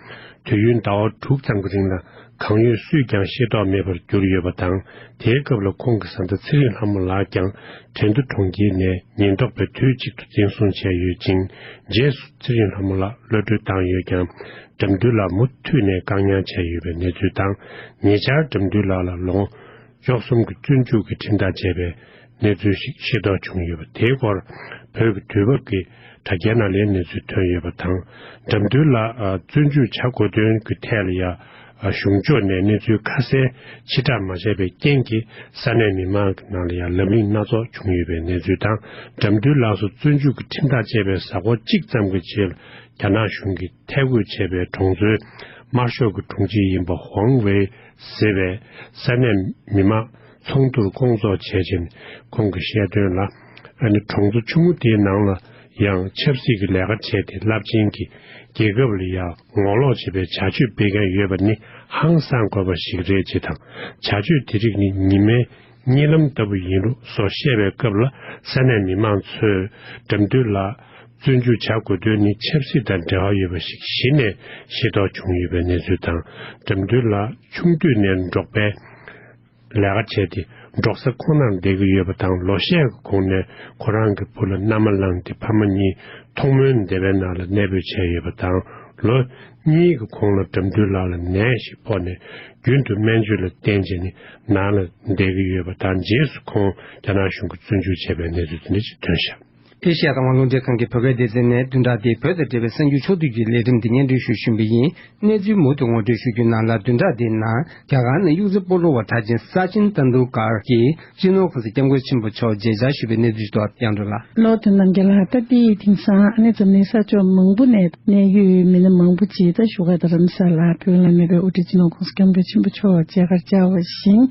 དུས་ཡུན་ཟླ་བ་དྲུག་ཙམ་གྱི་རིང་ལ་གང་ཡོད་སུས་ཀྱང་ཤེས་རྟོགས་མེད་པར་གྱུར་ཡོད་པ་དང་། དེའི་སྐབས་ལ་ཁོང་གི་བཟའ་ཟླ་ཚེ་རིང་ལྷ་མོ་ལགས་ཀྱང་དྲན་རྟུལ་གྲོང་ཁྱེར་ནས་ཉེན་རྟོག་པས་དུས་གཅིག་ཏུ་འཛིན་བཟུང་བྱས་ཡོད་ཅིང་། རྗེས་སུ་ཚེ་རིང་ལྷ་མོ་ལགས་གློད་གྲོལ་བཏང་ཡོད་ཀྱང་། དགྲ་འདུལ་ལགས་མུ་མཐུད་ནས་བཀག་ཉར་བྱས་ཡོད་པའི་གནས་ཚུལ་དང་། ཉེ་ཆར་དགྲ་འདུལ་ལགས་ལ་ལོ་ངོ་བཅུ་གསུམ་གྱི་བཙོན་འཇུག་གི་ཁྲིམས་ཐག་བཅད་པའི་གནས་ཚུལ་ཞིག་ཤེས་རྟོགས་བྱུང་ཡོད་པ། དེའི་སྐོར་བོད་ཀྱི་དུས་བབ་ཀྱི་དྲ་རྒྱའི་ནང་ལས་གནས་ཚུལ་ཐོན་ཡོད་པ་དང་། དགྲ་འདུལ་ལགས་བཙོན་འཇུག་བྱ་དགོས་དོན་གྱི་ཐད་ལ་ཡང་གཞུང་ཕྱོགས་ནས་གནས་ཚུལ་ཁ་གསལ་ཕྱིར་བསྒྲགས་མ་བྱས་པའི་རྐྱེན་གྱིས། ས་གནས་མི་མང་གི་ནང་ལ་ཡང་ལབ་གླེང་སྣ་ཚོགས་བྱུང་ཡོད་པའི་གནས་ཚུལ་དང་། དགྲ་འདུལ་ལགས་སུ་བཙོན་འཇུག་གི་ཁྲིམས་ཐག་བཅད་པའི་གཟའ་འཁོར་གཅིག་ཙམ་གྱི་རྗེས་ལ་རྒྱ་ནག་གཞུང་གིས་ཐད་འགོད་བྱས་པའི་གྲོང་ཚོའི་དམར་ཤོག་གི་དྲུང་ཆེ་ཡིན་པ་ཧོང་ཝེ་ཟེར་བས་ས་གནས་མི་མང་ཚོགས་འདུར་སྐོང་ཚོགས་བྱས་རྗེས། ཁོང་གིས་བཤད་དོན་ལ། ཨ་ནི་གྲོང་ཚོ་ཆུང་ངུ་དེའི་ནང་ལ་ཡང་ཆབ་སྲིད་ཀྱི་ལས་ཀ་བྱས་ཏེ། རླབས་ཆེན་གྱི་རྒྱལ་ཁབ་ལ་ཡང་ངོ་ལོག་བྱེད་པའི་བྱ་སྤྱོད་སྤེལ་མཁན་ཡོད་པ་ནི་ཧང་སང་དགོས་པ་ཞིག་རེད་ཅེས་དང་། བྱ་སྤྱོད་དེ་རིགས་ནི་ཉི་མའི་གཉིད་ལམ་ལྟ་བུ་ཡིན་ལུགས་སོགས་བཤད་པའི་སྐབས་ལ། ས་གནས་མི་མང་ཚོས་དགྲ་འདུལ་ལགས་བཙོན་འཇུག་བྱ་དགོས་དོན་ནི་ཆབ་སྲིད་དང་འབྲེལ་བ་ཡོད་པ་ཞིག་གཞི་ནས་ཤེས་རྟོགས་བྱུང་ཡོད་པའི་གནས་ཚུལ་དང་། དགྲ་འདུལ་ལགས་ཆུང་དུས་ནས་འབྲོག་པའི་ལས་ཀ་བྱས་ཏེ། འབྲོག་ས་ཁོ་ནར་བསྡད་ཀྱི་ཡོད་པ་དང་། ལོ་ཤས་ཀྱི་གོང་ནས་ཁོ་རང་གི་བུ་ལ་མནའ་མ་བླངས་ཏེ་ཕ་མ་གཉིས་ཐོག་མོའི་སྡེ་བའི་ནང་ལ་གནས་སྤོས་བྱས་ཡོད་པ་དང་། ལོ་གཉིས་ཀྱི་གོང་ལ་དགྲ་འདུལ་ལགས་ལ་ནད་ཞིག་ཕོག་ནས་རྒྱུན་དུ་སྨན་བཅོས་ལ་བརྟེན་བྱས་ནས་ནང་ལ་བསྡད་ཀྱི་ཡོད་པ་དང་། རྗེས་སུ་ཁོང་རྒྱ་ནག་གཞུང་གིས་བཙོན་འཇུག་བྱས་པའི་གནས་ཚུལ་དེ་འདྲ་ཞིག་ཐོན་བཞག། ཨེ་ཤ་ཡ་རང་དབང་རླུང་འཕྲིན་ཁང་གི་བོད་སྐད་སྡེ་ཚན་ནས་བདུན་ཕྲག་འདིའི་བོད་དང་འབྲེལ་བའི་གསར་འགྱུར་ཕྱོགས་བསྡུས་ཀྱི་ལས་རིམ་འདི་སྙན་སྒྲོན་ཞུ་བཞིན་པ་ཡིན། གནས་ཚུལ་མུ་མཐུད་ངོ་སྤྲོད་ཞུ་རྒྱུའི་ནང་ལ། བདུན་ཕྲག་འདིའི་ནང་རྒྱ་གར་ནས་གཡུག་རྩེ་སྤོ་ལོ་བ་གྲགས་ཅན་ས་ཅིན་ཏན་དུལ་ཀར་གྱིས་སྤྱི་ནོར་༸གོང་ས་༸སྐྱབས་མགོན་ཆེན་པོ་མཆོག་མཇལ་བཅར་ཞུས་པའི་གནས་ཚུལ་ཞིག་འདུག། ཡང་དུ་ལ། ལོ་དོན་རྣམ་རྒྱལ་ལགས། ད་ལྟའི་དེང་སང་ཨ་ནི་འཛམ་གླིང་ས་ཕྱོགས་མང་པོ་ནས་གནད་ཡོད་མི་སྣ་མང་པོ་ཅིག་ད་བཞུགས་སྒར་རྡ་རམ་ས་ལར་བོད་ལ་གནས་པའི་དབུ་ཁྲིད་སྤྱི་ནོར་༸གོང་ས་༸སྐྱབས་མགོན་ཆེན་པོ་མཆོག་མཇལ་ཁར་བཅར་བ་བཞིན།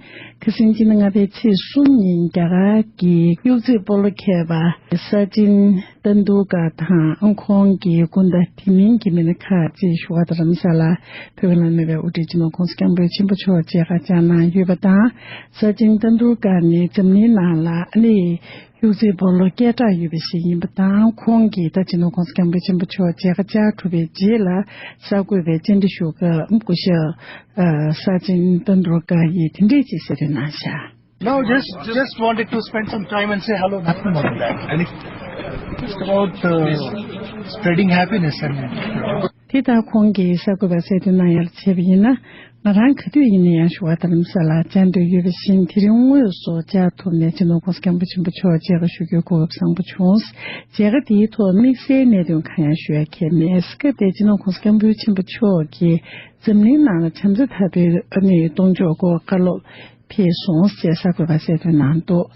ཁ་སང་སྤྱི་ཟླ་ལྔ་པའི་ཚེས་གསུམ་ཉིན་རྒྱ་གར་གྱི་གཡུག་རྩེ་སྤོ་ལོ་མཁས་པ་ས་ཅིན་ཏན་དུལ་ཀར་དང་ཁོང་གི་སྐུ་ཟླ་དེ་མིན་གྱི་མི་སྣ་ཁག་ཅིག་བཞུགས་སྒར་རྡ་རམ་ས་ལ་བོད་ལ་གནས་པའི་དབུ་ཁྲིད་སྤྱི་ནོར་༸གོང་ས་༸སྐྱབས་མགོན་ཆེན་པོ་མཆོག་མཇལ་ཁ་བཅར་གནང་ཡོད་པ་དང་། ས་ཅིན་ཏན་དུལ་ཀར་ནི་འཛམ་གླིང་ནང་ལ་ཨ་ནི་གཡུག་རྩེ་སྤོ་ལོ་སྐད་གྲགས་ཡོད་པ་ཞིག་ཡིན་པ་དང་། ཁོང་གིས་ད་སྤྱི་ནོར་༸གོང་ས་༸སྐྱབས་མགོན་ཆེན་པོ་མཆོག་མཇལ་ཁ་བཅར་གྲུབ་པའི་རྗེས་ལ་གསར་འགོད་པའི་བཅར་འདྲི་ཞུ་སྐབས་སྐུ་ཞབས་ས་ཅིན་ཏན་དུལ་ཀར་ཡིས་དེ་འདྲས་ཅིག་གསལ་སྟོན་གནང་བཞག། No, just, just wanted to spend some time and say hello, nothing more than that. And it's just about uh, spreading happiness and དེ་ལྟར་ཁོང་གིས་གསར་འགོད་པར་གསལ་སྟོན་གནང་ཡག་བྱས་པ་ཡིན་ན། ང་རང་ག་དུས་ཡིན་ན་ཡང་བཞུགས་སྒར་རྡ་རམ་ས་ལར་བཅར་འདོད་ཡོད་པ་བཞིན། དེ་རིང་དངོས་སུ་བཅར་ཐུབ་ནས་སྤྱི་ནོར་༸གོང་ས་༸སྐྱབས་མགོན་ཆེན་པོ་མཆོག་མཇལ་ཁ་ཞུ་རྒྱུའི་གོ་སྐབས་བཟང་པོ་བྱུང་། མཇལ་ཁ་དེའི་ཐོག་དམིགས་བསལ་གནད་དོན་གང་ཡང་ཞུ་ཡ་གང་ཡང་མེད། སྐབས་དེར་སྤྱི་ནོར་༸གོང་ས་༸སྐྱབས་མགོན་ཆེན་པོ་མཆོག་གིས་འཛམ་གླིང་ནང་ལ་བྱམས་བརྩེ་དར་སྤེལ་གནང་གཏོང་ཕྱོགས་སྐོར་བཀའ་སློབ་ཕེབས་སོང་ཞེས་གསར་འགོད་པར་གསལ་སྟོན་གནང་འདུག།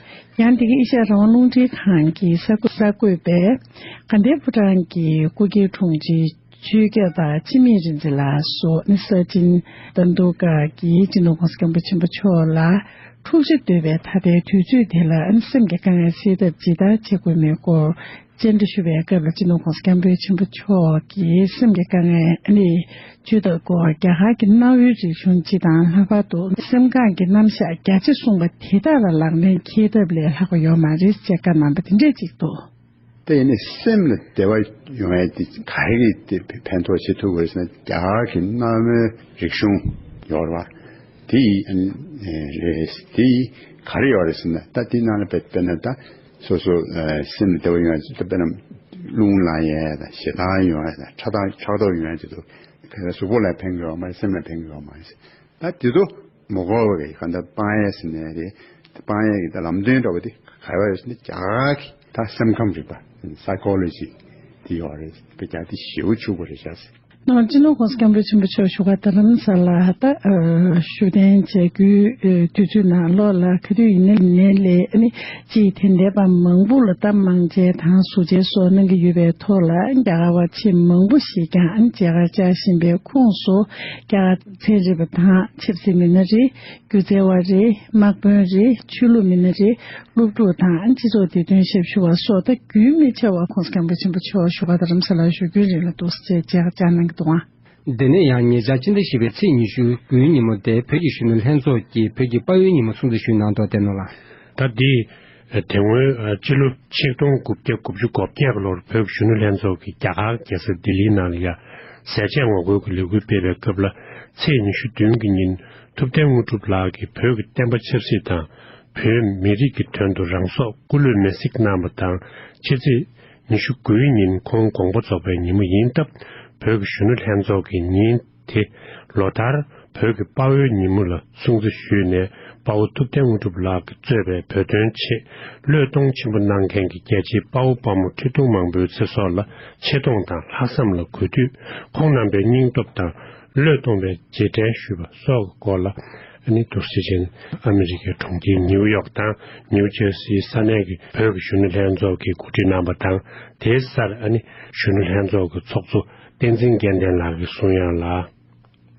ཡང་འདི་ག་ཨེ་ཤ་ཡ་རང་དབང་རླུང་འཕྲིན་ཁང་གི་གསར་འགོད་གསར་འགོད་པས་དགའ་ལྡན་ཕོ་བྲང་གི་སྐུ་སྒེར་དྲུང་ཆེ་ཆོས་སྐྱབས་པ་འཆི་མེད་རིག་འཛིན་ལགས་སུ་ནི་ས་ཅིན་ཏན་དུལ་ཀར་གྱིས་སྤྱི་ནོར་༸གོང་ས་༸སྐྱབས་མགོན་ཆེན་པོ་མཆོག་ལ་འཁྲུག་ཆ་དོད་པའི་ད་ལྟའི་དུས་ཚོད་དེ་ལ་སེམས་ཀྱི་དཀའ་ངལ་སེལ་ཐབས་ཇི་ལྟར་བྱེད་དགོས་མིན་སྐོར་བཅར་འདྲི་ཞུ་བའི་སྐབས་ལ། སྤྱི་ནོར་༸གོང་ས་༸སྐྱབས་མགོན་ཆེན་པོ་མཆོག་གིས་སེམས་ཀྱི་དཀའ་ངལ་ནི་བརྗོད་ཐབས་སྐོར། རྒྱ་གར་གྱི་གནའ་བོའི་རིག་གཞུང་སྤྱི་དང་། ལྷག་པར་དུ་སེམས་ཁམས་ཀྱི་རྣམ་གཞག་རྒྱ་ཆེ་གསུངས་པ་དེ་དག་ལ་ལག་ལེན་འཁེལ་ཐབས་ལས་ལྷག་པ་ཡོད་མ་རེད་ཅེས་བཀའ་གནང་པ་དེ་འདྲས་ཅིག་འདུག། དེ་ཡིན་ནའི་སེམས་ལ་བདེ་བ་ཡོང་ཡས་དེ་ག་རེ་གིས་དེ་ཕན་ཐོགས་བྱེད་ཐུབ་དགོས་ཟེར་ན། རྒྱ་གར་གྱི་གནའ་བོའི་རིག་གཞུང་ཡོད་རེད་བ། དེ་ཡིས་ཨ་ནི་རེད། དེ་ཡིས་ག་རེ་ཡོད་རེད་ཟེར་ན། ད་དེ་ནང་ལ་དཔེ་དཔེར་ན་ད་སོ་སོ་ཨ་སེམས་ལ་བདེ་བ་ཡོང་ཡས་དེ། དཔེར་ན་རླུང་ལངས་ཡས་དང་ཞེ་སྡང་ཡོང་ཡས་དང་ཕྲག་དོག་ཕྲག་དོག་ཡོང་ཡས་དེ་ཚོ་ག་རེ་གཟུགས་པོ་ལ་ཕན་གྱི་ཡོད་མ་རེད། སེམས་ལ་ཕན་གྱི་ཡོད་མ་རེད། ད་དེ་ཚོ་མི་དགོས་པ་གི་གང་ལྟར་སྤང་ཡས་ཟེར་ནའི་རེད། སྤང་ཡས་ཀྱི་ད་ལམ་སྟོན་འདྲ་བོ་དེ་ག་རེ་ཡོད་ཟེར་ན། རྒྱ་གར་གྱི་ད་སེམས་ཁམས་རིག་པ་སའི་ཀོ་ལོ་ཇི་དེ་ཡོད་རེད། དཔེ་རྒྱ་དེ་ཞེ་པོ་ཕྱུག་པོ་རེད་ཤག་ཟེར། ནང་སྤྱི་ནོར་༸གོང་ས་༸སྐྱབས་མགོན་ཆེན་པོ་མཆོག་བཞུགས་སྒར་རྡ་རམ་ས་ལར་ད་བཞུགས་གདན་མཇལ་རྒྱུའི་དུས་ཚོད་ནང་ལོགས་ལ། ག་དུས་ཡིན་ན་ཡིན་ནའི་ལས་ཨ་ནི་སྤྱིའི་དད་ལྡན་པ་མང་པོ་ལ་ད་མང་མཇལ་དང་གཟུགས་མཇལ་སོགས་གནང་གི་ཡོད་པའི་ཐོག་ལ། རྒྱ་གར་བ་ཆེས་མང་པོ་ཞིག་ཀྱང་ཨ་ནི་མཇལ་ཁར་བཅར་བཞིན་པའི་ཁོངས་སུ། རྒྱ་གར་ཚན་རིག་པ་དང་ཆབ་སྲིད་མི་སྣ་རེད། སྒྱུ་རྩལ་བ་རེད། དམག་དཔོན་རེད། ཆོས་ལུགས་མི་སྣ་རེད། སློབ་ཕྲུག་དང་སྤྱི་ཚོགས་བདེ་དོན་ཞབས་ཞུ་བ་སོགས། ད་རྒྱུན་མི་ཆད་པར་༸གོང་ས་༸སྐྱབས་མགོན་ཆེན་པོ་མཆོག་བཞུགས་སྒར་རྡ་རམ་ས་ལར་བཞུགས་རྒྱུན་རིང་ལ་འདུག་ཟེར་མཇལ་ཁ་བཅར་གནང་གི་འདུག་ཨང་། དེ་ནས་ཡང་ཉེ་ཆར་སྤྱི་ཟླ་བཞི་པའི་ཚེས་ཉི་ཤུ་དགུའི་ཉིན་མོ་དེ་བོད་ཀྱི་གཞོན་ནུ་ལྷན་ཚོགས་ཀྱིས་བོད་ཀྱི་དཔའ་བོའི་ཉིན་མོ་སྲུང་བརྩི་ཞུས་གནང་འདུག། བསྟན་ནོར་ལགས། ད་འདི་དེ་སྔོན་སྤྱི་ལོ་ཆིག་སྟོང་དགུ་བརྒྱ་དགུ་བཅུ་གོ་བརྒྱད་ལོར་བོད་ཀྱི་གཞོན་ནུ་ལྷན་ཚོགས་ཀྱིས་རྒྱ་གར་རྒྱལ་ས་ལྡི་ལིའི་ནང་ལ་ཡ་ཟས་བཅད་ངོ་རྒོལ་གྱི་ལས་འགུལ་སྤེལ་བའི་སྐབས་ལ། ཚེས་ཉི་ཤུ་བདུན་གྱི་ཉིན་ཐུབ་བསྟན་དངོས་གྲུབ་ལགས་ཀྱིས་བོད་ཀྱི་བསྟན་པ་ཆབ་སྲིད་དང་བོད་མི་རིགས་ཀྱི་དོན་དུ་རང་སྲོག་སྐུ་ལུས་མེར་སྲེག་གནང་བ་དང་། ཕྱི་ཚེས་ཉི་ཤུ་དགུའི་ཉིན་ཁོང་དགོངས་པ་རྫོགས་པའི་ཉིན་མོ་ཡིན་སྟབས། བོད་ཀྱི་གཞོན་ནུ་ལྷན་ཚོགས་ཀྱིས་ཉིན་དེ་ལོ་ལྟར་བོད་ཀྱི་དཔའ་བོའི་ཉིན་མོ་ལ་སྲུང་བརྩི་ཞུས་ནས། དཔའ་བོ་ཐུབ་བསྟན་དངོས་གྲུབ་ལགས་ཀྱིས་གཙོས་པའི་བོད་དོན་ཆེད་བློས་གཏོང་ཆེན་པོ་གནང་མཁན་གྱི་རྒྱལ་གཅེས་དཔའ་བོ་དཔའ་མོ་ཁྲི་སྟོང་མང་པོའི་ཚེ་སྲོག་ལ་ཆེ་མཐོང་དང་ལྷག་བསམ་ལ་གུས་འདུད། ཁོང་རྣམ་པའི་སྙིང་སྟོབས་དང་བློས་གཏོང་བའི་རྗེས་དྲན་ཞུས་པ་སོགས་ཀྱི་སྐོར་ལ། ཨ་ནི་འདུག་སེ་བྱས་ནས་ཨ་མི་རི་ཀའི་གྲོང་ཁྱེར་ནིའུ་ཡོག་དང་ནིའུ་ཇར་སིའི་ས་གནས་ཀྱི་བོད་ཀྱི་གཞོན་ནུ་ལྷན་ཚོགས་ཀྱིས་གོ་སྒྲིག་གནང་བ་དང་། དེའི་སར་ཨ་ནི་གཞོན་ནུ་ལྷན་ཚོགས་ཀྱི་ཚོགས་གཙོ་བསྟན་འཛིན་དགེ་ལྡན་ལགས་ཀྱིས་གསུང་ཡག་ལ།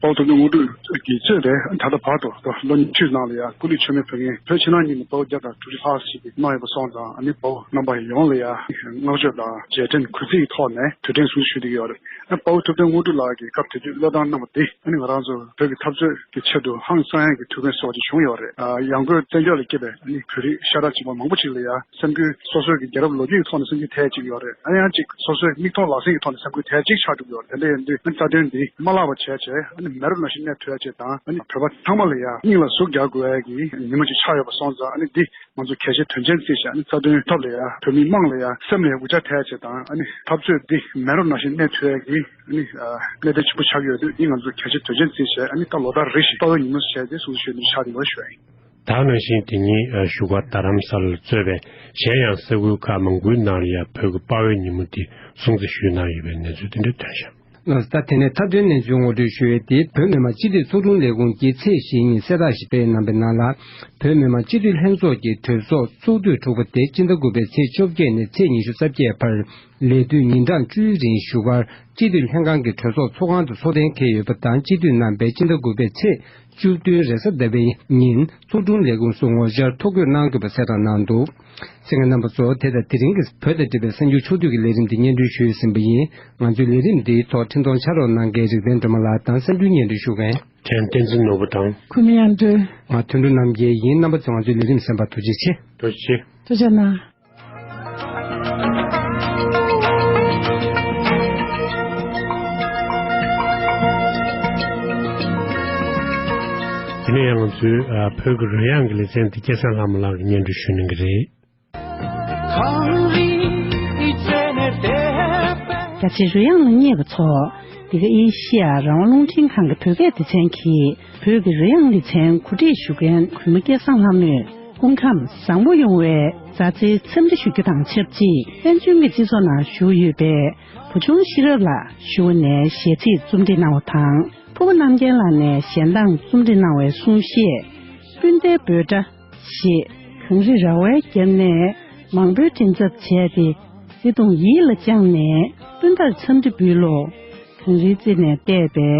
དཔའ་བོ་ཐུབ་བསྟན་དངོས་གྲུབ་ཀྱིས་གཙོས་པའི་ད་ལྟ་བར་དུ་ལོ་ཉི་ཤུའི་ནང་ལ་ཡང་སྐུ་ལུས་མཆོད་མེ་ཕུལ་མཁན་བོད་ཕྱི་ནང་གཉིས་ནས་དཔའ་བོ་བརྒྱ་དང་དྲུག་ཅུ་ལྷག་ཞིག་གནང་ཡོད་པ་སོང་ཙང་། ཨ་ནི་དཔའ་བོ་རྣམ་པ་ཡོངས་ལ་ཡང་བསྔགས་བརྗོད་དང་རྗེས་དྲན་གུས་བརྩི་ཡི་ཐོག་ནས་དུས་དྲན་སྲུང་བརྩི་ཞུ་བསྡད་ཀྱི་ཡོད་རེད། ཨ་དཔའ་བོ་ཐུབ་བསྟན་དངོས་གྲུབ་ལགས་ཀྱིས་སྐབས་དེ་དུས་བློས་བཏང་གནང་བ་འདི་ཨ་ནི་ང་རང་ཚོ་བོད་ཀྱི་འཐབ་རྩོད་ཀྱི་ཆེད་དུ་ཧང་སང་ཡག་གི་ཐུགས་འགན་གསོ་བ་ཅིག་བྱུང་ཡོད་རེད། ཨ་ཡང་སྒོས་བཙན་བྱོལ་ལ་སྐྱེས་པའི་ཨ་ནི་བོད་རིགས་ཤ་ཁྲག་གཅིག་པ་མང་པོ་ཅིག་ལ་ཡང་སེམས་འགུལ། སོ་སོའི་གི་རྒྱལ་རབས་ལོ་རྒྱུས་ཀྱི་ཐོག་ནས་སེམས་འགུལ་ཐེབས་ཅིག་ཡོད་རེད། ཨ་ཡང་ཅིག་སོ་སོའི་མིག་མཐོང་ལག་ཟིན་གྱི་ཐོག་ནས་སེམས་འགུལ་ཐེབས་ཅིག་ཆགས་འགྲོ་གི་ཡོད་རེད། དེ་འདྲ་ཡིན་དུས་ཨ་ནི་རྩ་དོན་འདི་མ་བརླག་པ་བྱས་བྱས་ཨ་ནི་མེ་རོ་ནང་བཞིན་གནས་ཐུབ་ཡ་ཅིག་དང་། ཨ་ནི་བོད་པ་ཚང་མ་ལ་ཡང་སྙིང་ལ་ཟུག་རྒྱག་དགོས་ཡ་གི་ཉིན་མོ་ཅིག་ཆགས་ཡོད་པ་སོང་ཙང་། ཨ་ནི་འདི་ང་ཚོ་གལ་ཆེའི་དོན་ཆེན་བརྩིས་བྱས། ཨ་ནི་རྩ་དོན་ཐོག་ལ་ཡ་བོད་མི་དམངས་ལ་ཡ་སེམས་ལ་ཡ་འུ་ཅག་ཐེབས་བྱས་དང་། ཨ་ནི་འཐབ་རྩོད་འདི་མེ་རོ་ནང་བཞིན་གནས་ཐུབ་ཡ་གི་ཨ་ནི་གནད་དོན་ཆེན་པོ་ཆགས་ཀྱི་ཡོད་དུས། འདི་ང་ཚོ་གལ་ཆེའི་དོན་ཆེན་བརྩིས་བྱས། ཨ་ནི་ད་ལོ་ལྟར་རེ་བཞིན་དཔའ་བོའི་ཉིན་མོ་བྱས་ཏེ་སྲུང་བརྩི་ཞུ་ཡ་འདི་ཆགས་ཀྱི་ཡོད་ཞུ་ཡ་ཡིན། ད་ག་ནང་བཞིན་དེ་ཉིན་བཞུགས་སྒར་རྡ་རམ་ས་ལར་གཙོས་པའི་གཞན་ཡང་ས་ཁུལ་ཁག་མང་པོའི་ནང་ལ་ཡང་བོད་ཀྱི་དཔའ་བོའི་ཉིན་མོ་འདི་སྲུང་བརྩི་ཞུས་གནང་ཡོད་པའི་གནས་ཚུལ་དེ་འདྲ་ཐོན་བཞག་ལགས་སོ། ད་དེ་ནས་མཐའ་དོན་གནས་ཚུལ་ངོ་སྤྲོད་ཞུ་ཡས་དེ། བོད་མི་མང་སྤྱི་འཐུས་ཚོགས་དྲུང་ལས་ཁུངས་ཀྱིས་ཚེས་བཞི་ཉིན་གསལ་བསྒྲགས་ཤིག་སྤེལ་གནང་བའི་ནང་ལ། བོད་མི་མང་སྤྱི་འཐུས་ལྷན་ཚོགས་ཀྱི་གྲོས་ཚོགས་ཚོགས་དུས་དྲུག་པ་དེ་སྤྱི་ཟླ་དགུ་པའི་ཚེས་བཅོ་བརྒྱད་ནས་ཚེས་ཉི་ཤུ་རྩ་བརྒྱད་བར་ལས་དུས་ཉིན་གྲངས་བཅུའི་རིང་བཞུགས་སྒར་སྤྱི་འཐུས་ལྷན་ཁང་གི་གྲོས་ཚོགས་ཚོགས་ཁང་དུ་ཚོགས་གཏན་འཁེལ་ཡོད་པ་དང་། སྤྱི་འཐུས་རྣམ་པས་སྤྱི་ཟླ་དགུ་པའི་ཚེས་བཅུ་བདུན་རེས་གཟའ་ཟླ་བའི་ཉིན་ཚོགས་དྲུང་ལས་ཁུངས་སུ་ངོ་བཅར་ཐོ་འགོད་གནང་དགོས་པ་གསལ་བསྒྲགས་གནང་འདུག་གསན་མཁན་རྣམ་པ་ཚོ། དེ་དང་དེ་རིང་གི་བོད་དང་འབྲེལ་བའི་གསར་འགྱུར་ཕྱོགས་བསྡུས་ཀྱི་ལས་རིམ་འདི་སྙན་སྒྲོན་ཞུས་ཟིན་པ་ཡིན། ང་ཚོའི་ལས་རིམ་འདིའི་ཐོག་འཕྲིན་གཏོང་ཕྱག་རོགས་གནང་མཁན་རིག་ལྡན་སྒྲོལ་མ་ལགས་དང་གསར་འགྱུར་སྙན་སྒྲོན་ཞུ་མཁན་བྲན་བསྟན་འཛིན་ནོར་བུ་དང་། ཁོ་མི་ཡང་འདྲི། ང་དོན་གྲུབ་རྣམ་རྒྱལ་ཡིན། རྣམ་པ་ཚོ་ང་ཚོའི་ལས་རིམ་གསན་པར་ཐུགས་རྗེ་ཆེ། ཐུགས་རྗེ་ཆེ། ཐུགས་རྗེ་གནང་། དེ་ནས་ཡང་ང་ཚོའི་ཨ་བོད་ཀྱི་རོལ་དབྱངས་ཀྱི་ལེ་ཚན་དེ་སྐལ་བཟང་ལྷ་མོ་ལགས་ཀྱིས་སྙན་སྒྲོན་ཞུ་གནང་གི་རེད། རྒྱ་ཆེའི་རོལ་དབྱངས་ལ་མཉེས་པ་ཚོ། འདི་ག་ཨེ་ཤི་ཡ་རང་དབང་རླུང་འཕྲིན་ཁང་གི་བོད་སྐད་སྡེ་ཚན་གྱིས་བོད་ཀྱི་རོལ་དབྱངས་ལེ་ཚན་གོ་སྒྲིག་ཞུ་མཁན་གུས་མོ་སྐལ་བཟང་ལྷ་མོས། སྐུ་ཁམས་བཟང་པོ་ཡོང་བའི་མཛའ་བརྩེའི་འཚམས་འདྲི་ཞུ་རྒྱུ་དང་ཆབས་ཅིག་པན་ཆུན་གྱི་སྤྱི་ཚོགས་ནང་བཞུགས་ཡོད་པའི་བུ་ཆུང་ཤེས་རབ་ལགས་ཞུ་བ་ནས་གཞས་ཚིག་རྩོམ་སྒྲིག་གནང་བ་དང་། ཕུར་བུ་རྣམ་རྒྱལ་ལགས་ནས་གཞས་གདངས་རྩོམ་སྒྲིག་གནང་བའི་གསུང་བཤད། སྤུན་ཟླའི་འབོད་སྒྲ། ཞེས་གངས་རི་ར་བས་བརྒྱབ་ནས་མང་པོའི་མགྲིན་ཚབ་བྱས་ཏེ། བརྩེ་དུང་ཡིད་ལ་བཅངས་ནས་སྤུན་ཟླར་འཚམས་འདྲི་འབུལ་ལོ། གངས་རིའི་རྩེ་ནས་བལྟས་པའི་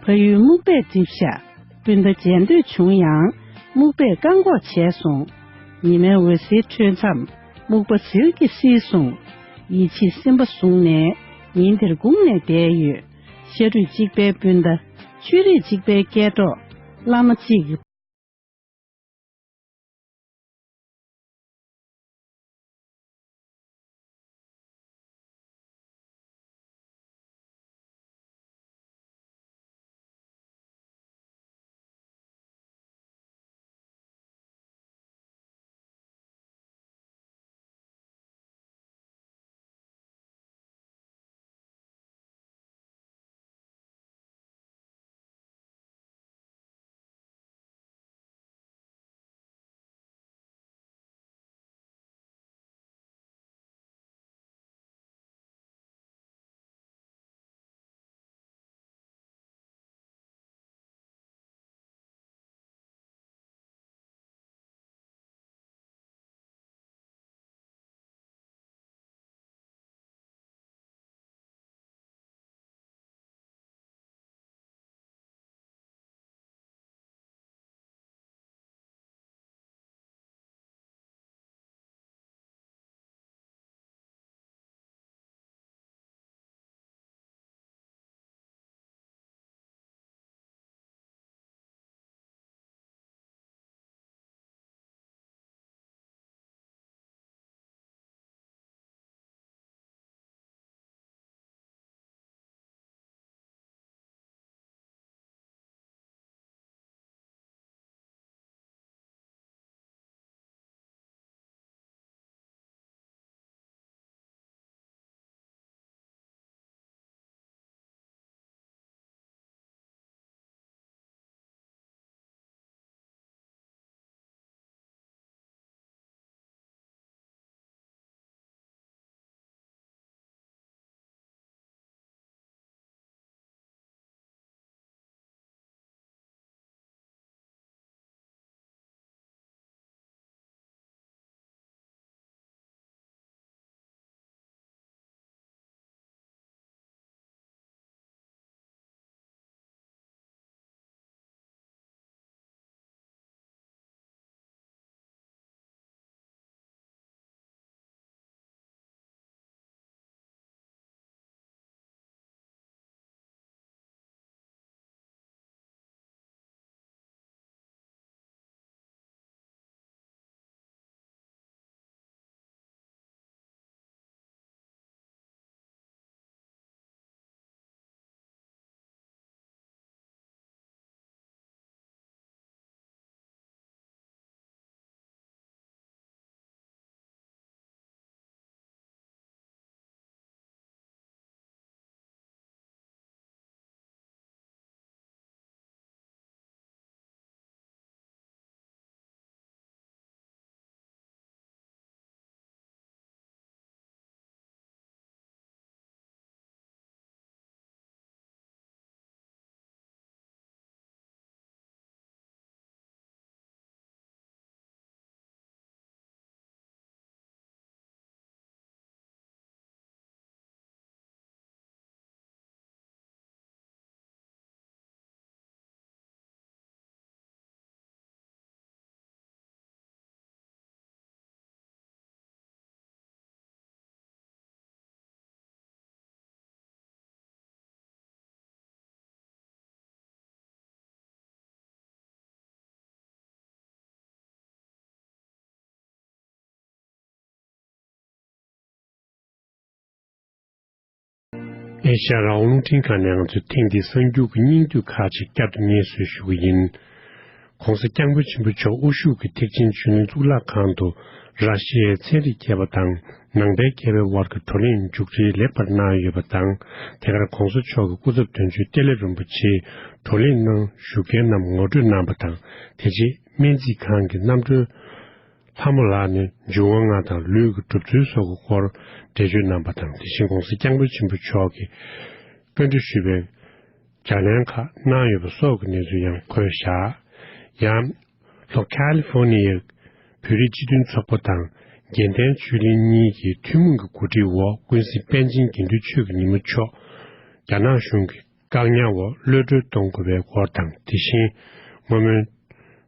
ཕ་ཡུལ་སྨུག་པས་བསྒྲིབས་ཤག་སྤུན་ཟླ་མཇལ་འདོད་བྱུང་ཡང་སྨུག་པས་བཀག་འགོག་བྱས་སོང་། ཉི་མའི་འོད་ཟེར་འཕྲོས་མཚམས་སྨུག་པ་ཟིལ་གྱིས་བསིལ་སོང་། ཡིད་ཆེས་སེམས་པ་བཟུང་ནས་ཉིན་དེར་སྒུག་ནས་བསྡད་ཡོད། ཤ་རུས་གཅིག་པའི་སྤུན་ཟླ། ཆོས་རིག་གཅིག་པའི་སྐད་གྲོགས། བླ་མ་གཅིག་ཨེ་ཤ་ཡ་རང་དབང་རླུང་འཕྲིན་ཁང་ནས་ང་ཚོས་ཐེངས་འདིའི་གསར་འགྱུར་གྱི་སྙིང་བསྡུས་ཁག་ཅིག་བསྐྱར་དུ་སྙན་སེང་ཞུ་གི་ཡིན། ༸གོང་ས་༸སྐྱབས་མགོན་ཆེན་པོ་མཆོག་དབུ་བཞུགས་ཀྱི་ཐེག་ཆེན་ཆོས་གླིང་གཙུག་ལག་ཁང་དུ་ར་ཤི་ཡའི་ཚན་རིག་མཁས་པ་དང་ནང་པའི་མཁས་པའི་དབར་གྱི་བགྲོ་གླེང་མཇུག་སྒྲིལ་ལེགས་པར་གནང་ཡོད་པ་དང་། དེ་གར་༸གོང་ས་མཆོག་གི་སྐུ་ཚབ་དོན་གཅོད་ཏེ་ལེ་རིན་པོ་ཆེས་བགྲོ་གླེང་ནང་ཞུགས་མཁན་རྣམས་ངོ་སྤྲོད་གནང་བ་དང་། དེ་རྗེས་སྨན་རྩིས་ཁང་གི་རྣམ་གྲོལ་ལྷ་མོ་ལགས་ནས་འབྱུང་བ་ལྔ་དང་ལུས་ཀྱི་གྲུབ་ཚུལ་སོགས་ཀྱི་སྐོར་འགྲེལ་བརྗོད་གནང་བ་དང་། དེ་བཞིན་༸གོང་ས་༸སྐྱབས་མགོན་ཆེན་པོ་མཆོག་གིས་བཀའ་འདྲི་ཞུས་པའི་བརྒྱ་ལན་ཁག་གནང་ཡོད་པ་སོགས་ཀྱི་གནས་ཚུལ་ཡང་འཁོད་བཞག་ཡང་། ལྷོ་ཁ་ལི་ཧྥོ་ནི་ཡའི་བོད་རིགས་སྤྱི་མཐུན་ཚོགས་པ་དང་དགེ་ལྡན་ཆོས་གླིང་གཉིས་ཀྱི་ཐུན་མོང་གི་གོ་སྒྲིག་འོག་ཀུན་གཟིགས་པཎ་ཆེན་དགེ་འདུན་ཆོས་ཀྱི་ཉི་མ་མཆོག་རྒྱ་ནག་གཞུང་གི་བཀག་ཉར་འོག་གློད་གྲོལ་གཏོང་དགོས་པའི་སྐོར་དང་། དེ་བཞིན་བསྔོ་སྨོན་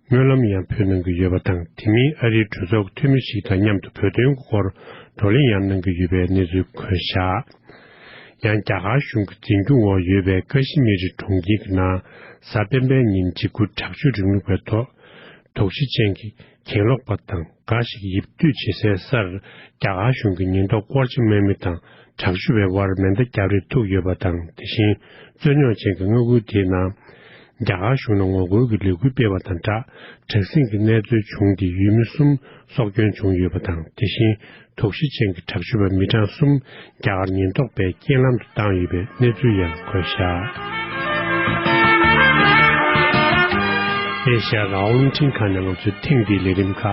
སྨོན་ལམ་ཡང་ཕུལ་གནང་གི་ཡོད་པ་དང་། དེ་མིན་ཨ་རིའི་གྲོས་ཚོགས་ཀྱི་འཐུས་མི་ཞིག་དང་མཉམ་དུ་བོད་དོན་གྱི་སྐོར་བགྲོ་གླེང་ཡང་གནང་གི་ཡོད་པའི་གནས་ཚུལ་འཁོད་བཞག་ཡང་རྒྱ་གར་གཞུང་གི་འཛིན་སྐྱོང་འོག་ཡོད་པའི་ཀ་ཤི་མིར་རི་གྲོང་ཁྱེར་གྱི་ནང་གཟའ་སྤེན་པའི་ཉིན་འཇིགས་སྐུལ་དྲག་སྤྱོད་རིང་ལུགས་པའི་ཐོག་དོགས་གཞི་ཅན་གྱི་གྱེན་ལོག་པ་དང་འགའ་ཞིག་ཡིབ་སྡོད་བྱེད་སའི་སར་རྒྱ་གར་གཞུང་གི་ཉེན་རྟོག་སྐོར་ཆ་དམག་མི་དང་དྲག་སྤྱོད་པའི་དབར་མེ་མདའ་རྒྱག་རེས་ཐུག་ཡོད་པ་དང་། དེ་བཞིན་རྩོད་རྙོག་ཅན་གྱི་མངའ་ཁུལ་དེའི་ནང་རྒྱ་གར་གཞུང་ལ་ངོ་རྒོལ་གྱི་ལས་འགུལ་སྤེལ་བ་དང་སྦྲགས་དྲག་ཟིང་གི་གནས་ཚུལ་བྱུང་སྟེ་ཡུལ་མི་གསུམ་སྲོག་སྐྱོན་བྱུང་ཡོད་པ་དང་། དེ་བཞིན་དོགས་གཞི་ཅན་གྱི་དྲག་སྤྱོད་པ་མི་གྲངས་གསུམ་རྒྱ་གར་ཉེན་རྟོག་པས་རྐྱེན་ལམ་དུ་བཏང་ཡོད་པའི་གནས་ཚུལ་ཡང་འཁོད་བཞག་ཨེ་ཤ་ཡ་རང་དབང་རླུང་འཕྲིན་ཁང་ནས་ང་ཚོའི་ཐེངས་འདིའི་ལས་རིམ་ཁག་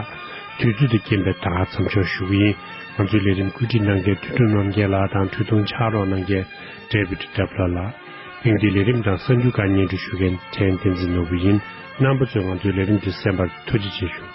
དུས་ཚོད་དང་རྐྱེན་པས་ད་ག་མཚམས་འཇོག་ཞུ་གི་ཡིན། ང་ཚོའི་ལས་རིམ་བཀོད་སྒྲིག་གནང་མཁན་དོན་གྲུབ་རྣམ་རྒྱལ་ལགས་དང་། འཕྲུལ་གཏོང་ཕྱག་རོགས་གནང་མཁན་ཌེ་བིད་ཌབ་ལ་ལགས། ཐེངས་འདིའི་ལས་རིམ་དང་གསར་འགྱུར་ཁག་སྙན་སྒྲོན་ཞུ་མཁན་ཕྲན་བསྟན་འཛིན་ནོར་བུ་ཡིན། རྣམ་པ་ཚོས་ང་ཚོའི་ལས་རིམ་འདི་གསན་པར་ཐུགས་རྗེ་ཆེ་ཞུ།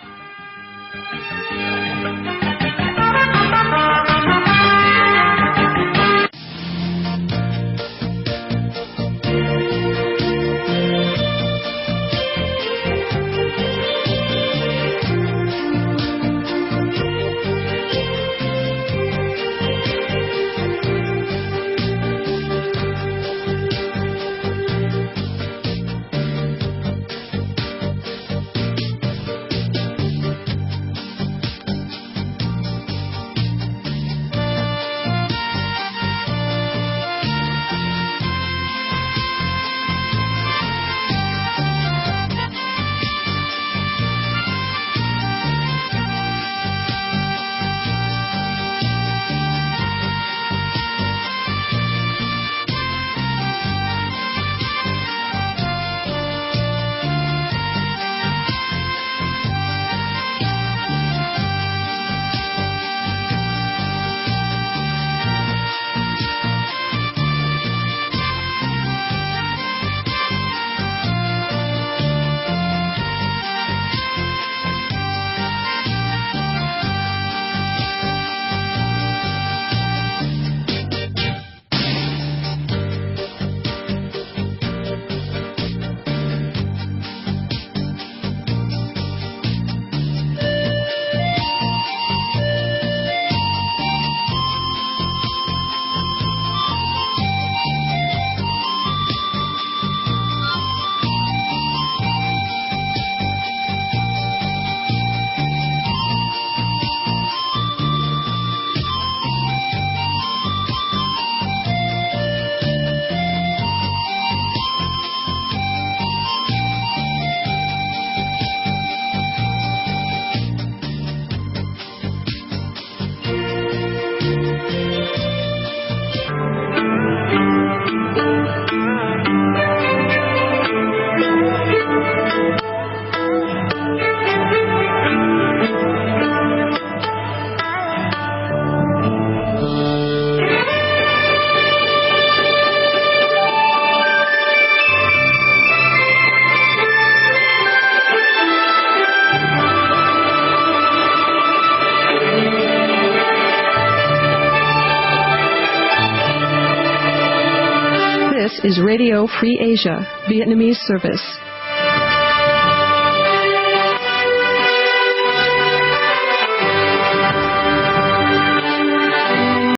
This is Radio Free Asia, Vietnamese service.